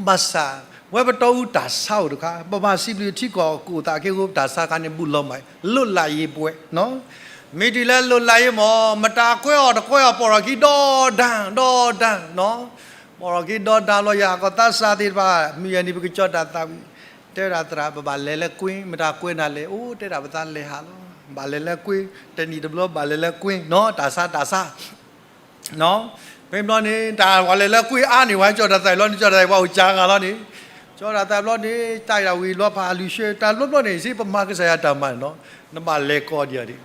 ဘၣ်ဆၣ် ဝဲပတီၢ်အူတၢ်ဆါအိၣ်တခါ ပဘၣ်စံးဘျုးထံကီၢ်ကအိၣ်သးက့ၢ်ဂီၤ ပတၢ်ဆါခါန့ၣ် ဘူးလီၤမး လိၣ်လၢယ့ၤပှဲၤနီၤ. မ့ၢ်တုၤလၢလိၣ်လၢယ့ၤမး မတၤကွဲအီၤတကွဲအီၤ ပိာ်ထီၣ်ခံဒီဒၢ ဒီဒၢနီၤ. ပိာ်ထီၣ်ခံဒီဒၢလီၤ ယဟးကိးသးစၢ်သ့ၣ်တဖၣ် မုၢ်ယဲၢ်နံၤ ပကကၠီတၢ်သးဝံၣ် တဲဝဲဒၣ်သရၣ် ပဘၣ်လဲၤလၢကွ့ မတၤကွဲနၤလဲၣ် အိၣ် တဲဒၣ်ပသးလဲၤဟးလီၤ ဘၣ်လဲၤလၢကွ့ တနံၣ်တဘျီဘၣ်လဲၤလၢကွ့နီၤ တၢ်ဆါတၢ်ဆါ ဖဲဘျီန့ၣ် တၢ်ပှၤလဲၤလၢကွ့အါန့ၣ် ပှၤကၠီတၢ်သးဝံၣ်လီၤန့ၣ် ကၠီတၢ်သးဝံၣ် ပှၤအိၣ်ကၢဂၤလီၤန့ၣ်, ကၠီ ကၠီတၢ်သးဘျီန့ၣ် တၢ်ယၤဝံၤလီၤဖးအလူၤဆှၢ တၢ်ဘျီဘျီန့ၣ် စ့ပမၤကစၢ်ယွၤတၢ်မၤန့ၣ်နီၤ, နဘၣ်လဲၤကိးဒံးအီၤဒံး,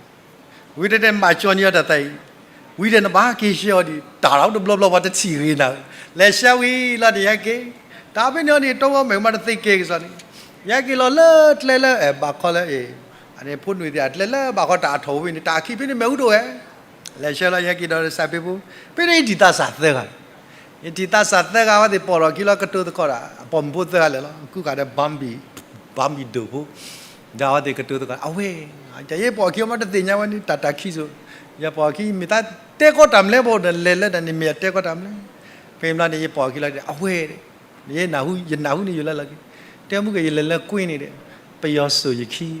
ဝံၤတဲတဲမၤကၠီန့ၢ်အီၤတၢ်သးအံၤ, ဝံၤဒီးနဘၣ်က့ၤဆှၢအီၤဒံး, တၢ်လီၤတဘျီဘျီပှၤတထံၣ်ဂ့ၤနၤ, လဲၤဆှၢဝံၤလီၤန့ၣ် ယဟဲက့ၤ, တၢ်ဖဲန့ၣ်အီၤန့ၣ် တီဂီၢ်မဲာ်မးတသ့က့ၤကစီၣ်န့ၣ်, ယဟဲက့ၤလီၤလၢကျဲလၢ ဘၣ်ခီလၢ အန့ၣ်ဖိနွံသ့ၣ် ကျဲလၢဘၣ်ခီတၢ်အထီၣ်ဝံၤန့ၣ် တၢ်အခံဖဲန့ၣ်မ့ၣ်အူဒိၣ်ဝဲ လဲၤဆှၢလီၤ ယဟဲက့ၤဒီးစးဖ့ဖိ, ဖဲန့ၣ်ယထံၣ်သးစၢ်သၢဂၤ, ယထံၣ်သးစၢ်သၢဂၤဝဲသ့ၣ်ပိာ်ထီၣ်ခံလီၤ ကတိၤသကိးတၢ် အပိာ်မုၣ်ဖိသၢဂၤလဲၣ်လီၤ ကူၣ်ဃာ်ဒီး ဘၣ်မံၤဒိၣ်ဖိ, ဒီးအဝဲသ့ၣ်ကတိၤသကိး အဝဲ, ယဲယပိာ်အခံမးတသ့ၣ်ညါဝဲန့ၣ် တၢ်တၢ်ခံစိၤ, ယပိာ်အခံ မ့ၢ်သးတဲကီးတၢ်မနုၤလဲၣ် ပလဲၤလၢတၢ်န့ၣ်မ့ၢ်အတဲကီးတၢ်မနုၤလဲၣ်, ဖဲမးန့ၣ် ယပိာ်အခံလီၤ အဝဲ ယနၢ်ဟူန့ၣ်ယိၤလၢလီၤက့ၤ, တဲမုၢ်က့ၤ ယလဲၤလၢကွ့န့ၣ်ဒီး ပယီၤစိာ်ယခံ,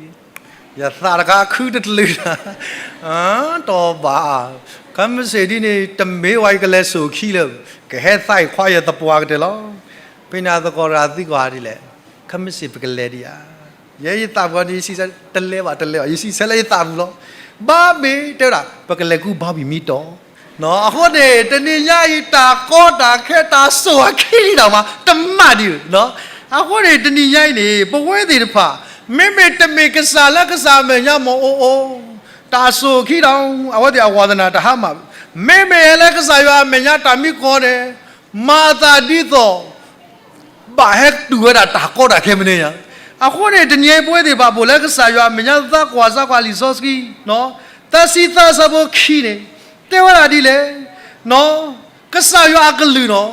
ယသးတခါခုတတလုာ်, တီၢ်ဘၣ်, ခဲမုၢ်ဆ့ၣ်ဒ်န့ၣ် တမ့ၢ်ဝဲယကလဲၤစိာ်ခံလၢၤ, ကဟဲသးအံၤခွါယသပှၢ်ကတၢၢ်လီၤ, ဖဲန့ၣ်အသကိးတဂၤသံကွၢ်ဒ်လဲၣ်, ခဲမုၢ်ဆ့ၣ်ပကလဲၤဒံးဧါ, ယဲယသးပူၤန့ၣ် ယစံးဆၢ တလဲၤဘၣ်တလဲၤဘၣ် ယစံးဆၢလၢယသးပူၤလီၤ, ဘၣ်မ့ၢ်တဲဝဲဒၣ် ပကလဲၤကူဘၣ်ဘံၣ်မံတီၤ အဃိန့ၣ် တနံၤညါအံၤ တၢ်ကီတၢ်ခဲတၢ်စိာ်အခံလံတၢ်မး တမၤဒံးဧၢ, အဃိန့ၣ် တနံၤညါအံၤန့ၣ် ပဝဲသ့ၣ်တဖၣ် မ့မ့ၢ်တမ့ၢ်ကစၢ်လၢကစၢ်အမဲာ်ညါမ့ၢ်အိၣ်အိၣ်, တၢ်စိာ်အခံဒီး အဝဲသ့ၣ်အဝါသနာတဟါမၢ်, မ့မ့ၢ်ဟဲလၢကစၢ်ယွၤအမဲာ်ညါတၢ်မံကီၢ်န့ၣ် မၤအသးဒ်သိး ဘၣ်ဟဲတူၢ်ဝဲဒၣ်တၢ်ကီတၢ်ခဲမနုၤညါ, အဃိန့ၣ် တနံၤအံၤပဝဲသ့ၣ်တဖၣ် ပအိၣ်လၢကစၢ်ယွၤအမဲာ်ညါ သးကွၢ်စၢ်ကွၢ်လံာ်စီဆှံ, သၢဆံသၢဆၢဖိခံန့ၣ် တဲဝဲဒၣ်ဒ်လဲၣ်, ကစၢ်ယွၤအကလုၢ်နီၤ,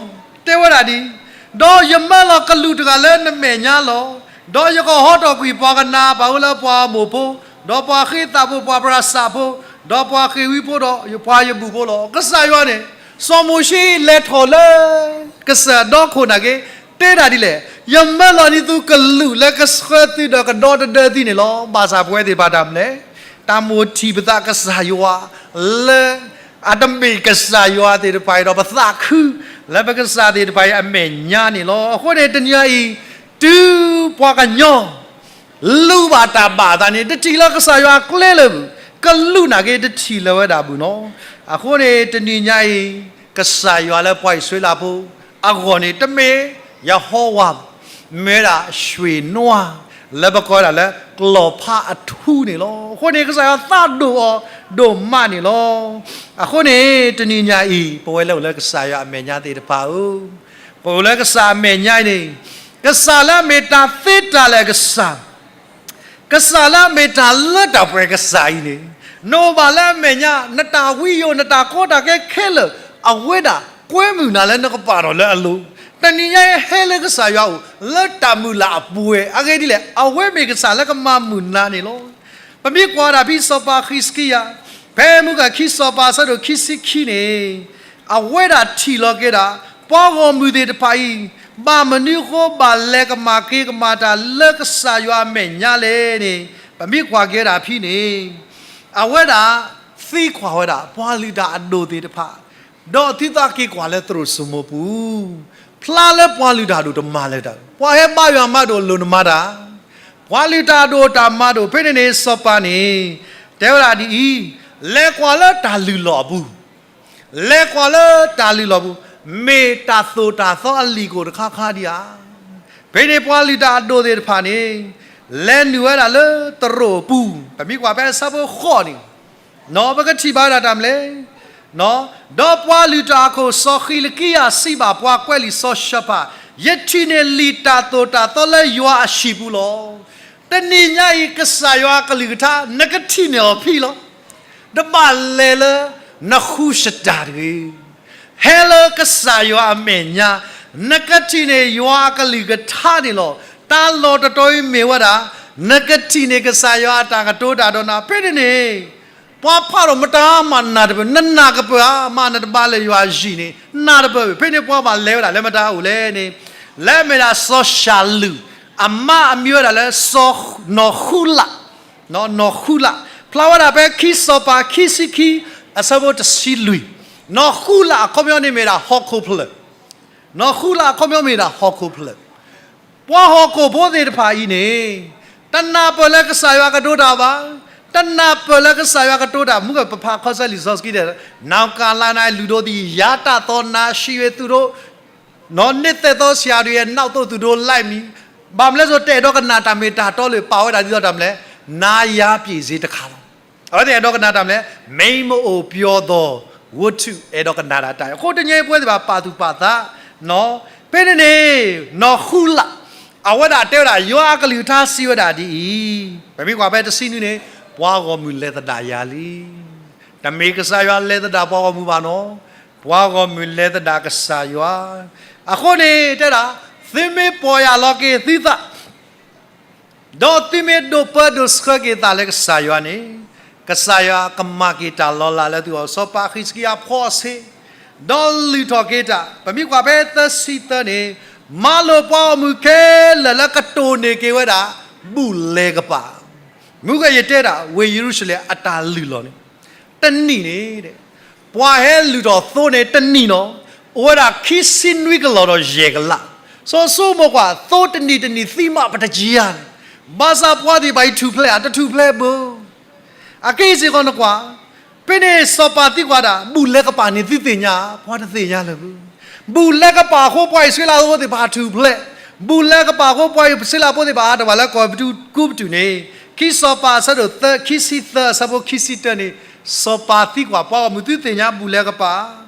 တဲဝဲဒၣ်ဒ်, ဒီးယမၢလီၤကလူးတဂၤလၢနမဲာ်ညါလီၤ, ဒီးယကဟီထီၣ်ကွံာ်ပှၤကနၤအပၢ်အိၣ်လၢပှၤအမိၢ်ဖိ, ဒီးပှၤဃ့သးဖိ, ပှၤဘြၤစၢ်ဖိ, ဒီးပှၤဃ့ၢ်ဝံဖိ, ဒီးပှၤယဘူၣ်ဖိလီၤ. ကစၢ်ယွၤန့ၣ် စီၤမိၤၡ့လဲၤထီၣ်လၢ ကစၢၢ်ဒီခိၣ်နာ်က့, တဲဒၣ်ဒ်လဲၣ်, ယမၢလီၤန့ၢ်သုကလူးလၢကဆှၢသုဒီးကဒီတဒၢသုန့ၣ်လီၤ. ဘၣ်ဆၣ်ပဝဲသ့ၣ်တဖၣ်တၢ်မနုၤလဲၣ်, တၢ်မိၣ်ထံၣ်ပသးကစၢ်ယွၤလၢ အတမ့ၢ်ကစၢ်ယွၤသ့ၣ်တဖၣ်အံၤဒီး ပသးခုလၢပကစၢ်သ့ၣ်တဖၣ်အံၤအမဲာ်ညါန့ၣ်လီၤ. အဃိန့ၣ် တနံၤအံၤ တုၤပှၤကညီ လူၤဘၣ်တၢ်ဘၣ်အသးန့ၣ် တထံၣ်လၢကစၢ်ယွၤအကျဲလၢၤဘၣ်, ကလူးနာ်က့ တထံၣ်လၢၤဝဲဒၣ်ဘၣ်နီၤ. အဃိန့ၣ် တနံၤညါအံၤ ကစၢ်ယွၤလၢပှၤအံၣ်စရ့လးဖိအဂီၢ်န့ၣ် တမ့ၢ်ယဟိဝၤ မ့ၢ်ဝဲဒၣ် ရွှေနွား လၢပကိးဝဲဒၣ်လၢ ကျီၢ်ဖးအထူန့ၣ်လီၤ. အဃိန့ၣ် ကစၢ်ယွၤသးဒိၣ်အီၤဒိၣ်မးန့ၣ်လီၤ. အဃိန့ၣ် တနံၤညါအံၤ ပဝဲလၢအိၣ်လၢကစၢ်ယွၤအမဲာ်ညါသ့ၣ်တဖၣ်ဧၢ, ပအိၣ်လၢကစၢ်အမဲာ်ညါအံၤန့ၣ် ကစၢ်လၢအမ့ၢ်တၢ်သ့တၢ်လၢာ်အကစၢ်, ကစၢ်လၢအမ့ၢ်တၢ်လၢတၢ်ပှဲၤအကစၢ်အံၤန့ၣ်, နအိၣ်ဘၣ်လၢအမဲာ်ညါ နတၢ်ဝံယိာ် နတၢ်ကီတၢ်ခဲခဲလၢာ် အဝဲဒၣ်ကွဲမုာ်နၤလၢနကပာ်ထီၣ်လၢအလိၤ, တနံၤညါအံၤဟဲလၢကစၢ်ယွၤအအိၣ် လၢတၢ်မုၢ်လၢ်အပှဲၤ, အဂ့ၢ်ဒ်လဲၣ်, အဝဲမ့ၢ်ကစၢ်လၢကမၤမုာ်နၤန့ၣ်လီၤ. ပမ့ၢ်ကွၢ်ဒၣ်ဖဲစီၤပၤဟံးစကံယၤ, ဖဲမုၢ်ဂၤခံစီၤပၤအဆၢဒိၣ်ခံဆံခံန့ၣ်, အဝဲဒၣ်ထံၣ်လီၤက့ၤဒၣ် ပှၤဂီၢ်မုၢ်သ့ၣ်တဖၣ်အံၤ ဘၣ်မနုၤအဃိဘၣ်လဲၤကမၤက့ၤကမၤတၢ်လၢကစၢ်ယွၤအမဲာ်ညါလဲၣ်န့ၣ်, ပမ့ၢ်ကွၢ်က့ၤဒၣ်ဖဲန့ၣ်, အဝဲဒၣ်သံကွၢ်ဝဲဒၣ် ပှၤလုၢ်တၢ်အဒိၣ်သ့ၣ်တဖၣ်, ဒီးသုသးက့ၤကွၢ်လၢသရိာ်စိမိၤပူၤ, ဖျါလၢပှၤလုၢ်တၢ်အဒိၣ်တမၤလၢၤတၢ်, ပှၤဟဲဘါယွၤမၤဒိၣ်အလိၤနမၤတၢ်, ပှၤလုၢ်တၢ်အဒိၣ်တၢ်မၤဒိၣ် ဖဲန့ၣ်န့ၣ် စီၤပၤန့ၣ် တဲဝဲဒၣ်ဒ်အံၤ, လဲၤကွၢ်လၢတၢ်လုၢ်လီၢ်အပူၤ လဲၤကွၢ်လၢတၢ်လုၢ်လီၢ်ပူၤ, မ့ၢ်တၢ်သိၣ်တၢ်သီအလံာ်ခိၣ်တခါခါဒံးဧါ. ဖဲန့ၣ်ပှၤလုၢ်တၢ်အဒိၣ်သ့ၣ်တဖၣ်န့ၣ် လဲၤနုာ်ဝဲဒၣ်လၢသရိာ်အပူၤ, ပမ့ၢ်ကွၢ်ဖဲအဆၢဖိဃိးန့ၣ်, ပကထံၣ်ဘၣ်ဝဲဒၣ်တၢ်မနုၤလဲၣ်, ဒီးပှၤလုၢ်တၢ်အခိၣ်စီၤဃံးလကံယၤစံးဘၣ်ပှၤကွဲးလံာ်စီၤၡဖး, ယထံၣ်န့ၢ်လံာ်တၢ်သိၣ်တၢ်သီလၢယွၤအဟံၣ်ပူၤလီၤ. တနံၤညါအံၤ ကစၢ်ယွၤအကလုၢ်ကထါ နကထံၣ်န့ၢ်အီၤဖဲလီၤ. တဘၣ်လဲၤလၢနဃုစတၢၢ်တဂ့ၤ. ဟဲလၢကစၢ်ယွၤအမဲာ်ညါ, နကထံၣ်န့ၢ်ယွၤအကလုၢ်ကထါန့ၣ်လီၤ. တၢ်လီၢ်တတီၤအံၤမ့ၢ်ဝဲဒၣ်, နကထံၣ်န့ၢ်ကစၢ်ယွၤအတၢ်ကတိၤတၢ်ဒီးနၤ ဖဲန့ၣ်န့ၣ်, ပှၤဖးဒိၣ်မတၤမးနၢ်တပၢၢ်, နနာ်ကပၢၢ်ဧါ, မ့ၢ်နတဘၣ်လဲၤယွၤအဟံၣ်န့ၣ် နၢ်တပၢၢ်ဘၣ်. ဖဲန့ၣ်ပှၤဘၣ်လဲၤဝဲဒၣ်လၢမတၤအိၣ်လဲၣ်န့ၣ်, လၢအမ့ၢ်ဒၣ်စီၤၡၤလုၢ်, အမါအမံၤဝဲဒၣ်လၢ နီၢ်ဃူလး, နီၢ်ဃူလး, ဖျါဝဲဒၣ်ဖဲခံစီၤပၤခံဆံခံ အဆၢဖိတဆံလွံၢ်, နီၢ်ဃူလးအခီပညီန့ၣ်မ့ၢ်ဒၣ်ဟီၣ်ခိၣ်ဖျၢၣ်, နီၢ်ဃူလးအခီပညီမ့ၢ်ဒၣ်ဟီၣ်ခိၣ်ဖျၢၣ်. ပှၤဟီၣ်ခိၣ်ဖိသ့ၣ်တဖၣ်အံၤန့ၣ်, တနၢ်ပၢၢ်လၢကစၢ်ယွၤကတိၤတၢ်ဘၣ်, တနၢ်ပၢၢ်လၢကစၢ်ယွၤကတိၤတၢ်, မုၢ်ကပဖးခီဆၢလံာ်စီဆှံဒဲး, နကလၤနၤလုၢ်ဒိၣ်သံယၤ တၢ်သီၣ်နၤဆံးဝဲသူၣ်ဒိၣ် နှစ်သက်သောဆရာတွေရဲ့ နောက်သို့ သူတို့လိုက်မည်. ဘၣ်မနုၤလဲၣ်, တအဲၣ်ဒိးကနၣ်တၢ်မ့ၢ်တၢ်တီလၢၤ ပာ်ဝဲဒၣ်ဒ်သိးတၢ်မနုၤလဲၣ်, နါယါပျ့ၣ်စ့တခါလီၤ. အဝဲသ့ၣ်အဲၣ်ဒိးကနၣ်တၢ်မနုၤလဲၣ်, မင်းမအိပ်ပျော်သောဝတ္ထု အဲၣ်ဒိးကနၣ်တၢ်တၢ်. အဃိတနံၤအံၤပဝဲသ့ၣ်တဖၣ်ပာ်သူၣ်ပာ်သး, ဖဲန့ၣ်န့ၣ်, နီၢ်ဃူလၣ်, အဝဲဒၣ်တဲဝဲဒၣ် ယွၤအကလုၢ်ကထါစံးဝဲဒၣ်ဒ်အံၤ, ပမ့ၢ်ကွၢ်ဖဲတဆံနွံန့ၣ်, ပှၤဂီၢ်မုၢ်လဲၤသဒၣ်ယၤလံ. တမ့ၢ်ကစၢ်ယွၤလဲၤသဒၣ်ပှၤဂီၢ်မုၢ်ဘၣ်နီၤ, ပှၤဂီၢ်မုၢ်လဲၤသဒၣ်ကစၢ်ယွၤ. အဃိန့ၣ်တဲဒၣ်, သုမ့ၢ်ပီၢ်ယၢ်လီၤက့ၤသုသး ဒီးသုမ့ၢ်ဒိးပၢဒိးဆှၢက့ၤသးလၢကစၢ်ယွၤန့ၣ်, ကစၢ်ယွၤကမၤက့ၤတၢ်လီၤလးလၢသုဂီၢ်. စီၤပၤဟံးစကံယၤဖှီၣ်ဆ့, ဒီးလုၢ်ထီၣ်က့ၤတၢ်, ပမ့ၢ်ကွၢ်ဖဲသၢဆံသၢန့ၣ်, မၤလိာ်ပှၤဂီၢ်မုၢ်ခဲလၢာ်လၢကတိၢ်န့ၢ်က့ၤဝဲဒၣ် ဘူၣ်လဲၤကပၤ. မုၢ်ဂဲၤယတဲဒၣ် ဝ့ၢ်ယရူၤၡလ့ၣ်အတၢ်လုၢ်လီၢ်န့ၣ်, တနံၣ်န့ၣ် ပှၤဟဲလုၢ်ထီၣ်သိန့ၣ်တနံၣ်နီၤ, အိၣ်ဝဲဒၣ်ခံဆံနွံကလီၢ်ဒီးယဲၢ်ကလး. စီၤဆိကမိၣ်ကွၢ်, သိတနံၣ်တနံၣ်သံမးပတကံယၤန့ၣ်, ဘၣ်ဆၣ်ပှၤသ့ၣ်တဖၣ်အံၤထူၣ်ဖျဲးဧါ, တထူၣ်ဖျဲးဘၣ်. အက့ၢ်စ့ၢ်ကီးနကွၢ်, ဖဲန့ၣ်စီၤပၤသံကွၢ်ဒၣ် ဘူၣ်လဲၤကပၤန့ၣ်သုသ့ၣ်ညါ, ပှၤတသ့ၣ်ညါလၢၤဘၣ်. ဘူၣ်လဲၤကပၤအဃိပှၤအံၣ်စရ့လးဖိသ့ၣ်တဖၣ်ထူၣ်ဖျဲး, ဘူၣ်လဲၤကပၤအဃိပှၤအံၣ်စရ့လးဖိသ့ၣ်တဖၣ်အါထီၣ်ဘၣ်လၢ ကီၢ်အဲၤကူပတူးန့ၣ်, ခံစီၤပၤအဆၢဒိၣ်သၢ, ခံဆံသၢအဆၢဖိခံဆံတၢန့ၣ်, စီၤပၤသံကွၢ်ပှၤဂီၢ်မုၢ် သုသ့ၣ်ညါဘူၣ်လဲၤကပၤ,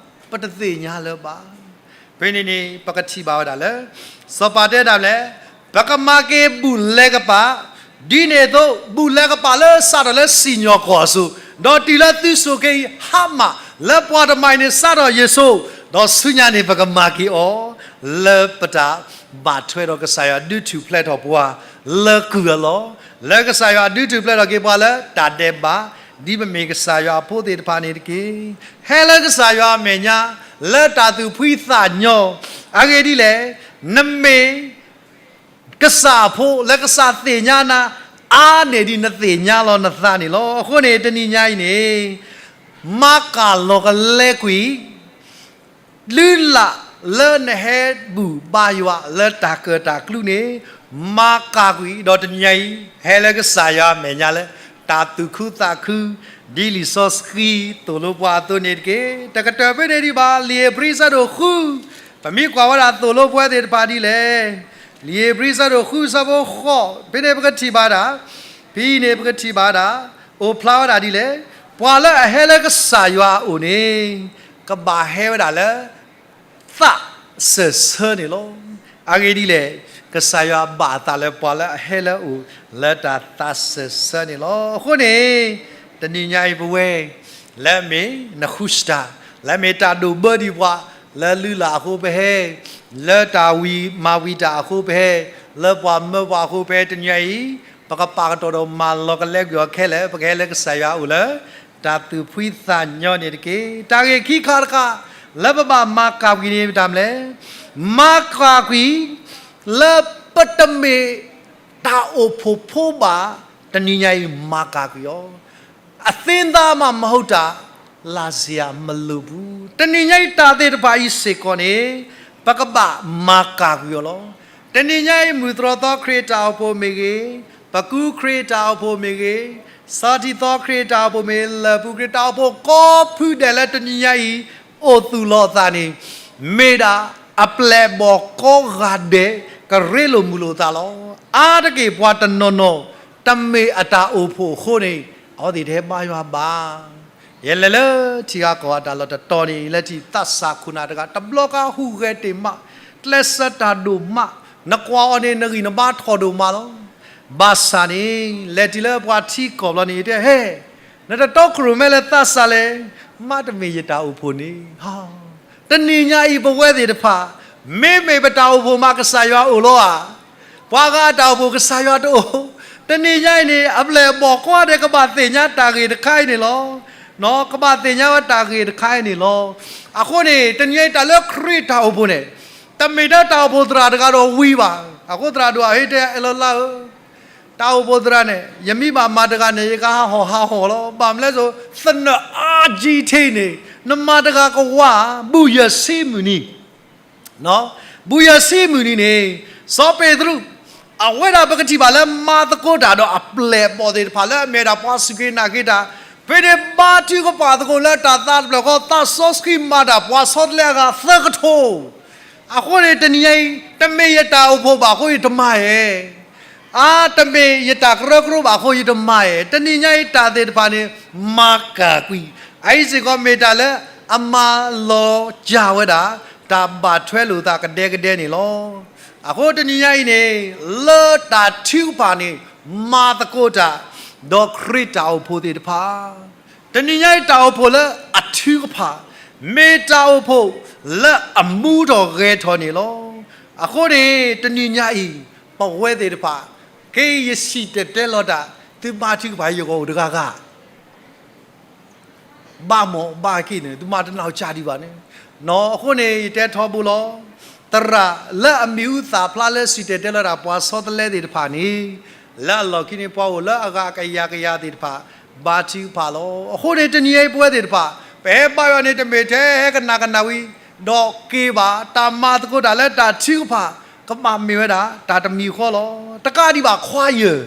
ပတသ့ၣ်ညါလၢၤဘၣ်. ဖဲန့ၣ်န့ၣ် ပကထံၣ်ဘၣ်ဝဲဒၣ်လၢ စီၤပၤတဲဒၣ်လဲၣ်, ပကမၤက့ၤဘူၣ်လဲၤကပၤ, ဒ်န့ၣ်အသိး ဘူၣ်လဲၤကပၤလၢစးထီၣ်လၢစံၣ်ညီၣ်ကွီၢ်အစိၤ, ဒီးတုၤလၢသုစိၤက့ၤအံၤဟါမၢ်, လၢပှၤတမၤအံၤန့ၣ် စးထီၣ်ယစိၤ, ဒီးဆူညါန့ၣ် ပကမၤက့ၤအီၤ လၢပတၢ်ဘၣ်ထွဲဒီးကစၢ်ယွၤ ဒုးထူၣ်ဖျဲးထီၣ်ပှၤလၢကုၢ်အလီၢ်, လၢကစၢ်ယွၤဒုးထူၣ်ဖျဲးထီၣ်က့ၤပှၤလၢတၢ်ဒဲးဘး, ဒ်ပမ့ၢ်ကစၢ်ယွၤအဖိသ့ၣ်တဖၣ်န့ၣ်တက့ၢ်. ဟဲလၢကစၢ်ယွၤအမဲာ်ညါ လၢတၢ်သူၣ်ဖှံသးညီ, အဂ့ၢ်ဒ်လဲၣ်, နမ့ၢ် ကစၢ်အဖိလၢကစၢ်သ့ၣ်ညါနၤ အါန့ၢ်ဒံးနသ့ၣ်ညါလီၤနသးန့ၣ်လီၤ. အဃိန့ၣ် တနံၤညါအံၤန့ၣ် မၤကၢ်လီၤကလဲကွံာ် လုၢ်လၢ်လၢနဟဲဘူၣ်ဘါယွၤလၢတၢ်ကၢၣ်တၢ်ကျူန့ၣ် မၤကၢ်ကွံာ် ဒီးတနံၤညါအံၤ ဟဲလၢကစၢ်ယွၤအမဲာ်ညါလၢ တၢ်သူၣ်ခုသးခု ဒ်လံာ်စီဆှံသိၣ်လိပှၤအသိးန့ၣ်တက့ၢ်. တကတၢၢ်ဖဲန့ၣ်ဒံးဘၣ် လံာ်ဧ့ၤဘြံၤအဆၢဒိၣ်ဃု, ပမ့ၢ်ကွၢ်ဝဲဒၣ်သိၣ်လိပဝဲသ့ၣ်တဖၣ်ဒ်လဲၣ်. လံာ်ဧ့ၤဘြံၤအဆၢဒိၣ်ဃု အဆၢဖိဃိး, ဖဲန့ၣ်ပကထံၣ်ဘၣ်ဒၣ်, ဖဲအံၤန့ၣ်ပကထံၣ်ဘၣ်ဒၣ်, အိၣ်ဖျါဝဲဒၣ်ဒ်လဲၣ်. ပှၤလၢအဟဲလၢကစၢ်ယွၤအအိၣ်န့ၣ် ကဘၣ်ဟဲဝဲဒၣ်လၢ သးစၢၢ်ဆၢန့ၣ်လီၤ. အဂ့ၢ်ဒ်လဲၣ်, ကစၢ်ယွၤဘၣ်အသးလၢပှၤလၢအဟဲလၢအအိၣ်လၢတၢ်သးစၢၢ်ဆၢန့ၣ်လီၤ. အဃိန့ၣ် တနံၤညါအံၤပဝဲ လၢအမ့ၢ်နဃုစတၢ်, လၢအမ့ၢ်တၢ်ဒိၣ်ဘၢဒံးပှၤ, လၢလုၢ်လၢ်အဃိပဟဲ, လၢတၢ်ဝံၤမၤဝံၤတၢ်အဃိပဟဲ, လၢပှၤမၢပှၤအဃိပဟဲ တနံၤညါအံၤ ပကပာ်ကတီၢ်ဒီးမၤလီၤကလဲကွံာ်အီၤခဲလၢာ်, ပကဟဲလၢကစၢ်ယွၤအအိၣ်လၢ တၢ်သူၣ်ဖှံသးညီန့ၣ်တက့ၢ်. တၢ်ဂ့ၢ်ခံခါတခါ လၢပဘၣ်မၤကၢ်ကွံာ်န့ၣ်မ့ၢ်တၢ်မနုၤလဲၣ်. မၤကၢ်ကွံာ် လၢပတမ့ၢ်တၢ်အိၣ်ဖှိၣ်ဖိဘၣ်, တနံၤညါအံၤမၤကၢ်ကွံာ်အီၤ, အသ့သးမးမဟူးတၢ် လၢ်စယၤမလိာ်ပူၤ, တနံၤညါအံၤတၢ်သ့ၣ်တဖၣ်အံၤစ့ၢ်ကီးန့ၣ် ပကဘၣ်မၤကၢ်ကွံာ်အီၤလီၤ. တနံၤညါအံၤ မုၢ်သရိာ်သီခရံာ်တၢ်အိၣ်ဖှိၣ်မ့ၢ်ဂ့ၤ, ပကူခရံာ်တၢ်အိၣ်ဖှိၣ်မ့ၢ်ဂ့ၤ, စီၤထံသီခရံာ်တၢ်အိၣ်ဖှိၣ်မ့ၢ်ဂ့ၤ, လၢၢ်ပူၤခရံာ်တၢ်အိၣ်ဖှိၣ်ကိးဖုဒဲးလၢတနံၤညါအံၤ အိၣ်သူၣ်လီၤအသးန့ၣ် မ့ၢ်ဒၣ်အပျဲၢ်အဘီၣ်ကိးဂၤဒဲး ကရ့လိာ်မုာ်လိာ်အသးလီၤ. အါတက့ၢ်ပှၤတနီၤနီၤ တမ့ၢ်အတၢ်အိၣ်ဖှိၣ်အဃိန့ၣ် အဝဲသ့ၣ်တဟဲဘါယွၤဘၣ်. ယလဲၤလၢထံဂၤကီၢ်ဂၤတၢ်လီၢ်တတီၤန့ၣ် လၢထံၣ်သးစၢ်ခိၣ်နၢ်တဂၤ တဘျီဃီဟူးဂဲၤတ့ၢ်မး, ကျဲးစၢးတၢ်ဒိၣ်မး, နကွၢ်အီၤန့ၣ် နဂံၢ်နဘါထီၣ်ဒိၣ်မးလီၤ. ဘၣ်ဆၣ်န့ၣ် လဲၤတုၤလၢပှၤထံကီၢ်ဘျီန့ၣ် ယတဲ ဟဲ, နတတီခိၣ်ရိၣ်မဲလၢသးစၢ်လဲၣ်, မ့တမ့ၢ်ယတၢ်အိၣ်ဖှိၣ်န့ၣ် တနံၤညါအံၤပဝဲသ့ၣ်တဖၣ် မ့မ့ၢ်ပတၢ်အိၣ်ဖှိၣ်မးကစၢ်ယွၤအအိၣ်လီၤဧါ. ပှၤဂၤအတၢ်အိၣ်ဖှိၣ်ကစၢ်ယွၤတအိၣ်. တနံၤညါအံၤန့ၣ် အပျဲၢ်အဘီၣ်ကိးဂၤဒဲး ကဘၣ်သ့ၣ်ညါတၢ်ဂ့ၢ်တခါအံၤန့ၣ်လီၤ. ကဘၣ်သ့ၣ်ညါဝဲတၢ်ဂ့ၢ်တခါအံၤန့ၣ်လီၤ. အဃိန့ၣ် တနံၤညါအံၤတၢ်လၢခရံာ်တၢ်အိၣ်ဖှိၣ်န့ၣ် တမ့ၢ်ထဲတၢ်အိၣ်ဖှိၣ်သရၣ်တဂၤဒီးဝံၤဘၣ်. အဃိသရၣ်ဒိၣ်အဟ့ၣ်တဲ အဲၣ်လီၤလါဧၢ တၢ်အိၣ်ဖှိၣ်သရၣ်န့ၣ် ယမ့ၢ်ဘၣ်မၤတဂၤန့ၣ် ယကဟးဟီၣ်ဟးဟီၣ်လီၤ. ဘၣ်မနုၤလဲၣ်စိ သနၢၣ်အါကံထံန့ၣ် နမၤတဂၤကဝါ ဘူးယဲၢ်ဆံမုၢ်နံၤ, ဘူးယဲၢ်ဆံမုၢ်နံၤန့ၣ် စီၤပ့းတရူး အဝဲဒၣ်ပကထံၣ်ဘၣ်လၢမၤသကိးတၢ်ဒီးအပျဲၢ်အဘီၣ်သ့ၣ်တဖၣ်လၢအမ့ၢ်ဒၣ်ပှၤစူၢ်က့ၤနာ်က့ၤတၢ်, ဖဲန့ၣ်ဘါထုကဖၣ်သကိးလၢတၢ်သးတဖျၢၣ်ဃီ သးစီဆှံမၤတၢ်ပှၤဆီတလဲအဂၤသၢကထိ အဃိန့ၣ် တနံၤညါအံၤ တမ့ၢ်ယတၢ်အိၣ်ဖှိၣ်ဘၣ်အဃိယတမၤဧါ, အါ တမ့ၢ်ယတၢ်ကရၢကရိဘၣ်အဃိယတမၤဧါ, တနံၤညါအံၤတၢ်သ့ၣ်တဖၣ်န့ၣ် မၤကၢ်ကွံာ်, အအံၤစ့ၢ်ကီးမ့ၢ်တၢ်လၢအမၤလီၤစၢ်ဝဲဒၣ် တၢ်ဘၣ်ထွဲလိာ်သးကဒဲကဒဲန့ၣ်လီၤ. အဃိတနံၤညါအံၤန့ၣ် လၢတၢ်ထုကဖၣ်န့ၣ် မၤသကိးတၢ် ဒီးခရံာ်တၢ်အိၣ်ဖှိၣ်သ့ၣ်တဖၣ် တနံၤညါအံၤတၢ်အိၣ်ဖှိၣ်လၢအထုကဖၣ် မ့ၢ်တၢ်အိၣ်ဖှိၣ်လၢအမူထီၣ်ဂဲၤထီၣ်န့ၣ်လီၤ. အဃိန့ၣ် တနံၤညါအံၤ ပဝဲသ့ၣ်တဖၣ် က့ယစံၣ်တဲၤတဲလီၤတၢ် သုဘါထုကဖၣ်ယဂီၢ်အိၣ်တဂၤဂၤ ဘၣ်မီၢ်ဘၣ်က့ၤန့ၣ် သုမၤတနာ်စၢ်ဒံးဘၣ်န့ၣ်, အဃိန့ၣ် ယတဲထီဘိလီၤ. သရၣ်လၢအမံၤဟူသၣ်ဖျါလၢစံၣ်တဲၤတဲလီၤတၢ် ပှၤဆီတလဲသ့ၣ်တဖၣ်န့ၣ် လၢအလီၢ်ခံန့ၣ် ပှၤအိၣ်လၢအဂၤကယၤကယၤသ့ၣ်တဖၣ် ဘါထုကဖၣ်လီၤ. အဃိန့ၣ် တနံၤအံၤပဝဲသ့ၣ်တဖၣ် ပဟဲဘါယွၤန့ၣ် တမ့ၢ်ထဲဟဲကနၣ်ကနၣ်ဝံၤ ဒီးက့ၤဘၣ် တၢ်မၤသကိးတၢ်လၢတၢ်ထုကဖၣ် ကဘၣ်မ့ၢ်ဝဲဒၣ် တၢ်တမံၤဃီလီၤ. တကးဒံးဘၣ် choir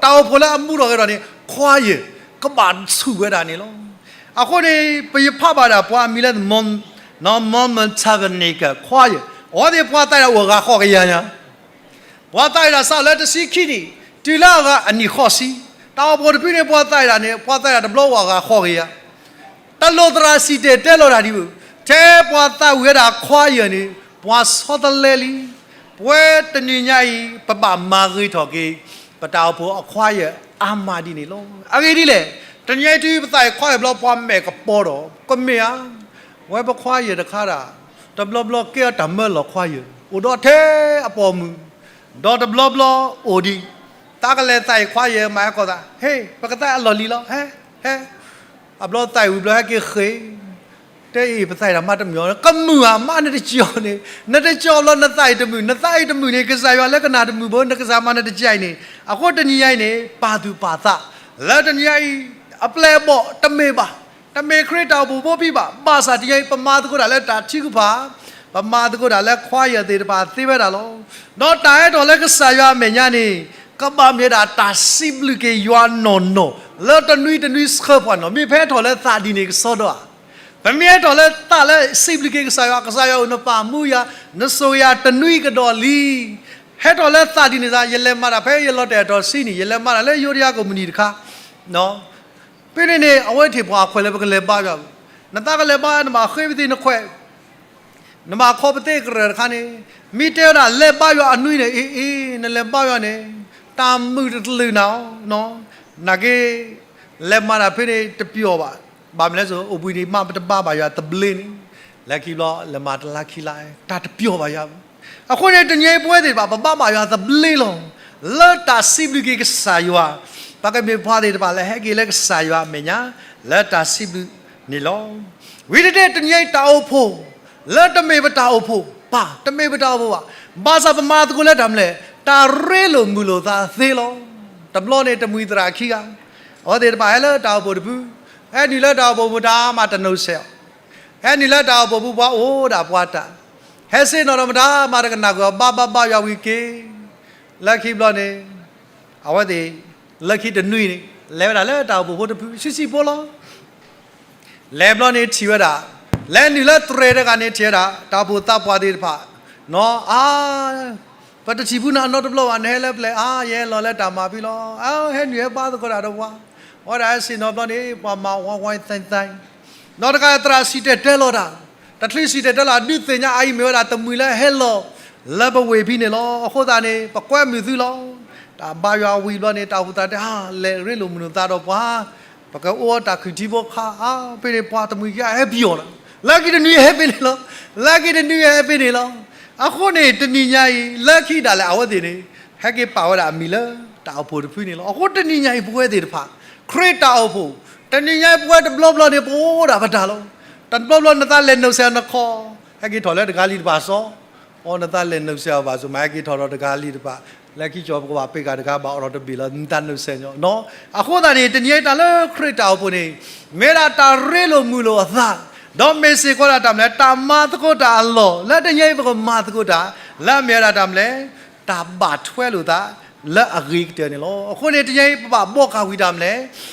တၢ်အိၣ်ဖှိၣ်လၢအမူထီၣ်ဂဲၤထီၣ်န့ၣ် choir ကဘၣ်ဆူၣ်ဝဲဒၣ်န့ၣ်လီၤ. အဃိန့ၣ် ပယဖးဘၣ်ဒၣ်ပှၤအမံၤလၢ Mormon Tabernacle Choir အဝဲသ့ၣ်ပှၤသးဒၣ်အိၣ်အဂၤဃိးကယၤညါ, ပှၤသးဒၣ်စးလၢတဆံခံနံၣ် တုၤလၢအဂၤအနံၣ်ဃိးဆံ, တၢ်အိၣ်ဖှိၣ်တဖုန့ၣ် ပှၤသးဒၣ်န့ၣ် ပှၤသးဒၣ်တဘျီအိၣ်အဂၤဃိးကယၤ တလိၣ်သရၣ်စံၣ်တဲၤတဲလီၤတၢ်ဒံးဘၣ်, ထဲပှၤသးဝံၤဝဲဒၣ် choir န့ၣ် ပှၤဆီတလဲလံ. ပဝဲတနံၤညါအံၤ ပဘၣ်မၤဂ့ၤထီၣ်က့ၤ ပတၢ်အိၣ်ဖှိၣ်အ choir အါမးဒ်န့ၣ်လီၤ. အဂ့ၢ်ဒ်လဲၣ်, တနံၤညါအံၤတုၤပသးအံၤ choir ဘျီ ပှၤမဲာ်ကပီၤဒီး ကမ့ၢ်ဧါ, ဝဲပ choir တခါဒၣ် တဘျီဘျီကဲအီၤတၢ်မၢလီၤ choir အိၣ်ဒီးထဲအပိာ်မုၣ် ဒီးတဘျီဘျီအိၣ်ဒံး, တၢ်ကလဲၤသးအံၤ choir မၤဟဲကီၢ်သး ဟ့ၣ် ပကသးအလီၢ်လံၤလီၤ ဟဲ ဟဲ အဘျီသးအံၤဝံၤဘျီ ဟဲက့ၤဃ့ၢ် တဲအံၤ ပသးအံၤတၢ်မၤတမုာ်အီၤ ကမုာ်ဧါ မၤနတစံၣ်အီၤန့ၣ်, နတစံၣ်အီၤဘျီ နသးအံၤတမုာ်, နသးအံၤတမုာ်န့ၣ် ကစၢ်ယွၤလၢကနၣ်တမုာ်ဘၣ် နကစၢ်မၤနတစံၣ်အံၤန့ၣ်. အဃိတနံၤညါအံၤန့ၣ် ပာ်သူၣ်ပာ်သး လၢတနံၤညါအံၤ အပျဲၢ်အဘီၣ်တမ့ၢ်ဘၣ်, တမ့ၢ်ခရံာ်တၢ်အိၣ်ဖှိၣ်ဖိဖံးဘၣ်, ဘၣ်ဆၣ်တနံၤညါအံၤ ပမၤသကိးတၢ်လၢတၢ်ထုကဖၣ်, ပမၤသကိးတၢ်လၢ choir သ့ၣ်တဖၣ်သ့ဝဲဒၣ်လီၤ. ဒီးတၢ်ဟဲထီၣ်လၢကစၢ်ယွၤအမဲာ်ညါန့ၣ် ကဘၣ်မ့ၢ်ဒၣ်တၢ်စံးဘျုးက့ၤယွၤနီၢ်နီၢ် လၢတနွံတနွံဆှၢပှၤနီၢ်, မ့ၢ်ပဟဲထီၣ်လၢသးဒ်န့ၣ်ကစီဒီဧါ. ပမ့ၢ်ဟဲထီၣ်လၢသးလၢစံးဘျုးက့ၤကစၢ်ယွၤ, ကစၢ်ယွၤအိၣ်နပာ်မူယၤ, နစိာ်ယၤတနွံကဒီးလံ. ဟဲထီၣ်လၢသးဒ်န့ၣ်သး ယလဲၤမၤတၢ်ဖဲယလီၤတဲာ်အတီၤဆံန့ၣ် ယလဲၤမၤတၢ်လၢယိၤဒယါကိးမုၢ်နံၤတခါ ဖဲန့ၣ်န့ၣ် အဝဲထံၣ်ပှၤအခွဲးလၢပကလဲၤဘါယွၤ, နသးကလဲၤဘါ နဘၣ်ဃ့ပသ့ၣ်နခွဲး, နဘၣ်ခီပသ့ၣ်ကရၢၢ်တခါန့ၣ်, မ့ၢ်တဲဝဲဒၣ်လဲၤဘါယွၤအနွံန့ၣ် အ့ၣ်အ့ၣ် နလဲၤဘါယွၤန့ၣ် တၢ်မုာ်တကလုာ်နၤအီၤ, နာ်က့ လဲၤမၤတၢ်ဖဲန့ၣ်တပျီၢ်ဘၣ်, ဘၣ်မနုၤလဲၣ်စိ အိၣ်ဘှံးနံၤမးပတဘါဘၣ်ယွၤသဘျ့န့ၣ်, လၢခံဘျီ လဲၤမၤတလါခံလါ တၢ်တပျီၢ်ဘၣ်ယွၤ အဃိန့ၣ် တနံၤအံၤပဝဲသ့ၣ်တဖၣ် ပဘါဘၣ်ယွၤသဘျ့လီၤ. လၢတၢ်စံးဘျုးက့ၤကစၢ်ယွၤ, ပကမ့ၢ်ပှၤသ့ၣ်တဖၣ်လၢဟဲက့ၤလၢကစၢ်ယွၤအမဲာ်ညါ, လၢတၢ်စံးဘျုးန့ၣ်လီၤ. ဝံၤတတဲ တနံၤအံၤတၢ်အိၣ်ဖှိၣ် လၢတမ့ၢ်ပတၢ်အိၣ်ဖှိၣ်ဘၣ်, တမ့ၢ်ပတၢ်အိၣ်ဖှိၣ်ဘၣ်, ဘၣ်ဆၣ်ပမၤသကိးလၢတၢ်မနုၤလဲၣ်, တၢ်ရ့လိာ်မုာ်လိာ်သးသ့လီၤ. တဘျီန့ၣ် တမှံၤသရၣ်ခံဂၤ, အဝဲသ့ၣ်တဖၣ်ဟဲလၢတၢ်အိၣ်ဖှိၣ်တဖု, ဟဲနုာ်လၢတၢ်အိၣ်ဖှိၣ်မူဒါမးတနီၤစဲးအီၤ ဟဲနုာ်လၢတၢ်အိၣ်ဖှိၣ်ပူၤ ပှၤအိၣ်ဒၣ်ပှၤတၢ်, ဟဲဆ့ၣ်နီၤဒီးမတၤမၤတကနၣ်ကွံာ်အီၤ ဘါဘါဘါယွၤဝံၤက့ၤ, လၢခံဘျီန့ၣ် အဝဲသ့ၣ် လၢခံတနွံန့ၣ် လဲၤဝဲဒၣ်လၢတၢ်အိၣ်ဖှိၣ်ဖိတဖု ဆံးဆံးဖိလီၤ. လဲၤဘျီန့ၣ်ထံၣ်ဝဲဒၣ်, လဲၤနုာ်လၢတြဲၤတဂၤန့ၣ်ထံၣ်ဝဲဒၣ် တၢ်အိၣ်ဖှိၣ်သးပှၢ်သ့ၣ်တဖၣ်, နီၢ်အါ ပတထံၣ်ဖုနၤနီတဘျီဘၣ် နဟဲလၢပျဲၢ်အါ ယဟဲလီၤလၢတၢ်မၤဖံးလီၤ. အါ ဟဲနုာ်ဟဲဘါသကိးတၢ်ဒီးပှၤ, အဝဲဒၣ်ဟဲဆ့ၣ်နီၤဘျီန့ၣ် ပှၤမၤဝါဝါသဲသဲ, နီၢ်တဂၤသရၣ်စံၣ်တဲၤတဲလီၤတၢ်, တချုးစံၣ်တဲၤတဲလီၤဒုးသ့ၣ်ညါ အအံၤမ့ၢ်ဝဲဒၣ်တမှံၤလၢဟဲလီၤလၢပဝ့ၢ်ဖဲန့ၣ်လီၤ. အဃိသတးန့ၣ် ပကွဲမုာ်သုလီၤ. တၢ်ဘါယွၤဝံၤဘျီန့ၣ် တၢ်အိၣ်ဖှိၣ်သးတဲ အါ လဲၤရ့လိာ်မုာ်လိာ်သးဒီးပှၤ ပကအိၣ်တၢ်ခုၣ်ထံဖိခါ အါ ဖဲန့ၣ်ပှၤတမှံၤခံဂၤဟဲပယီၤလီၤ. လၢခံတနွံဟဲဖဲန့ၣ်လီၤ. လၢခံတနွံဟဲဖဲန့ၣ်လီၤ. အဃိန့ၣ် တနံၤညါအံၤ လၢခံဒၣ်လဲာ်အဝဲသ့ၣ်န့ၣ် ဟဲက့ၤပာ်ဝဲဒၣ်အမံၤလၢတၢ်အိၣ်ဖှိၣ်တဖုန့ၣ်လီၤ. အဃိတနံၤညါအံၤ ပဝဲသ့ၣ်တဖၣ် ခရံာ်တၢ်အိၣ်ဖှိၣ်, တနံၤညါအံၤပဝဲတဘျီဘျီန့ၣ် ပအိၣ်ဒၣ်ပတၢ်လီၤ. တဘျီဘျီနသးလဲၤနုာ်ဆဲးနခီၣ် ဟဲက့ၤထီၣ်လၢတဂၤလံတဖၣ်စီ အီ နသးလဲၤနုာ်ဆဲးအီၤဘၣ်ဆိ မၤဟဲက့ၤထီၣ်ဒီးတဂၤလံတဖၣ်, လၢခံကၠီပကဘၣ်ပ့းကၤတဂၤဘၣ်အိးထီၣ်တဘ့ၣ်လီၤ နသးနုာ်ဆဲးညီနီၤ. အဃိသတးန့ၣ် တနံၤအံၤတၢ်လၢခရံာ်တၢ်အိၣ်ဖှိၣ်န့ၣ် မ့ၢ်ဒၣ်တၢ်ရ့လိာ်မုာ်လိာ်အသး, ဒီးမ့ၢ်စ့ၢ်ကီးဒၣ်တၢ်မနုၤလဲၣ် တၢ်မၤသကိးတၢ်အလီၢ် လၢတနံၤအံၤပကမၤသကိးတၢ် လၢအမ့ၢ်ဝဲဒၣ်တၢ်မနုၤလဲၣ် တၢ်ဘၣ်ထွဲလိာ်သး လၢအဂ့ၤကတၢၢ်န့ၣ်လီၤ. အဃိန့ၣ် တနံၤအံၤပဘၣ်ဘှီဃာ်ဝံၤတၢ်မနုၤလဲၣ်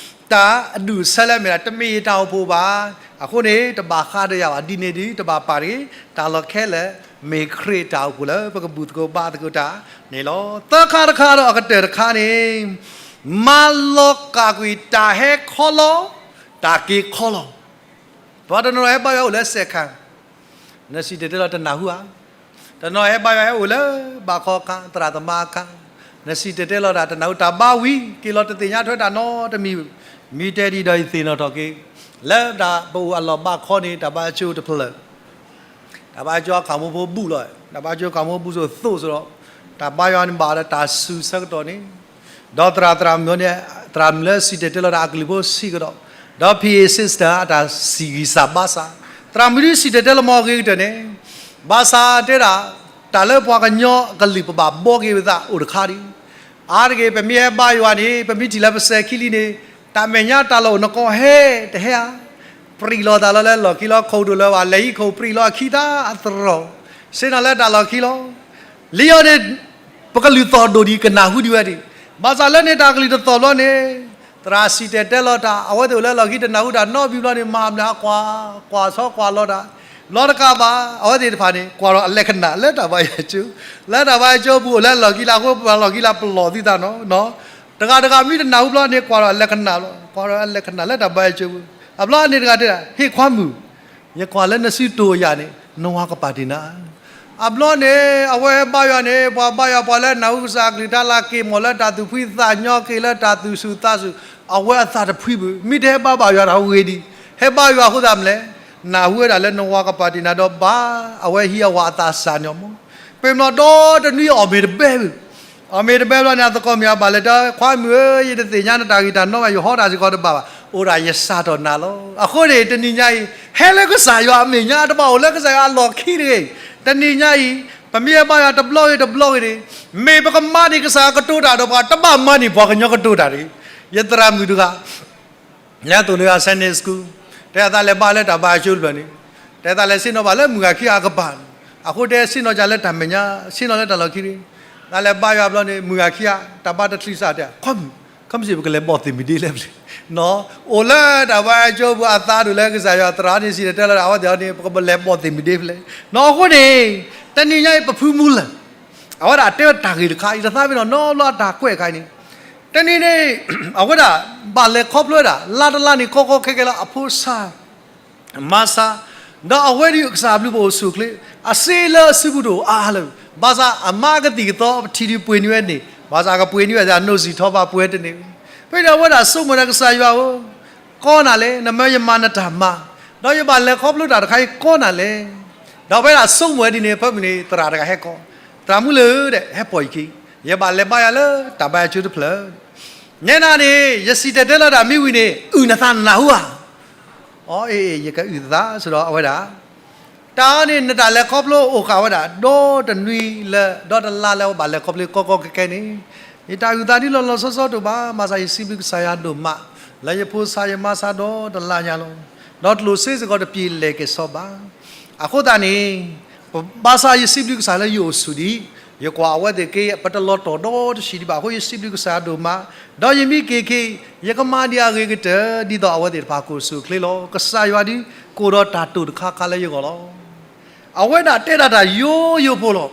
တၢ်အဒူၣ်အဆၢလၢအမ့ၢ်ဒၣ် တမ့ၢ်ယတၢ်အိၣ်ဖှိၣ်ဘၣ် အဃိန့ၣ် တဘၣ်ဃးဒီးယၤဘၣ်, ဒ်န့ၣ်ဒီး တဘၣ်ပာ်တဂ့ၤ, တၢ်လီၢ်ခဲလၢာ် မ့ၢ်ခရံာ်တၢ်အိၣ်ဖှိၣ်လၢပကဘူၣ်သကိးဘါသကိးတၢ်န့ၣ်လီၤ. သၢခါတခါဒီးအကတၢၢ်တခါန့ၣ်, မၤလီၤကၢ်ကွံာ်တၢ်ဟဲခီလီၤ, တၢ်က့ၤခီလီၤ. ပှၤတနီၤနီၤဟဲဘါယွၤအိၣ်လၢစဲးခၣ် နစံၣ်တဲၤတဲလီၤတနၢ်ဟူဧါ, တနီၤဟဲဘါယွၤဟဲအိၣ်လၢဘၣ်ခီခါ သရၣ်သမါအခါ, နစံၣ်တဲၤတဲလီၤတၢ်တနၢ်ဟူ တၢ်ဘါဝံၤ က့ၤလီၤတသ့ၣ်ညါထွဲတၢ်နီတမံၤ, မ့ၢ်တဲဒ်ဒီးယသ့ၣ်နီၣ်ထီၣ်က့ၤ လၢတၢ်ပအိၣ်အလီၢ်ဘၣ်ခီန့ၣ် တၢ်ဘါကၠိတဖျၢၣ် တၢ်ဘါကၠိအခၣ်မိဖိဘူၣ်လီၤ, တၢ်ဘါကၠိအခၣ်မိဖိဘူၣ်စိၣ်သိၣ်စ့ၢ်ဒီး တၢ်ဘါယွၤန့ၣ်ဘၣ်ဒီးတၢ်စူၤဆၢကတီၢ်န့ၣ်, ဒီးသရၣ်သရၣ်မုၣ်န့ၣ် သရၣ်မုၣ်လၢစံၣ်တဲၤတဲလီၤတၢ်အကလုၢ်ဖိဆံးကဒီး, ဒီး ပီၣ်အ့ၣ် system အတၢ်စံၣ်ဂံၢ်စၢ်ဘါစၢ်, သရၣ်မုၣ်ဒ်စံၣ်တဲၤတဲလီၤမ့ၢ်အဂ့ၤကတၢၢ်န့ၣ်, ဘၣ်ဆၣ်တဲဒၣ် တၢ်လၢပှၤကညီအကလုၢ်ပဘၣ်ဘှီက့ၤပသးအိၣ်တခါဒံး အါတက့ၢ် ပမ့ၢ်ဟဲဘါယွၤန့ၣ် ပမ့ၢ်ထံၣ်လၢပစဲးခံလံန့ၣ်, တၢ်မဲာ်ညါတၢ်လီၢ်အိၣ်နကီၢ်ဟဲတဟဲဧါ, ပြံးလီၤသးလီၤလၢလီၢ်ခံလီၤ, ခိၣ်ဒိၣ်လၢၤဘၣ် လဲၤဟံးခိၣ်ပြံးလီၤအခံတၢ်အသရိာ်, ဆ့ၣ်နီၤလၢတၢ်လီၢ်ခံလီၤ. လံအီၤန့ၣ် ပကလုၢ်သီၣ်ဒိၣ်ဒံးကနၢ်ဟူဒံးဝဲဒၣ်, ဘၣ်ဆၣ်လၢန့ၣ်တၢ်ကလုၢ်တသီၣ်ဘျီန့ၣ်, သရၣ်စံၣ်တဲၤတဲလီၤတၢ် အဝဲသ့ၣ်အိၣ်လၢလီၢ်ခံတနၢ်ဟူတၢ်နီတမံၤဘျီန့ၣ် မၤမနုၤအကွၢ်, ကွၢ်ဆီကွၢ်လီၤတၢ်, လီၤတကးဘၣ် အဝဲသ့ၣ်တဖၣ်န့ၣ် ကွၢ်ဒီးအလဲၤခနၣ်လၢတၢ်ဘါယွၤကၠိ, လၢတၢ်ဘါယွၤကၠိပူၤအိၣ်လၢလီၢ်ခံလၢအဃိ ပှၤလီၢ်ခံလၢပလီၢ်သုသးနီၤ, တဂၤတဂၤမ့ၢ်တနၢ်ဟူဘျီန့ၣ် ကွၢ်ဒီးအလဲၤခနၣ်လီၤ, ကွၢ်ဒီးအလဲၤခနၣ်လၢတၢ်ဘါယွၤကၠိပူၤ, အဘျီန့ၣ်တဂၤတဲဒၣ် ဟ့ၣ်ခွါမုၣ်, ယကွၢ်လၢနစုတိၤယၤန့ၣ် နဝၤကပာ်တ့ၢ်နၤ အဘျီန့ၣ် အဝဲဘါယွၤန့ၣ် ပှၤဘါယွၤပှၤလၢနၢ်ဟူကစၢ်အကလုၢ်တၢ်လၢက့ၤမီၢ်လၢတၢ်သူၣ်ဖှံသးညီ က့ၤလၢတၢ်သူၣ်ဆူၣ်သးဆူၣ်, အဝဲအသးတဖှံဘၣ်, မ့ၢ်တဟဲဘါဘၣ်ယွၤတၢ်ဂ့ၤဒံး, ဟဲဘါယွၤအဃိသတးမနုၤလဲၣ်, နၢ်ဟူဝဲဒၣ်လၢနဝၤကပာ်တ့ၢ်နၤဒီးဘၣ်, အဝဲဟံးအဝၤအသးစၢ်န့ၣ်မး, ပမ့ၢ်ဒီတနွံအီၣ်မ့ၤတဘဲဘၣ် အီၣ်မ့ၤတဘဲဘျီန့ၣ် အသကိးမ့ၢ်အဘၣ်လဲၤတဲ ခွါမုၣ်ဧၢ, ယတသ့ၣ်ညါနတၢ်ဂံၢ်တၢ်နီဘၣ်, ယဟီတၢ်စ့ၢ်ကီးတဘၣ်ဘၣ်, အိၣ်ဒၣ်ယစၢ်ထီၣ်နၤလီၤ. အဃိန့ၣ် တနံၤညါအံၤ ဟဲလၢကစၢ်ယွၤအမဲာ်ညါ တဘၣ်အိၣ်လၢကစၢ်ယွၤအလီၢ်ခံတဂ့ၤ. တနံၤညါအံၤ ပမ့ၢ်ဟဲဘါယွၤတဘျီဂ့ၤတဘျီဂ့ၤန့ၣ်, မ့ၢ်ပကမၤန့ၢ်ကစၢ်ယွၤကတိၤတၢ်ဒီးပှၤ တဘၣ်မၤန့ၢ်ပှၤကညီကတိၤတၢ်တဂ့ၤ. ယသရၣ်မုၣ်တဂၤ လၢအသိၣ်လိ Sunday School, တဲအသးလဲၤဘါလၢတၢ်ဘါယွၤကၠိတဖျၢၣ်န့ၣ်, တဲအသးလဲၤဆ့ၣ်နီၤဘၣ်လၢမုၢ်ဂၤခံဂၤအကပၤန့ၣ်, အဃိတဲဆ့ၣ်နီၤကလဲၤတၢ်မဲာ်ညါ, ဆ့ၣ်နီၤလၢတၢ်လီၢ်ခံန့ၣ်, သးလဲၤဘါယွၤဘျီန့ၣ် မုၢ်ဂၤခံဂၤ တၢ်ဘါတချုးစးတဲ ခွါမုၣ်, ခီမ့ၢ်စ့ၢ်ပကလဲၤဘီၣ်သ့ၣ်မံၤဒ့လၢပျၢၤ, အိၣ်လၢတၢ်ဘါယွၤကၠိပူၤ အသးဒိၣ်လၢကစၢ်ယွၤသရၣ်န့ၣ် စံၣ်တဲၤတဲလီၤဒၣ် အဝဲသ့ၣ်အံၤန့ၣ် ပကလဲၤဘီၣ်သ့ၣ်မံၤဒ့ဖဲလဲၣ်. အဃိန့ၣ် တနံၤညါအံၤ ပဖုမူလၢ် အဝဲဒၣ်တဲဝဲတၢ်ဂ့ၢ်တခါအံၤ တသးပ့ၤနီၣ်နီတဘျီအတၢ်ကွဲးအခါအံၤန့ၣ်, တနံၤန့ၣ် အဝဲဒၣ် ဘၣ်လဲၤခီဖျိဝဲဒၣ် လါတလါန့ၣ် ကီကီခဲခဲလၢအဖိဆါ မါဆါ, ဒီးအဝဲဒၣ်ကစၢ်ဘျုးဖှိၣ်အိၣ်ဆူၣ်အိၣ်ချ့, အစ့လၢအစုပူၤတအိၣ်အါလၢၤ, ဘၣ်ဆၣ်အမါကသံၣ်ကသီ ပထံၣ်ဒုးပှ့ၤန့ၢ်ဝဲန့ၣ်, ဘၣ်ဆၣ်အကပှ့ၤန့ၢ်ဝဲသ့ၣ် အနိးစံၣ်ထီဘၣ်ပှဲၤတန့ၢ်, ဖဲန့ၣ်အဝဲဒၣ်ဆိကမိၣ်ဒီးကစၢ်ယွၤဧၢ, ကီနၤလဲၣ်, နမၢယမၤနတၢ်မၤ, ဒီးယဘၣ်လဲၤခီဖျိတၢ်တခါအံၤကီနၤလဲၣ်. ဒီးဖဲဒၣ်ဆိကမိၣ်ဝဲဒ်န့ၣ် ဖဲမုၢ်န့ၣ် သရၣ်တဂၤဟဲကိး, သရၣ်မုၣ်လၢဒဲး ဟဲပိာ်ယခံ, ယဘၣ်လဲၤဘါယွၤလၢတၢ်ဘါယွၤကၠိတဖျၢၣ် နဲနၤန့ၣ် ယစံၣ်တဲၤတဲလီၤတၢ်မ့ၢ်ဝံၤန့ၣ် အုၣ်နသးနၢ်ဟူဧါ. အီ အ့ၣ် ယကအုၣ်သးစ့ၢ်ဒီးအဝဲဒၣ်, တၢ်အံၤန့ၣ် နတၢ်လဲၤခီဖျိအိၣ်ဃာ်ဝဲဒၣ် ဒီတနွံလၢ ဒီတလါလၢအဝဲဘၣ်လဲၤခီဖျိကီကီခဲခဲန့ၣ်, ယတၢ်အုၣ်သးဒ်လီၤလီၤဆီဆီတအိၣ်ဘၣ်, ဘၣ်ဆၣ်ယစံးဘျုးကစၢ်ယွၤဒိၣ်မး လၢယဖိဆါယမါဆါဒီတလါညါလီၤ. ဒီးကျိၣ်စ့စ့ၢ်ကီးတပျ့ၤလဲၤက့ၤဆီဘၣ်. အဃိသတးန့ၣ် ဘၣ်ဆၣ်ယစံးဘျုးကစၢ်လၢယအိၣ်ဆူၣ်ဒံး, ယကွၢ်အဝဲသ့ၣ်က့ ပတလီၤတီၢ်ဒီတဆံးဒံးဘၣ်အဃိ ယစံးဘျုးကစၢ်ယွၤဒိၣ်မး, ဒီးယမ့ၢ်က့ၤက့ၤ ယကမၤဒံးအဂ့ၤကတၢၢ် ဒ်သိးအဝဲသ့ၣ်တဖၣ်ကအိၣ်ဆူၣ်အိၣ်ချ့လီၤ. ကစၢ်ယွၤဒုး ကအိၣ်ဒီးတၢ်တိာ်တခါခါလၢယဂီၢ်လီၤ. အဝဲဒၣ်တဲဒၣ်တၢ်ယိယိဖိလီၤ.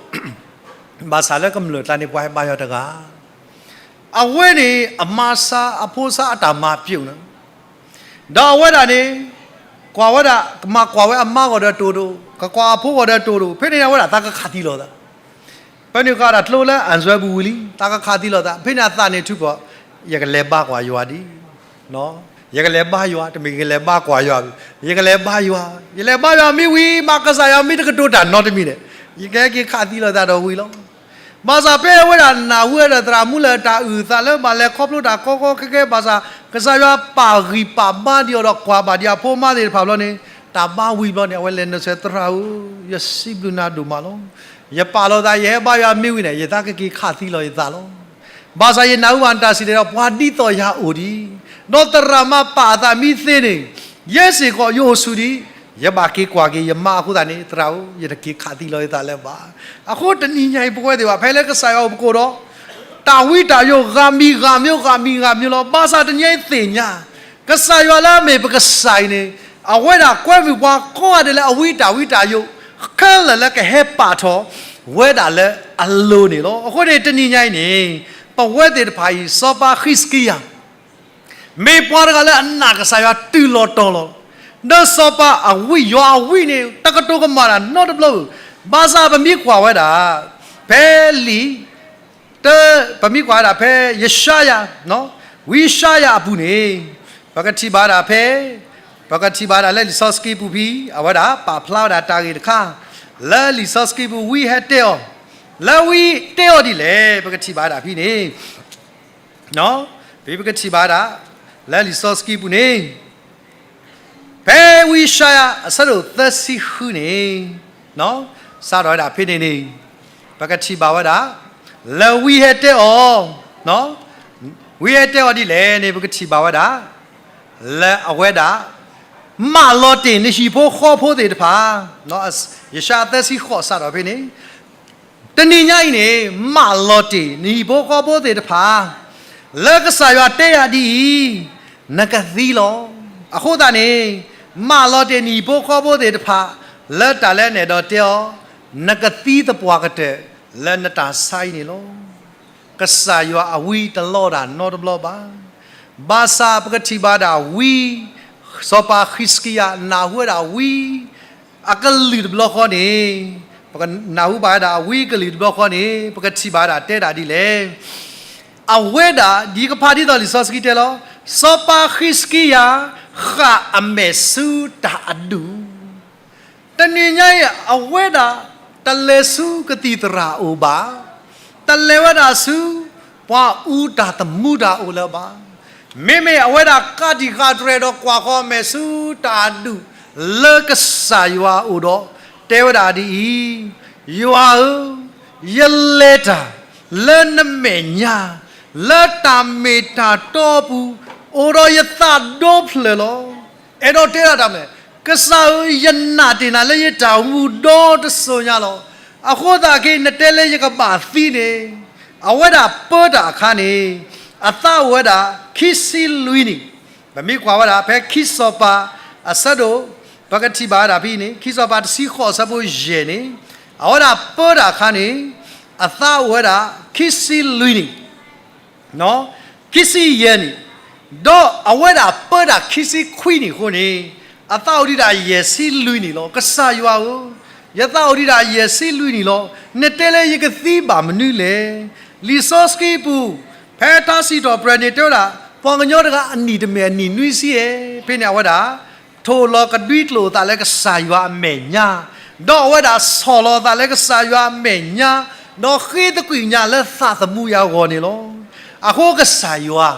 ဘၣ်ဆၣ်လၢကမျၢၢ်ကျါန့ၣ် ပှၤဟဲဘါယွၤတဂၤ အဝဲန့ၣ် အမါဆါအဖိဆါအတၢ်မၤပျိာ်န့ၣ်, ဒီးအဝဲဒၣ်န့ၣ် ကွၢ်ဝဲဒၣ် ကမၤကွၢ်ဝဲအမါဂီၢ်ဒီးတိၢ်တအိၣ်, ကကွၢ်အဖိဂီၢ်ဒီးတိၢ်တအိၣ်, ဖဲန့ၣ်အဝဲဒၣ်သးကခးသံလိာ်သး, ဖဲန့ၣ်ဃီဒၣ်ကျိလၢအၣ်စွဲပူၤဝံၤလံ, သးကခးသံလိာ်သး, ဖဲန့ၣ်အသးန့ၣ်ထုးဖီၣ်, ယကလဲၤဘါကွၢ်ယွၤဒံး ယကလဲၤဘါယွၤ, တမ့ၢ်ယကလဲၤဘါကွၢ်ယွၤ, ယကလဲၤဘါယွၤ, ယလဲၤဘါယွၤမ့ၢ်ဝံၤ မ့ၢ်ကစၢ်ယွၤမ့ၢ်တကတိၤတၢ်နီတမံၤန့ၣ်, ယကဟဲက့ၤခးသံလိာ်သးဒီးဝံၤလီၤ. ဘၣ်ဆၣ်ဖဲအဝဲဒၣ်နၢ်ဟူဝဲဒၣ်သရၣ်မုၣ်လၢတၢ်အုၣ်သးလၢဘၣ်လဲၤခီဖျိတၢ်ကီကီခဲခဲဘၣ်ဆၣ်, ကစၢ်ယွၤပာ်ဂံၢ်ပာ်ဘါဒံးအီၤဒီးကွၢ်ဘၣ်ဒံးအဖိအမါသ့ၣ်တဖၣ်ဘျီန့ၣ်, တၢ်ဘါဝံၤဘျီန့ၣ် အဝဲလဲၤနုာ်ဆဲးသရၣ်ဧၢ, ယစံးဘျုးနၤဒိၣ်မးလီၤ. ယပာ်လီၤသး ယဟဲဘါယွၤမ့ၢ်ဝံၤန့ၣ် ယသးကက့ၤခးသံလီၤယသးလီၤ. ဘၣ်ဆၣ်ယနၢ်ဟူဘၣ်နတၢ်စံၣ်တဲၤတဲလီၤ ပှၤဒ်သိးယၤအိၣ်ဒံး, ဒီးသရၣ်မုၣ်ပာ်အသးမ့ၢ်သ့န့ၣ်, ယဲစ့ၢ်ကီးယအိၣ်ဆူၣ်ဒံး, ယဘၣ်က့ၤကွၢ်က့ၤယမါအဃိသတးန့ၣ် သရၣ်ဧၢ, ယတက့ၤခးသံလီၤယသးလၢၤဘၣ်. အဃိတနံၤညါအံၤ ပဝဲသ့ၣ်တဖၣ် ဖဲလၢကစၢ်ယွၤအိၣ်ပကိၣ်ဒီး တၢ်ဝံတၢ်ယိာ်ဂၤမံၤဂၤမံၤ ဂၤမံၤဂၤမံၤလီၤ. ဘၣ်ဆၣ်တနံၤညါအံၤသ့ၣ်ညါ, ကစၢ်ယွၤလၢအမ့ၢ်ပကစၢ်အံၤန့ၣ်, အဝဲဒၣ်ကွဲမုာ်ပှၤကိးဂၤဒဲးလၢအဝံတၢ်ဝံတၢ်ယိး ခဲလၢာ်လၢကဟဲပာ်ထီၣ်ဝဲဒၣ်လၢအလိၤန့ၣ်လီၤ. အဃိန့ၣ်တနံၤညါအံၤန့ၣ် ပဝဲသ့ၣ်တဖၣ်အံၤ စီၤပၤဃံးစကံယၤ မ့ၢ်ပှၤတဂၤလၢအနာ်ကစၢ်ယွၤတုၤလီၤတီၤလီၤ. ဒီးစီၤပၤအဝံ ယွၤအဝံန့ၣ် တကတိၤကမၣ်တၢ်နီတဘျီဧိၤ, ဘၣ်ဆၣ်ပမ့ၢ်ကွၢ်ဝဲဒၣ် ဖဲလံာ် တ ပမ့ၢ်ကွၢ်ဝဲဒၣ်ဖဲယၡါယၤ, ဝံယၡါယၤအပူၤန့ၣ် ပကထံၣ်ဘၣ်ဝဲဒၣ်ဖဲ ပကထံၣ်ဘၣ်ဝဲဒၣ်လၢလံာ်စီဆှံပူၤဖဲ အဝဲဒၣ်ပာ်ဖျါဝဲဒၣ်တၢ်ဂ့ၢ်တခါ လၢလံာ်စီဆှံပူၤ ဝံဟဲတဲအီၤ, လၢဝံတဲအီၤဒ်လဲၣ် ပကထံၣ်ဘၣ်ဝဲဒၣ်ဖဲန့ၣ် ဖဲပကထံၣ်ဘၣ်ဝဲဒၣ် လၢလံာ်စီဆှံပူၤန့ၣ် ဖဲဝံယၡါယၤ အဆၢဒိၣ်သၢဆံဃုန့ၣ် စးထီၣ်ဝဲဒၣ်ဖဲန့ၣ်န့ၣ် ပကထံၣ်ဘၣ်ဝဲဒၣ် လၢဝံဟဲတဲအီၤ, ဝံဟဲတဲအီၤဒ်လဲၣ်န့ၣ် ပကထံၣ်ဘၣ်ဝဲဒၣ် လၢအဝဲဒၣ် မၢလီၤတ့ၢ်နဟံၣ်ဖိဃီဖိသ့ၣ်တဖၣ်, ယၡါယၤသၢဆံဃိးစးထီၣ်ဖဲန့ၣ် တနံၤညါအံၤန့ၣ် မၢလီၤတ့ၢ်နဟံၣ်ဖိဃီဖိသ့ၣ်တဖၣ် လၢကစၢ်ယွၤတဲယၤဒ်အံၤ, နကသံလီၤ. အဃိသတးန့ၣ် မၢလီၤတ့ၢ်နဟံၣ်ဖိဃီဖိသ့ၣ်တဖၣ် လၢတၢ်လၢနအဲၣ်ဒိးတဲအီၤ, နကသံသပှၢ်ကတၢၢ် လၢနတၢ်ဆါအံၤန့ၣ်လီၤ. ကစၢ်ယွၤအဝံတလီတၢ်နီတဘျီဘၣ်. ဘၣ်ဆၣ်ပကထံၣ်ဘၣ်ဒၣ်ဝံ စီၤပၤဃံးစကံယၤ နၢ်ဟူဝဲဒၣ်ဝံ အကလုၢ်တဘျီဃီန့ၣ်, ပကနၢ်ဟူဘၣ်ဝဲဒၣ်အဝံကလုၢ်တဘျီဃီန့ၣ် ပကထံၣ်ဘၣ်ဝဲဒၣ်တဲဒၣ်ဒ်လဲၣ်. အဝဲဒၣ် ဒ်ကဖးဒ်သိးလံာ်စီဆှံတဲလီၤ, စီၤပၤဃံးစကံယၤ ဃၣ်အမဲာ်ဆူတၢ်အဒူၣ် တနံၤညါအံၤ အဝဲဒၣ် တလဲၤဆူကသံၣ်သရၣ်အအိၣ်ဘၣ်, တလဲၤဝဲဒၣ်ဆူ ပှၤအူတၢ်သမူတၢ်အိၣ်လၢၤဘၣ်. မ့မ့ၢ်အဝဲဒၣ်ကးတံာ်ဃာ်တြဲၤဒီးကွၢ်ဃီအမဲာ်ဆူတၢ်အဒူၣ် လၢကစၢ်ယွၤအအိၣ်ဒီး တဲဝဲဒၣ်ဒ်အံၤ, ယွၤဧၢ, ယလဲၤတၢ် လၢနမဲာ်ညါ လၢတၢ်မ့ၢ်တၢ်တီအပူၤ အိၣ်ဒီးယသးဒီဖျၢၣ်လီၤ. အဲၣ်ဒိးတဲဒၣ်တၢ်မနုၤလဲၣ်, ကစၢ်ဧၢ, ယနာ်တ့ၢ်နၤလၢယတၢ်အိၣ်မူဒီတစိၤညါလီၤ. အဃိသတးက့ နတဲလၢယကဘၣ်သံန့ၣ်, အဝဲဒၣ်ပၢတၢ်အခါန့ၣ် အသးအိၣ်ဝဲဒၣ် ခံဆံလွံၢ်နံၣ်, ပမ့ၢ်ကွၢ်ဝဲဒၣ် ဖဲခံစီၤပၤ အဆၢဒိၣ်, ပကထံၣ်ဘၣ်ဝဲဒၣ်ဖဲအံၤန့ၣ် ခံစီၤပၤတဆံဃိးအဆၢဖိယဲၢ်န့ၣ်, အဝဲဒၣ်ပၢတၢ်အခါန့ၣ် အသးအိၣ်ဝဲဒၣ် ခံဆံလွံၢ်နံၣ် ခံဆံယဲၢ်နံၣ်, ဒီးအဝဲဒၣ်ပၢတၢ်ခံဆံခွံနံၣ်အဃိန့ၣ်, အသးအိၣ်ဒံးဒၣ်ယဲၢ်ဆံလွံၢ်နံၣ်လီၤ. ကစၢ်ယွၤဧၢ, ယသးအိၣ်ဒံးဒၣ်ယဲၢ်ဆံလွံၢ်နံၣ်လီၤ. နတဲလၢယကသံဘၣ်မနုၤလဲၣ်. လံာ်စီဆှံပူၤ ဖဲတၢ်စံးထီၣ်ပတြၢၤန့ၣ် တဲဝဲဒၣ် ပှၤကညီတဂၤအနံၣ်တမ့ၢ်အနံၣ်နွံဆံဧါ, ဖဲန့ၣ်အဝဲဒၣ် ထိၣ်လီၤကဒွံကျိာ်အသးလၢကစၢ်ယွၤအမဲာ်ညါ, ဒီးအဝဲဒၣ်ဆီၣ်လီၤအသးလၢကစၢ်ယွၤအမဲာ်ညါ, ဒီးဃ့သကွံာ်ညါလၢသးသမူအဂီၢ်န့ၣ်လီၤ. အဃိကစၢ်ယွၤ,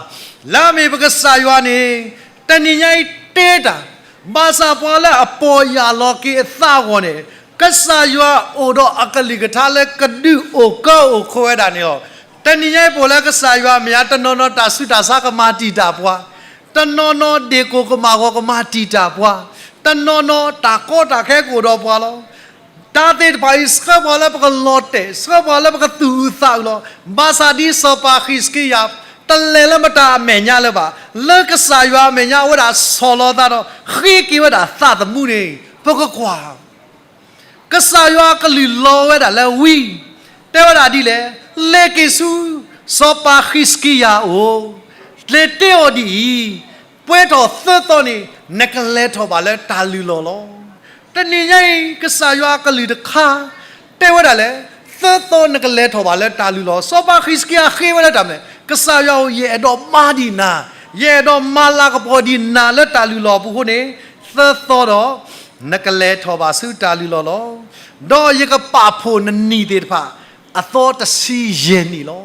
လၢအမ့ၢ်ပကစၢ်ယွၤန့ၣ် တနံၤညါအံၤတဲတၢ်, ဘၣ်ဆၣ်ပှၤလၢအပီၢ်ယၢ်လီၤက့ၤအသးအဂီၢ်န့ၣ်, ကစၢ်ယွၤအိၣ်ဒီးအကလုၢ်ကထါလၢကဒုးအိၣ်ကၢအိၣ်ခိးဝဲဒၣ်န့ၣ်လီၤ. တနံၤညါအံၤပအိၣ်လၢကစၢ်ယွၤအမဲာ်ညါ တနီၤနီၤတၢ်ဆူးတၢ်ဆါကမၤတံာ်တာ်ပှၤ, တနီၤနီၤဒ့ၣ်ကိၢ်ကမၣ်ဂီၤကမၤတံာ်တာ်ပှၤ, တနီၤနီၤတၢ်ကီတၢ်ခဲကအိၣ်ဒီးပှၤလီၤ. တၢ်သ့ၣ်တဖၣ်အံၤ ဆှၢပှၤလၢပကလီၤတဲာ်, ဆှၢပှၤလၢပကသူၣ်အုးသးအုးလီၤ. ဘၣ်ဆၣ်ဒ်စီၤပၤဃံးစကံယၤ တလဲၤလၢမတၤအမဲာ်ညါလၢၤဘၣ်, လၢကစၢ်ယွၤအမဲာ်ညါအဝဲဒၣ်ဆီၣ်လီၤသးဒီး ဃ့က့ၤဝဲဒၣ်သးသမူန့ၣ် ပကကွၢ် ကစၢ်ယွၤအကလုၢ်လီၤဝဲဒၣ်လၢဝံ, တဲဝဲဒၣ်ဒ်လဲၣ်, လဲၤက့ၤဆူ စီၤပၤဃံးစကံယၤအအိၣ်, လဲၤတဲအီၤဒ်အံၤ, ပှဲၤထီၣ်သၢသီန့ၣ် နကလဲၤထီၣ်ဘၣ်လၢတၢ်လုၢ်လီၢ်လီၤ. တနံၤညါအံၤ ကစၢ်ယွၤအကလုၢ်တခါ တဲဝဲဒၣ်လဲၣ်, သၢသီနကလဲၤထီၣ်ဘၣ်လၢတၢ်လုၢ်လီၢ်. စီၤပၤဃံးစကံယၤဃ့ဝဲဒၣ်တၢ်မနုၤလဲၣ်, ကစၢ်ယွၤဧၢ, ယအဲၣ်ဒိးမၤဒံးနၤ, ယအဲၣ်ဒိးမၤလၤကပီၤဒံးနၤလၢတၢ်လုၢ်လီၢ်အပူၤအဃိန့ၣ်, သၢသီဒီး နကလဲၤထီၣ်ဘၣ်ဆူတၢ်လုၢ်လီၢ်လီၤ. ဒီးယကပာ်ဖှိၣ်နနံၣ်သ့ၣ်တဖၣ် အသီတဆံယဲၢ်နံၣ်လီၤ.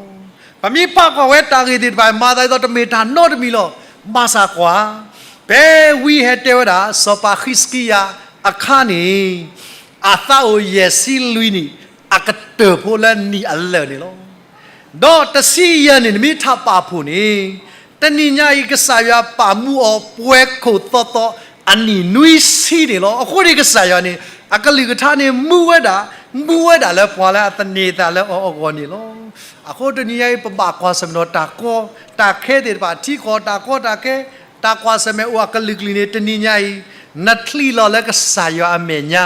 ပမ့ၢ်ပာ်ကွၢ်ဝဲတၢ်ဂ့ၢ်သ့ၣ်တဖၣ် မၤသးဒ်သိးတမ့ၢ်တၢ်နီတမံၤလီၤ. ဘၣ်ဆၣ်ကွၢ်, ဖဲဝံဟဲတဲဝဲဒၣ် စီၤပၤဃံးစကံယၤအခါန့ၣ်, အသးအိၣ်ယဲၢ်ဆံလွံၢ်နံၣ် အကတၢၢ်ဖိလၢနံၣ်အလၢာ်န့ၣ်လီၤ. ဒီးတဆံယဲၢ်နံၣ်န့ၣ် မ့ၢ်ထးပာ်ဖှိၣ်န့ၣ်, တနံၤညါအံၤ ကစၢ်ယွၤပာ်မူအီၤပှဲၤခိၣ်သီသီ အနံၣ်နွံဆံန့ၣ်လီၤ. အဃိန့ၣ်ကစၢ်ယွၤန့ၣ် အကလုၢ်ကထါန့ၣ် မူဝဲဒၣ်, မူဝဲဒၣ်လၢပှၤလၢအသန့ၤအသးလၢအီၤအဂီၢ်န့ၣ်လီၤ. အဃိတနံၤညါအံၤ ပဘၣ်ကွၢ်ဆၢၣ်မဲာ်ဒီးတၢ်ကီတၢ်ခဲသ့ၣ်တဖၣ်, ထံကီၢ်တၢ်ကီတၢ်ခဲ, တၢ်ကွၢ်ဆၢၣ်မဲာ်အိၣ်အကလုာ်ကလုာ်န့ၣ် တနံၤညါအံၤ နချံးလီၤလၢကစၢ်ယွၤအမဲာ်ညါ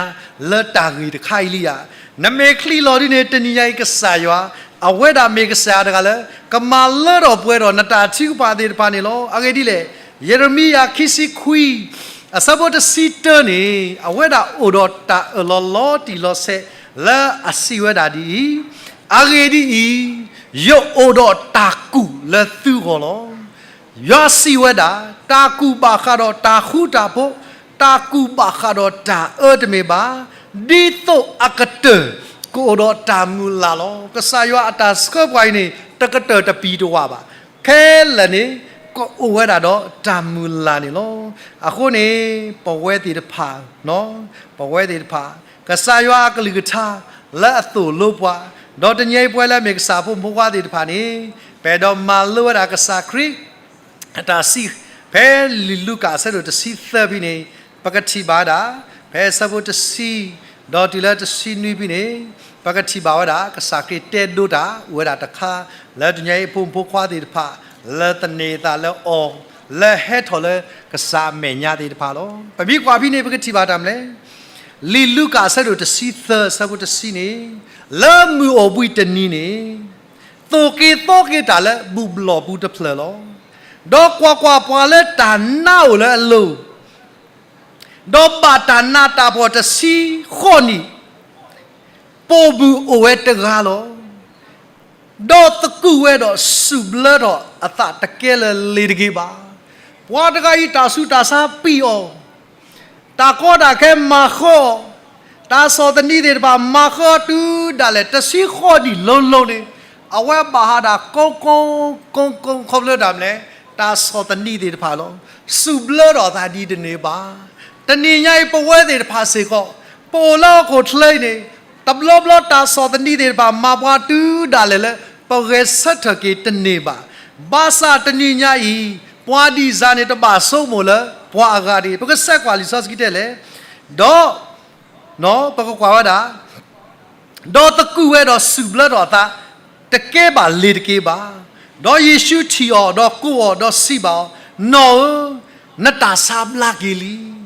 လၢတၢ်ဂ့ၢ်တခါအံၤလံဧါ. နမ့ၢ်ချံးလီၤဒ်န့ၣ် တနံၤညါအံၤကစၢ်ယွၤ အဝဲဒၣ်မ့ၢ်ကစၢ်ယွၤတဂၤလၢ ကမၤလၢထီၣ်ပှဲၤထီၣ်နတၢ်ထုကဖၣ်သ့ၣ်တဖၣ်န့ၣ်လီၤ. အဂ့ၢ်ဒ်လဲၣ်, ယံးရမံယၤခံဆံခွံ အဆၢဖိတဆံတၢန့ၣ် အဝဲဒၣ်အိၣ်ဒီးတၢ်အၢၣ်လီၤလီၤတံၢ်လီၤဆဲး လၢအစံးဝဲဒၣ်ဒ်အံၤ, အဂ့ၢ်ဒ်အံၤ, ယအိၣ်ဒီးတၢ်ကူၣ်လၢသုဂီၢ်လီၤ. ယွၤစံးဝဲဒၣ်, တၢ်ကူၣ်ဘၣ်ဃးဒီးတၢ်ဃူတၢ်ဖိး, တၢ်ကူၣ်ဘၣ်ဃးဒီးတၢ်အၢတမ့ၢ်ဘၣ်, ဒ်သိးအကတၢၢ်ကအိၣ်ဒီးတၢ်မုၢ်လၢ်လီၤ. ကစၢ်ယွၤအတၢ်ဆှၢပှၤအံၤန့ၣ် တကတၢၢ်တပံၤတဝၢ်ဘၣ်. ခဲလၢာ်န့ၣ် ကအိၣ်ဝဲဒၣ်ဒီးတၢ်မုၢ်လၢ်န့ၣ်လီၤ. အဃိန့ၣ် ပဝဲသ့ၣ်တဖၣ်, ပဝဲသ့ၣ်တဖၣ် ကစၢ်ယွၤအကလုၢ်ကထါ လၢအသိၣ်လိပှၤ, ဒီးတနံၤအံၤပဝဲလၢအမ့ၢ်ကစၢ်ဖိမုၣ်ဖိခွါသ့ၣ်တဖၣ်န့ၣ် ပအဲၣ်ဒိးမၤလိဝဲဒၣ်ကစၢ်ခရံာ် အတၢ်စံး ဖဲလံာ်လူၤကၣ်အဆၢဒိၣ်တဆံသၢဖဲန့ၣ် ပကထံၣ်ဘၣ်ဝဲဒၣ်, ဖဲအဆၢဖိတဆံ ဒီးတုၤလၢတဆံနွံဖဲန့ၣ် ပကထံၣ်ဘၣ်ဝဲဒၣ် ကစၢ်ခရံာ်တဲဒိတၢ်အိၣ်ဝဲဒၣ်တခါ လၢတနံၤညါအံၤဖိမုၣ်ဖိခွါသ့ၣ်တဖၣ် လၢသန့ၤအသးလၢအီၤ လၢဟဲထီၣ်လၢကစၢ်အမဲာ်ညါသ့ၣ်တဖၣ်လီၤ. ပမ့ၢ်ကွၢ်ဖဲန့ၣ် ပကထံၣ်ဘၣ်တၢ်မနုၤလဲၣ်. လံာ်လူၤကၣ်အဆၢဒိၣ်တဆံသၢ အဆၢဖိတဆံန့ၣ် လၢမုၢ်အိၣ်ဘှံးတနံၤန့ၣ် သိၣ်က့ၤသီက့ၤတၢ်လၢဘူၣ်ဘျီၣ်ပူၤတဖျၢၣ်လီၤ. ဒီးကွၢ်ကွၢ်, ပှၤလၢတၢ်နါအိၣ်လၢအလိၤ, ဒီးဘၣ်တၢ်နးတၢ်ဖှီၣ်တဆံဃိးနံၣ်, ပိာ်မုၣ်အိၣ်ဝဲတဂၤလီၤ. ဒီးသကူးဝဲဒီးစူၣ်ဘျၢထီၣ်အသးတကဲလၢၤလ့ၤတဂ့ၤဘၣ်. ပှၤတဂၤအံၤတၢ်ဆူးတၢ်ဆါပံာ်အီၤ, တၢ်ကီတၢ်ခဲမၤဃၢအီၤ, တၢ်ဆီၣ်သနံးသ့ၣ်တဖၣ်မၤဃၢတုၤဒၣ်လဲာ် တဆံဃိးနံၣ်လီၤလီၤန့ၣ်, အဝဲဘၣ်ဟးဒၣ်ကိကီကိကီ ခီဖျိတၢ်မနုၤလဲၣ်, တၢ်ဆီၣ်သနံးသ့ၣ်တဖၣ်လီၤ. စူၣ်ဘျၢထီၣ်အသးဒ်တန့ၢ်ဘၣ်. တနံၤညါအံၤပဝဲသ့ၣ်တဖၣ်စ့ၢ်ကီး ပအိၣ်လၢဟီၣ်ခိၣ်ချၢအံၤန့ၣ် တဘျီဘျီတၢ်ဆီၣ်သနံးသ့ၣ်တဖၣ်မၤပှၤတုၤဒၣ်လဲာ်လၢ ပဂဲၤဆၢထၢၣ်က့ၤတန့ၢ်ဘၣ်. ဘၣ်ဆၣ်တနံၤညါအံၤ ပှၤဒံၣ်စၢ်န့ၣ်တဘၣ်ဆိကမိၣ်လၢပှၤအဂၤတဂ့ၤ. ပကဆဲးကွၢ်လံာ်စီဆှံတဲလဲၣ်, ဒီး ပကကွၢ်ဝဲဒၣ်, ဒီးသကူးဝဲဒီးစူၣ်ဘျၢထီၣ်အသး တကဲဘၣ်လ့ၤတက့ၢ်ဘၣ်. ဒီးယ့ၣ်ၡူးထံၣ်အီၤ, ဒီးကိးအီၤ, ဒီးစံးဘၣ်အီၤ, နီၢ်ဧၢ, နတၢ်ဆါဘျါက့ၤလံ.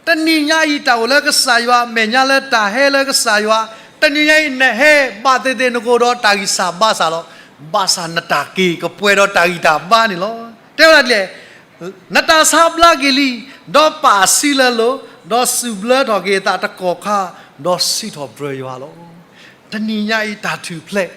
တနံၤညါအံၤတၢ်အိၣ်လၢကစၢ်ယွၤအမဲာ်ညါလၢတၢ်ဟဲလၢကစၢ်ယွၤ, တနံၤညါအံၤနဟဲဘၣ်သ့ၣ်သ့ၣ်နကအိၣ်ဒီးတၢ်ဂံၢ်စၢ်ဘါစၢ်လီၤ. ဘၣ်ဆၣ်နတၢ်က့ၤကပှဲၤဒီးတၢ်ဂံၢ်တၢ်ဘါန့ၣ်လီၤ. တဲဝဲဒၣ်ဒ်လဲၣ်, နတၢ်ဆါဘျါက့ၤလံ, ဒီးပာ်အဆံးလၢအလိၤ, ဒီးစူၣ်ဘျၢထီၣ်က့ၤအသးတကီၢ်ခါ, ဒီးစံးထီၣ်ပတြၢၤယွၤလီၤ. တနံၤညါအံၤတၢ်ထူၣ်ဖျဲး,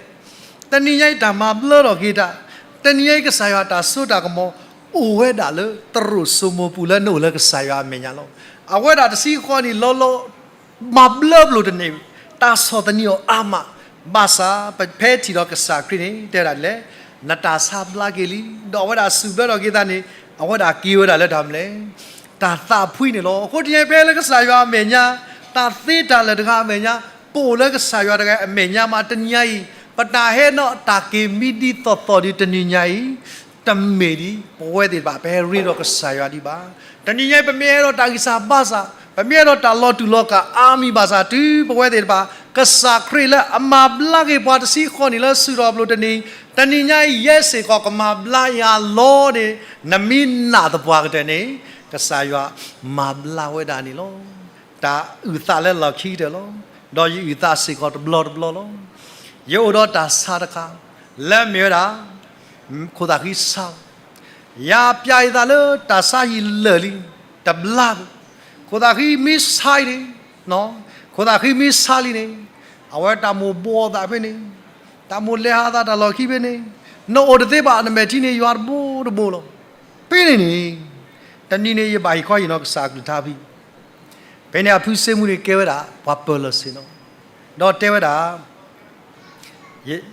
တနံၤညါအံၤတၢ်မၤဘျၢထီၣ်က့ၤတၢ်, တနံၤညါအံၤကစၢ်ယွၤတၢ်စိတၢ်ကမီၤ အိၣ်ဝဲဒၣ်လၢသရိာ်စိမိပူၤလၢနအိၣ်လၢကစၢ်ယွၤအမဲာ်ညါလီၤ. အဝဲဒၣ်တဆံဃိးနံၣ်လီၤလီၤ မၤဘျၢပလိာ်တန့ၢ်, တၢ်ဆီၣ်သနံးအီၤအါမး, ဘၣ်ဆၣ်ဖဲထံၣ်ဒီးကစၢ်ခရံာ်န့ၣ် တဲဝဲဒၣ်ဒ်လဲၣ်, နတၢ်ဆါဘျါက့ၤလံ, ဒီးအဝဲဒၣ်စူၣ်ဘျၢထီၣ်က့ၤသးန့ၣ် အဝဲဒၣ်က့ၤဝဲဒၣ်လၢတၢ်မနုၤလဲၣ်, တၢ်သးဖှံန့ၣ်လီၤ. အဃိတနံၤညါအံၤဖဲလၢကစၢ်ယွၤအမဲာ်ညါ, တၢ်သ့တၢ်လၢာ်တဂၤအမဲာ်ညါ, ပအိၣ်လၢကစၢ်ယွၤတဂၤအမဲာ်ညါမး တနံၤညါအံၤ ပတၢ်ဟဲနီၣ်တၢ်က့ၤမံဒ်သိးသိးဒ်တနံၤညါအံၤ တမ့ၢ်ဒ်ပဝဲသ့ၣ်တဖၣ် ပဟဲရ့ဒီးကစၢ်ယွၤဒံးဘၣ်. တနံၤညါအံၤ ပမ့ၢ်အဲၣ်ဒိးတၢ်ဂံၢ်စၢ်ဘါစၢ်, ပမ့ၢ်အဲၣ်ဒိးတၢ်လီၤတူာ်လီၤကာ်အါမံၤဘၣ်ဆၣ် တုၤပဝဲသ့ၣ်တဖၣ် ကစၢ်ခရံာ်လၢအမၤဘျါက့ၤပှၤတဆံဃိးနံၣ်လၢစူၢ်ထီၣ်ပလိာ်တနံၤ, တနံၤညါအံၤ ယဲစ့ၢ်ကီးကမၤဘျါယၤလီၤန့ၣ် နမ့ၢ်နာ်သပှၢ်ကတၢၢ်န့ၣ် ကစၢ်ယွၤမၤဘျါဝဲဒၣ်န့ၣ်လီၤ. တၢ်အုၣ်သးလၢလီၢ်ခံကတၢၢ်လီၤ. ဒီးယအုၣ်သးစ့ၢ်ကီးတဘျီတဘျီလီၤ. ယအိၣ်ဒီးတၢ်ဆါတခါ လၢအမ့ၢ်ဝဲဒၣ် ခိၣ်သၣ်ဃံဆါလီၤ. ယပျဲယသးလၢတၢ်ဆါယံာ်လၢာ်လံ, တဘျါဘၣ်. ခိၣ်သၣ်ဃံမ့ၢ်ဆါလံန့ၣ်, ခိၣ်သၣ်ဃံမ့ၢ်ဆါလံန့ၣ်, အဝဲတၢ်မိၣ်ဘှီသးဖဲန့ၣ်, တၢ်မိၣ်လဲၤဟးသးတၢ်လီၢ်ခံဖဲန့ၣ်, နအိၣ်တသ့ဘၣ် နမဲာ်ထံန့ၣ်ယွၤတဘိတဘိလီၤ. ဖဲန့ၣ်န့ၣ်, တနံၤန့ၣ် ယဘၣ်ဟ့ၣ်ခီဟ့ၣ်နီၤကစၢ်အကလုၢ်ကထါဖဲ ဖဲန့ၣ်အဖုစ့မူန့ၣ်ကဲဝဲဒၣ် ပှၤပၢၤလီၢ်ဆ့ၣ်နီၤ, ဒီးတဲဝဲဒၣ်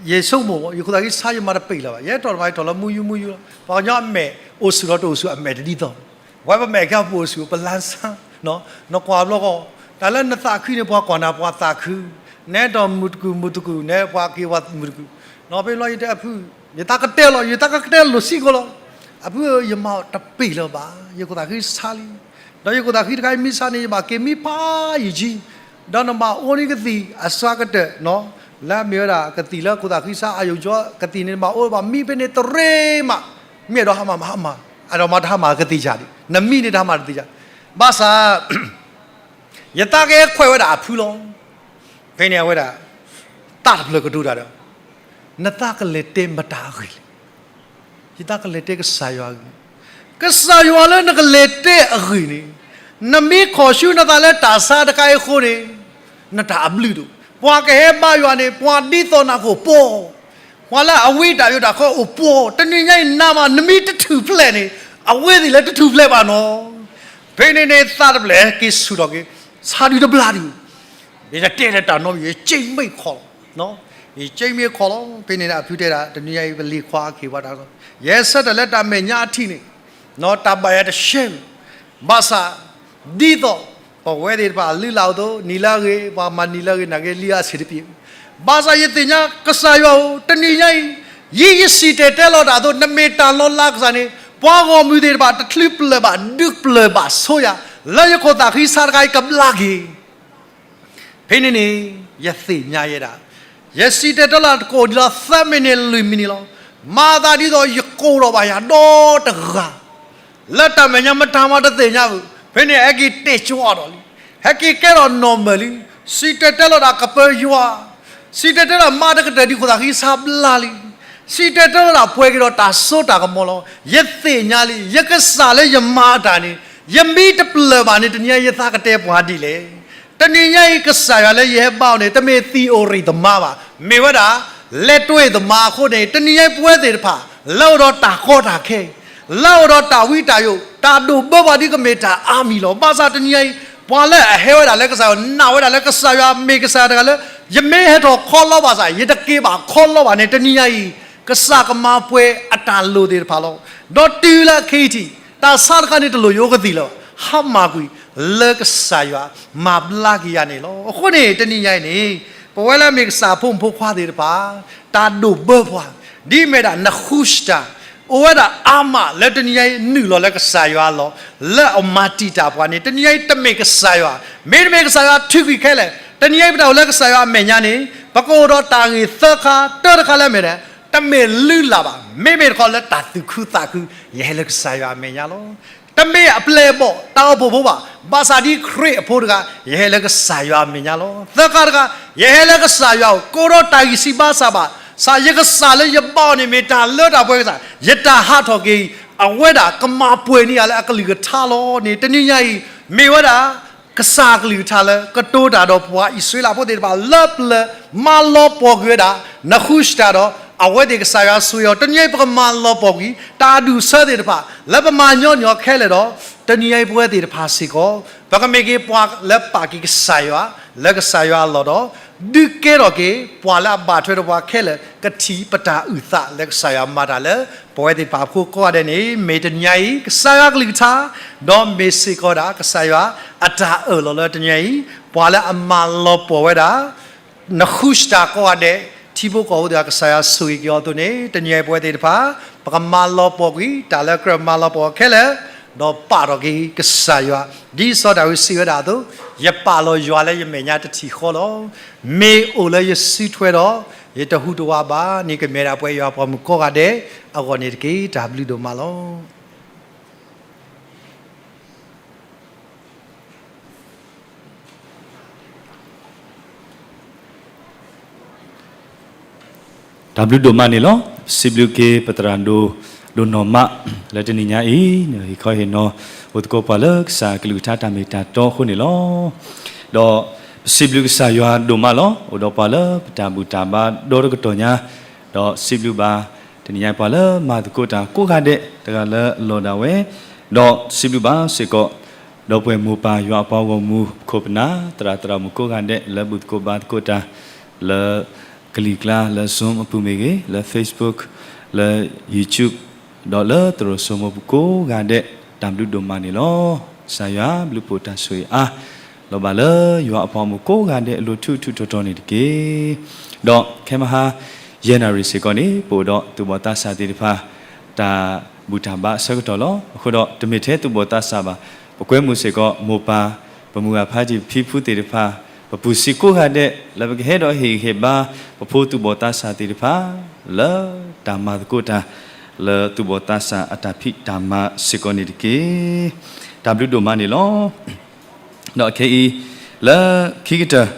ယဆိကမိၣ် ယခိၣ်သၣ်ဃံဆါယမၤတပ့ၤလၢၤဘၣ်, ယဲထီၣ်တမၤ ယထီၣ်လၢမုၢ်ယူၢ်မုၢ်ယူၢ်လီၤ. ပှၤကညီအမဲာ်အိၣ်ဆူၣ်ဒီးတအိၣ်ဆူၣ်အမဲာ်တဒ်သိး, ပဝဲပမဲာ်ကဲပအိၣ်ဆူၣ် ပလါစါ, နကွၢ်ဘျီဃီ, တၢ်လၢနသးခုန့ၣ် ပှၤကွၢ်နၤပှၤသးခု, နဲဒီးမုၢ်တကုၢ်မုၢ်တကုၢ် နဲပှၤက့ၤပှၤမုၢ်တကုၢ်, နီၢ်ဖဲလီၤယတဲအဖု, ယသးကတဲလီၤ ယသးကတဲလိာ်စ့ၢ်ကီးလီၤ. အဖုဧၢ ယမၤတပ့ၤလၢၤဘၣ်, ယခိၣ်သၣ်ဃံဆါလံ. ဒီးယခိၣ်သၣ်ဃံတခါအံၤမ့ၢ်ဆါန့ၣ် ယဘၣ်က့ၤမံဖးယံာ်ကံ, ဒီးနဘၣ်အိၣ်န့ၢ်ကသံၣ်အစှၤကတၢၢ်, လၢအမ့ၢ်ဝဲဒၣ်ကသံၣ်လၢခိၣ်သၣ်ဃံဆါ အယိာ်ကၠီကသံၣ်န့ၣ် နဘၣ်အိၣ်ဘၣ်မံဖဲန့ၣ်တရ့မး, မ့ၢ်အဲၣ်ဒိးဟါမၢ်မၤဟါမၢ်, အဲၣ်ဒိးမၤတဟါမၢ်ကသံၣ်ယၤဒံး, နမံန့ၣ်တဟါမၢ်တသ့ၣ်ယၤ ဘၣ်ဆၣ် ယသးကဟဲခွဲးဝဲဒၣ်အဖုလီၤ. ဖဲန့ၣ်အဝဲဒၣ် သးတဖျၢၣ်ကတိၤတၢ်ဒီး နသးကလဲၤတဲမတၤအဂ့ၢ်လဲၣ်. ယသးကလဲၤတဲကစၢ်ယွၤအဂ့ၢ်, ကစၢ်ယွၤလၢနကလဲၤတဲအဂ့ၢ်န့ၣ်, နမ့ၢ်ခီၣ်ဆူနသးလၢတၢ်ဆါတခါအံၤအဃိန့ၣ်, နတၢ်အဘျုးဒိၣ်, ပှၤကဟဲဘါယွၤန့ၣ် ပှၤဒ်သိးနၤခိၣ်ပှီၢ်, ပှၤလၢအဝံတၢ်ယိးတၢ်ခီအိၣ်ပှီၢ်, တနံၤညါအံၤနၤမး နမ့ၢ်တထူၣ်ဖျဲးန့ၣ် အဝဲသ့ၣ်လၢတထူၣ်ဖျဲးဘၣ်နီၤ. ဖဲန့ၣ်န့ၣ် သးတဖျၢၣ်က့ၤဆူၣ်ထီၣ်က့ၤ, ဆါဒုတဘျါဒု, ယတဲလၢတၢ်နီတမံၤ ယက့မ့ၢ်ခီၣ်လီၤ, ယက့မ့ၢ်ခီၣ်လီၤ. ဖဲန့ၣ်န့ၣ် အဖုတဲဒၣ် တနံၤညါအံၤ ပလံၤခွါအခ့အပှၤတၢ်, ယဟဲဆၢထၢၣ်လၢတၢ်မဲာ်ညါအထံးန့ၣ်, တၢ်ဘၣ်ယၤတရှဲ, ဘၣ်ဆၣ် ဒ်သိး ပဝဲသ့ၣ်တဖၣ်လုၢ်လၢ်အသိး နံၤလၢအဂ့ၤ, ပှၤမၤနံၤလၢအဂ့ၤ နာ်က့လံအဆံးတပျ့ၤ, ဘၣ်ဆၣ်ယသ့ၣ်ညါကစၢ်ယွၤဧိၤ တနံၤညါအံၤ, ယံာ်ယစံၣ်တဲၤတဲလီၤတၢ်အသိး နမ့ၢ်တၢ်လီၤလးကစၢ်န့ၣ် ပှၤဂီၢ်မုၢ်သ့ၣ်တဖၣ် တချုးပျၢၢ်ဘၣ် ဒုးပျၢၢ်ဘၣ်ဆိယၤ, လၢယခိၣ်သးဃံဆါတခါအံၤကဘျါက့ၤ ဖဲန့ၣ်န့ၣ် ယသ့ၣ်ညါယဲဒၣ်, ယစံၣ်တဲၤတဲလီၤတကိးဒံးလီၤ သၢမံးနံးလွံၢ်မံးနံးလီၤ. မၤသးဒ်သိးယကိးထီၣ်ဘၣ်ယၤဒီတဂၤ လၢတၢ်မဲာ်ညါမတၤမးတသ့ၣ်ညါဘၣ်, ဖဲန့ၣ်ဟဲက့ၤတဲာ်ကၠီအီၤဒီးလံ, ဟဲက့ၤကဲထီၣ်နီၢ်မၢၢ်လံ, စံၣ်တဲၤတဲလီၤတၢ်ကပၢၤယွၤ, စံၣ်တဲၤတဲလီၤမၤတကတၢၢ်ဒံးခိၣ်သးဃံဆါဘျါလံ, စံၣ်တဲၤတဲလီၤတၢ်ပှဲၤက့ၤဒီးတၢ်စိတၢ်ကမီၤလီၤ. ယသ့ၣ်ညါလံ ယကစၢ်လၢယမၤအတၢ်န့ၣ် ယမ့ၢ်တပျၢၢ်ဘၣ်န့ၣ် တနံၤညါအံၤယသးကတဲပှၤဒ်လဲၣ်. တနံၤညါအံၤကစၢ်ယွၤလၢယဟဲဘါအီၤန့ၣ် တမ့ၢ် theory သမားဘၣ်, မ့ၢ်ဝဲဒၣ် လက်တွေ့သမားအဃိန့ၣ် တနံၤညါအံၤပဝဲသ့ၣ်တဖၣ် လၢအိၣ်ဒီးတၢ်ကီတၢ်ခဲ လၢအိၣ်ဒီးတၢ်ဝံတၢ်ယိး တၢ်ဒိၣ်ဘၢပှၤဒ်ကမ့ၢ်တၢ်အါမံၤလီၤ. ဘၣ်ဆၣ်တနံၤညါအံၤ ပှၤလၢအဟဲဝဲဒၣ်လၢကစၢ်ယွၤ နာ်ဝဲဒၣ်လၢကစၢ်ယွၤမ့ၢ်ကစၢ်ယွၤတဂၤလၢ ယမ့ၢ်ဟဲထီၣ်ခီလီဘၣ်ဆၣ် ယတက့ၤဘၣ်ခီလီဘၣ်န့ၣ် တနံၤညါအံၤ ကစၢ်ကမၤပှဲၤအတၢ်လိၣ်သ့ၣ်တဖၣ်လီၤ. ဒီးတုၤလၢခဲအံၤထံး တၢ်ဆါတခါန့ၣ်တလိၣ်ယအိၣ်ကသံၣ်လၢၤဘၣ်, ဟါမၢ်ကွံာ် လၢကစၢ်ယွၤမၤဘျါက့ၤယၤန့ၣ်လီၤ. အဃိန့ၣ် တနံၤညါအံၤန့ၣ် ပဝဲလၢမ့ၢ်ကစၢ်ဖိမုၣ်ဖိခွါသ့ၣ်တဖၣ် တၢ်ဒိၣ်ဘၢပှၤ ဒ်မ့ၢ်ဒၣ် နဃုစတၢ် အိၣ်ဝဲဒၣ်အါမးလၢတနံၤညါအံၤ နုာ်လီၤလၢကစၢ်ယွၤအလီၢ် လၢအမၤတံာ်တာ်ပှၤန့ၣ် တနံၤညါအံၤတမ့ၢ်ကစၢ်ယွၤ, မ့တမ့ၢ်ကစၢ်ယွၤထုးကွံာ်ခဲလၢာ်, တနံၤညါအံၤပတၢ်အိၣ်လၢကစၢ်ယွၤအမဲာ်ညါန့ၣ် ပကအိၣ်ဒီးတၢ်ဂ့ၢ်သၢခါ တၢတခါလၢအမ့ၢ်ဒၣ် တမ့ၢ်လုၢ်လၢ်ဘၣ်, မ့မ့ၢ်တခီလၢတၢ်သူၣ်ခုသးခု ယဟဲလၢကစၢ်ယွၤအမဲာ်ညါလီၤ. တမ့ၢ်အပျဲၢ်အဘီၣ် တၢ်အိၣ်ဖှိၣ်ဖိဘၣ်, ဘၣ်ဆၣ်ဒ်ခရံာ်အဖိတဂၤ ယဟဲလၢကစၢ်ယွၤအမဲာ်ညါလီၤ. သၢခါတခါ ယဟဲလၢကစၢ်ယွၤအအိၣ် ကိးဒီးတၢ်ဂံၢ်စၢ်ဘါစၢ်ဘၣ်ဆၣ် ယကစၢ်လၢယဘါအီၤန့ၣ် မ့ၢ်တၢ်လၢတၢ်ပှဲၤကစၢ်, ယတၢ်ဟးထီၣ်က့ၤအံၤ အဝဲဒၣ်ကမၤပှဲၤန့ၢ်ယၤလၢအကလုၢ်ကထါလီၤန့ၣ် တနံၤညါအံၤ မ့ၢ်ဝဲဒၣ် ကစၢ်အကလုၢ်ကထါလၢကတိၤတၢ်ဒီးပှၤအံၣ်စရ့လးဖိသ့ၣ်တဖၣ် လၢပျၢၤမၤလီၤပှီၢ်ကွံာ်ဝဲဒၣ် နဃုစတၢ်ဒီး အဝဲသ့ၣ်ကစၢ်ယွၤဆိၣ်ဂ့ၤအီၤ တနံၤညါအံၤပကမၤလီၤပှီၢ်ကွံာ် တၢ်အဒူၣ်အဆၢသ့ၣ်တဖၣ် လၢပမၤညီနုၢ်အီၤခဲလၢာ်ဒီး တနံၤညါအံၤပဝဲသ့ၣ်တဖၣ်စ့ၢ်ကီး ပကမ့ၢ်က့ၤပှၤလၢပာ်က့ၤကစၢ်ယွၤ လၢကစၢ်ယွၤအလီၢ်ဒီး ဒုးကဲထီၣ်က့ၤ ပှၤလၢအဘၣ်ထွဲဒီးပှၤခဲလၢာ် ကထံၣ်ပတၢ်အုၣ်သးလၢကစၢ်ယွၤမၤတၢ်လၢ ပဝဲသ့ၣ်တဖၣ်အဖီခိၣ်ကိးဂၤဒဲးန့ၣ် မ့ၢ်တနံၤညါအံၤ ကစၢ်ယွၤအကလုၢ်ကထါ ဒီးမ့ၢ်စ့ၢ်ကီးဒၣ် ကစၢ်ယွၤအတၢ်အၢၣ်လီၤလၢတနံၤညါအံၤ ပှၤလၢအမၤလီၤပှီၢ်ဝဲဒၣ် နဃုစတၢ်ကိးဂၤဒဲး ထံဖိကီၢ်ဖိသ့ၣ်တဖၣ် ကစၢ်ယွၤဆိၣ်ဂ့ၤက့ၤအီၤအသိးန့ၣ် တနံၤညါအံၤပဝဲသ့ၣ်တဖၣ် ပကမၤလီၤပှီၢ်ကွံာ် တၢ်လၢကြၢးမၤလီၤပှီၢ်အီၤခဲလၢာ် ဒီးပာ်ထီၣ်က့ၤကစၢ်ယွၤ ဒ်စီၤဒၤဝံးစံးဝဲဒၣ်အသိး ယပာ်လီၤယွၤလၢယမဲာ်ညါတထံၣ်ဃီလီၤ. မ့ၢ်အိၣ်လၢယစုထွဲဒီး ယတဟူးတဝးဘၣ်န့ၣ် ကမ့ၢ်ဒၣ်ပှၤယွၤပှၤမုၣ်ကိးဂၤဒဲးအဂီၢ်န့ၣ်တက့ၢ်. တၢ်ဘျုးဒိၣ်မးလီၤ. တၢ်ဘျုးဒိၣ်မးန့ၣ်လီၤ. စံးဘျုးက့ၤပသရၣ်ဒိၣ် ဒိၣ်နီၢ်မး လၢတနံၤညါအံၤ ဟ့ၣ်ခီဟ့ၣ်နီၤ အိၣ်သကိးပှၤလၢကစၢ်အကလုၢ်ကထါတၢ်မ့ၢ်တၢ်တီအဃိန့ၣ်လီၤ. ဒီးပစံးဘျုးကစၢ်ယွၤဒိၣ်မးလီၤ. အိၣ်ဒီးပှၤလၢပတၢ်ဘူၣ်တၢ်ဘါဒီတကတီၢ်ညါ ဒီးစံးဘျုးဘၣ် တနံၤညါပှၤလၢမၤသကိးတၢ်ကိးဂၤဒဲး တဂၤလၢအလီၢ်ဒၣ်ဝဲ ဒီးစံးဘျုးဘၣ်စ့ၢ်ကီး ဒီပုၢ်ဝဲၢ်မိၢ်ပၢ်ယွၤအပှၤဂီၢ်မုၢ် ခိၣ်ပနၢ် သရၣ်သရၣ်မုၣ်ကိးဂၤဒဲး လၢဘူၣ်သကိးဘါသကိးတၢ် လၢကလံၤကျါ လၢ Zoom အပူၤမ့ၢ်ဂ့ၤ, လၢ Facebook, လၢ YouTube, ဒီးလၢသရိာ်စိမိၤပူၤကိးဂၤဒဲး တၢ်ဘျုးဒိၣ်မးန့ၣ်လီၤ. ကစၢ်ယွၤဘျုးဖှိၣ်တၢ်ဆိၣ်ဂ့ၤအါ လီၤဘၣ်လၢယွၤအပှၤဂီၢ်မုၢ်ကိးဂၤဒဲးအလိၤထူးထူးတီၤတီၤန့ၣ်တက့ၢ်. ဒီးခဲမဟါ ယဲၢ်နၣ်ရံၣ်စ့ၢ်ကီးန့ၣ် ပအိၣ်ဒီးသူၣ်ဘီၣ်သးစၢ်သ့ၣ်တဖၣ် တၢ်ဘူၣ်တၢ်ဘါအဆၢကတီၢ်လီၤ. အဃိဒီးတမ့ၢ်ထဲသူၣ်ဘီၣ်သးစၢ်ဘၣ်, ပကွဲမုာ်စ့ၢ်ကီး မိၢ်ပၢ်, ပမုၢ်ဂၤဖးတံၢ်ဖံဖုသ့ၣ်တဖၣ်, ပပူၤဆံးကိးဂၤဒဲး လၢပကဟဲဒီးဟ့ၣ်ဂံၢ်ဟ့ၣ်ဘါ ပဖိသူၣ်ဘီၣ်သးစၢ်သ့ၣ်တဖၣ် လၢတၢ်မၤသကိးတၢ် လၢသူၣ်ဘီၣ်သးစၢ်အတၢ်ဖံးတၢ်မၤစ့ၢ်ကီးန့ၣ်တက့ၢ်. တၢ်ဘျုးဒိၣ်မးန့ၣ်လီၤ. ဒီးခဲအံၤ လၢခံကတၢၢ်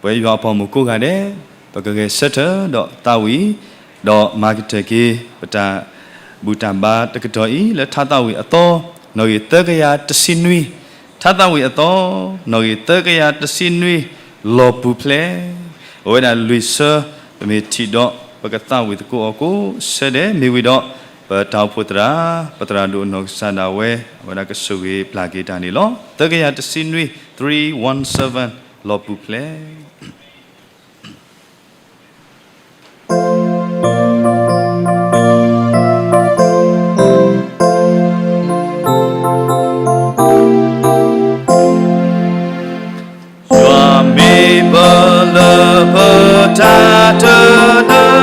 ပဝဲယွၤအပှၤမုၣ်ကိးဂၤဒဲး ပကဂဲၤဆၢထၢၣ်ဒီးသးဝံၣ် ဒီးမၤကတၢၢ်က့ၤ ပတၢ်ဘူၣ်တၢ်ဘါတကတီၢ်အံၤ လၢထါသးဝံၣ်အသီ နီၣ်ဂံၢ်သၢကယၤတဆံနွံ, ထါသးဝံၣ်အသီ နီၣ်ဂံၢ်သၢကယၤတဆံနွံ လီၤပူၤဖျဲး, အဝဲဒၣ်လွံၢ်ဆၢ ပမ့ၢ်ထံၣ်ဒီး ပကသးဝံၣ်သကိးအီၤကိးဆၢဒဲး မ့ၢ်ဝံၤဒီး ပတၢ်အိၣ်ဖှိၣ်သရၣ် ပသရၣ်ဒိၣ်အနီၢ်ကစၢ်ဒၣ်ဝဲ အဝဲဒၣ်ကဆိၣ်ဂ့ၤပျၢ်က့ၤတၢ်န့ၣ်လီၤ. သၢကယၤတဆံနွံ three one seven လီၤပူၤဖျဲး. ယွၤမ့ၢ်ပလၢၢ်ပတၢ်တနၢၤ,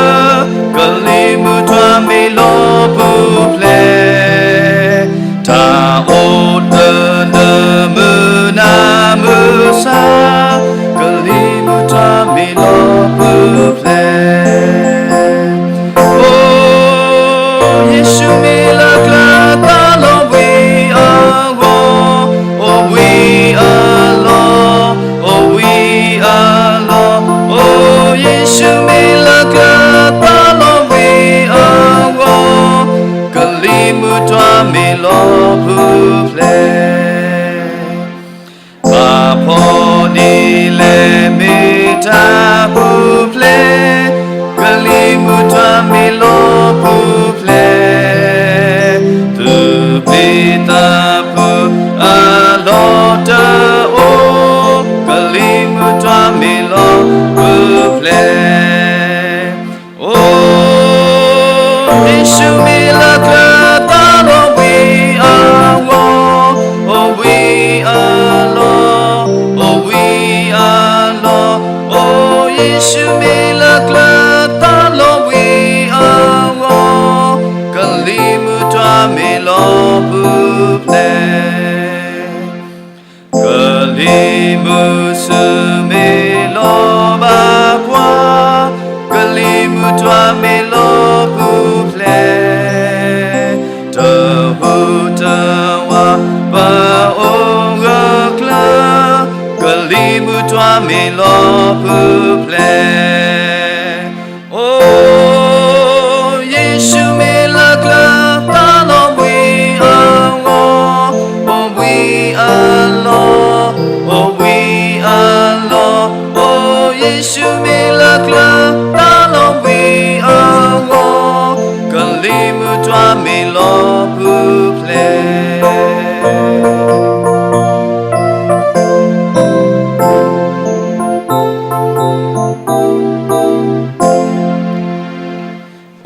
ကလံၤမုၢ်တွၤမ့ၢ်လီၤပူၤဖျဲး, တၢ်အိၣ်တနၢၤမုၢ်နၤမုၢ်ဆါ, ကလံၤမုၢ်တွၤမ့ၢ်လီၤပူၤဖျဲး. အိ, ယ့ၣ်ၡူးမ့ၢ်လၢကျၢၤသးလီၤဘှံးအဂီၢ်, အိၣ်ဘှံးအလီၢ်, အိၣ်ဘှံးအလီၢ်, အိ, ယ့ၣ်ၡူးမ့ၢ်လၢကျၢၤသးလီၤဘှံးအဂီၢ်, ကလံၤမုၢ်တွၤမ့ၢ်လီၤပူၤဖျဲး. ဘၣ်ဖီနံၤလဲၣ်မ့ၢ်တၢ်ပူၤဖျဲး, ကလံၤမုၢ်တွၤမ့ၢ်လီၤပူၤဖျဲး, သူၣ်ပျံၤသးဖုးအလီၢ်တအိၣ်, ကလံၤမုၢ်တွၤမ့ၢ်လီၤပူၤဖျဲး. အိ, ယ့ၣ်ၡူးမ့ၢ်လၢကျၢၤသးလီၤဘှံးအဂီၢ်, အိၣ်ဘှံးအလီၢ်, အိၣ်ဘှံးအလီၢ်, အိ, ယ့ၣ်ၡူးမ့ၢ်လၢကျၢၤသးလီၤဘှံးအဂီၢ်, ကလံၤမုၢ်တွၤမ့ၢ်လီၤပူၤဖျဲး. ကလံၤမုၢ်ဆူၣ်မ့ၢ်လီၤဘၣ်ပှၤ, ကလံၤမုၢ်တွၤမ့ၢ်လီၤပူၤဖျဲး, တဟူးတဝးပအိၣ်ဂၢၢ်ကျၢၤ, ကလံၤမုၢ်တွၤမ့ၢ်လီၤပူၤဖျဲး. အိ, ယ့ၣ်ၡူးမ့ၢ်လၢကျၢၤသးလီၤဘှံးအဂီၢ်, အိၣ်ဘှံးအလီၢ်, အိၣ်ဘှံးအလီၢ်, အိ, ယ့ၣ်ၡူးမ့ၢ်လၢကျၢၤသးလီၤဘှံးအဂီၢ်, ကလံၤမုၢ်တွၤမ့ၢ်လီၤပူၤဖျဲး.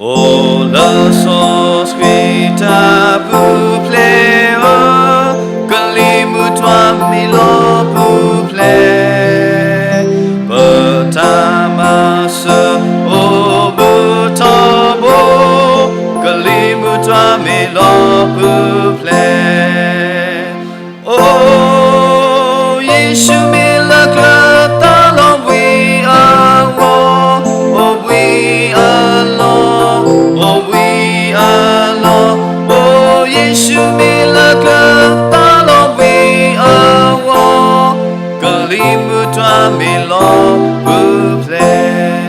အိၣ်လၢစီဆှံတၢ်ပူၤဖျဲးဧၢ, ကလံၤမုၢ်တွၤမ့ၢ်လီၤပူၤဖျဲး, ပတၢ်မၤစၢၤအိၣ်ဘူးထီဘိ, ကလံၤမုၢ်တွၤမ့ၢ်လီၤပူၤဖျဲး. အိ, ယ့ၣ်ၡူးမ့ၢ်လၢကျၢၤသးလီၤဘှံးအဂီၢ်, အိၣ်ဘှံးအလီၢ်, အိၣ်ဘှံးအလီၢ်, အိ, ယ့ၣ်ၡူးမ့ၢ်လၢကျၢၤသးလီၤဘှံးအဂီၢ်, ကလံၤမုၢ်တွၤမ့ၢ်လီၤပူၤဖျဲး.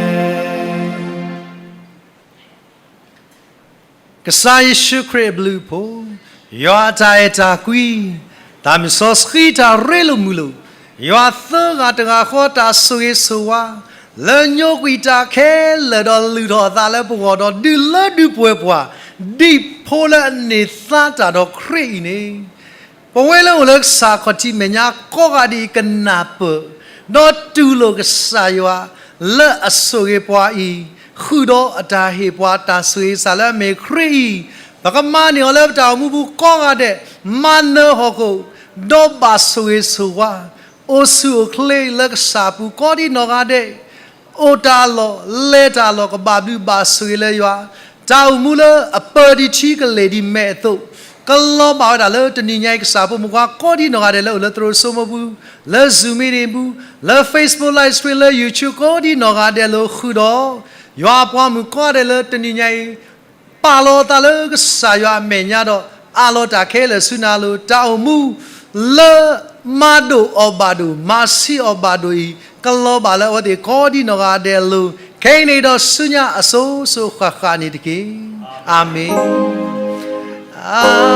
ကစၢ်ယ့ၣ်ၡူးခရံာ်အဘျုးအဖှိၣ်, ယွၤအတၢ်အဲၣ်တၢ်ကွံ, သးမံၤစီဆှံတၢ်ရ့လိာ်မုာ်လိာ်, ယွၤသၢဂၤတဂၤဃီတၢ်ဆိၣ်ဂ့ၤဆိၣ်ဝါ, လၢညိကွံာ်တၢ်ခဲလၢာ်ဒီးလုၢ်ထီၣ်အသးလၢပဂီၢ်ဒီး ဒုးလၢဒုးပှဲၤပှၤ, ဒ်ဖိလၢအန့ၢ်သါတၢ်ဒီးခရံာ်အံၤန့ၣ် ပဝဲလၢအိၣ်လၢကစၢ်ခီၣ်ထံးမဲာ်ညါကိးဂၤဒဲးအံၤ ကနၢ်ပၢၢ် ဒီးတူၢ်လိာ်ကစၢ်ယွၤ လၢအဆိၣ်ဂ့ၤပှၤအံၤ, ဃုာ်ဒီးအတၢ်ဟ့ၣ်ပှၤတၢ်ဆိၣ်ဂ့ၤကစၢ်လၢအမ့ၢ်ခရံာ်အံၤ, ပကမၤန့ၢ်အီၤလၢပတၢ်အိၣ်မူပူၤကိးဂၤဒဲး, မၤနၢၤဟီၣ်ခိၣ်, ဒီးဘၣ်ဆိၣ်ဂ့ၤဆိၣ်ဝါ, အိၣ်ဆူၣ်အိၣ်ချ့လၢကစၢ်ပူၤကိးဒံးနီၢ်ဂၤဒဲး အိၣ်တၢ်လီၢ်, လဲၤတၢ်လီၢ် ကဘၣ်ဘျုးဘၣ်ဆိၣ်ဂ့ၤလၢယွၤ, တၢ်အိၣ်မူလၢအပၢဒံးထံကလဲၤဒံးမဲာ်အသိး, ကလီၤဘၣ်ဝဲဒၣ်လၢတနံၤညါအံၤ ကစၢ်ဖိမုၣ်ဖိကိးဒံးနီၢ်ဂၤဒဲးလၢအိၣ်လၢသရိာ်စိမိပူၤ, လၢ Zoom meeting ပူၤ, လၢ Facebook live stream, လၢ YouTube ကိးဒံးနီၢ်ဂၤဒဲးလၢဃုာ်ဒီး, ယွၤအပှၤမုၣ်ကိးဂၤဒဲးလၢတနံၤညါအံၤ ပာ်လီၤအသးလၢကစၢ်ယွၤအမဲာ်ညါဒီး အးလီၤတၢ်ခဲလၢာ်ဆူနၤအလိၤ, တၢ်အိၣ်မူလၢမၤဒိၣ်အီၤဘၣ်ဒိၣ် မၤဆံးအီၤဘၣ်ဒိၣ်အံၤ ကလီၤဘၣ်လၢအဝဲသ့ၣ်ကိးဒံနီၢ်ဂၤဒဲးအလိၤ, ခဲအံၤန့ၣ်ဒီးဆူညါအစိၤစိၤဃၣ်ဃၣ်န့ၣ်တက့ၢ်. အၤမ့ၣ်, အၤ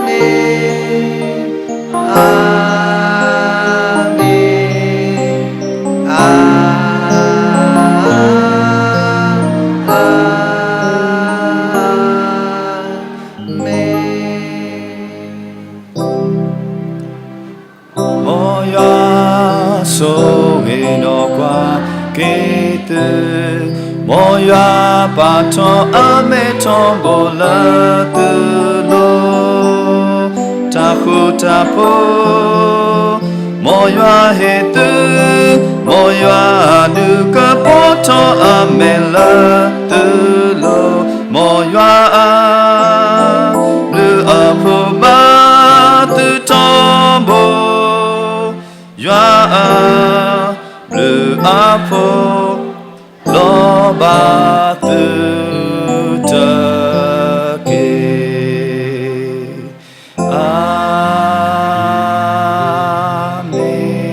မ့ၣ်, အၤမ့ၣ်, အၤ မ့ၢ် မ်ယွၤဆိၣ်ဂ့ၤနီၢ်ကွၢ်က့ၤသု, မ်ယွၤပာ်ထီၣ်အမဲာ်ထီဘိလၢသုလိၤ, တၢ်ဃူတၢ်ဖိး မ်ယွၤဟ့ၣ်သု, မ်ယွၤအဒုးကပီၤထီၣ်အမဲာ်လၢသုလိၤ, မ်ယွၤအ ဘျုးအဖှိၣ်ဘၣ်သုထီဘိ, ယွၤအဘျုးအဖှိၣ် လီၤဘၣ်သုတက့ၢ်. အၤမ့ၣ်.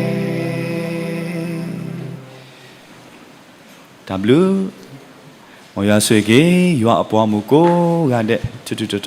တၢ်ဘျုး, မ်ယွၤဆိၣ်ဂ့ၤက့ၤ ယွၤအပှၤမုၣ်ကိးဂၤဒဲး ထူထူတီၤတီၤ.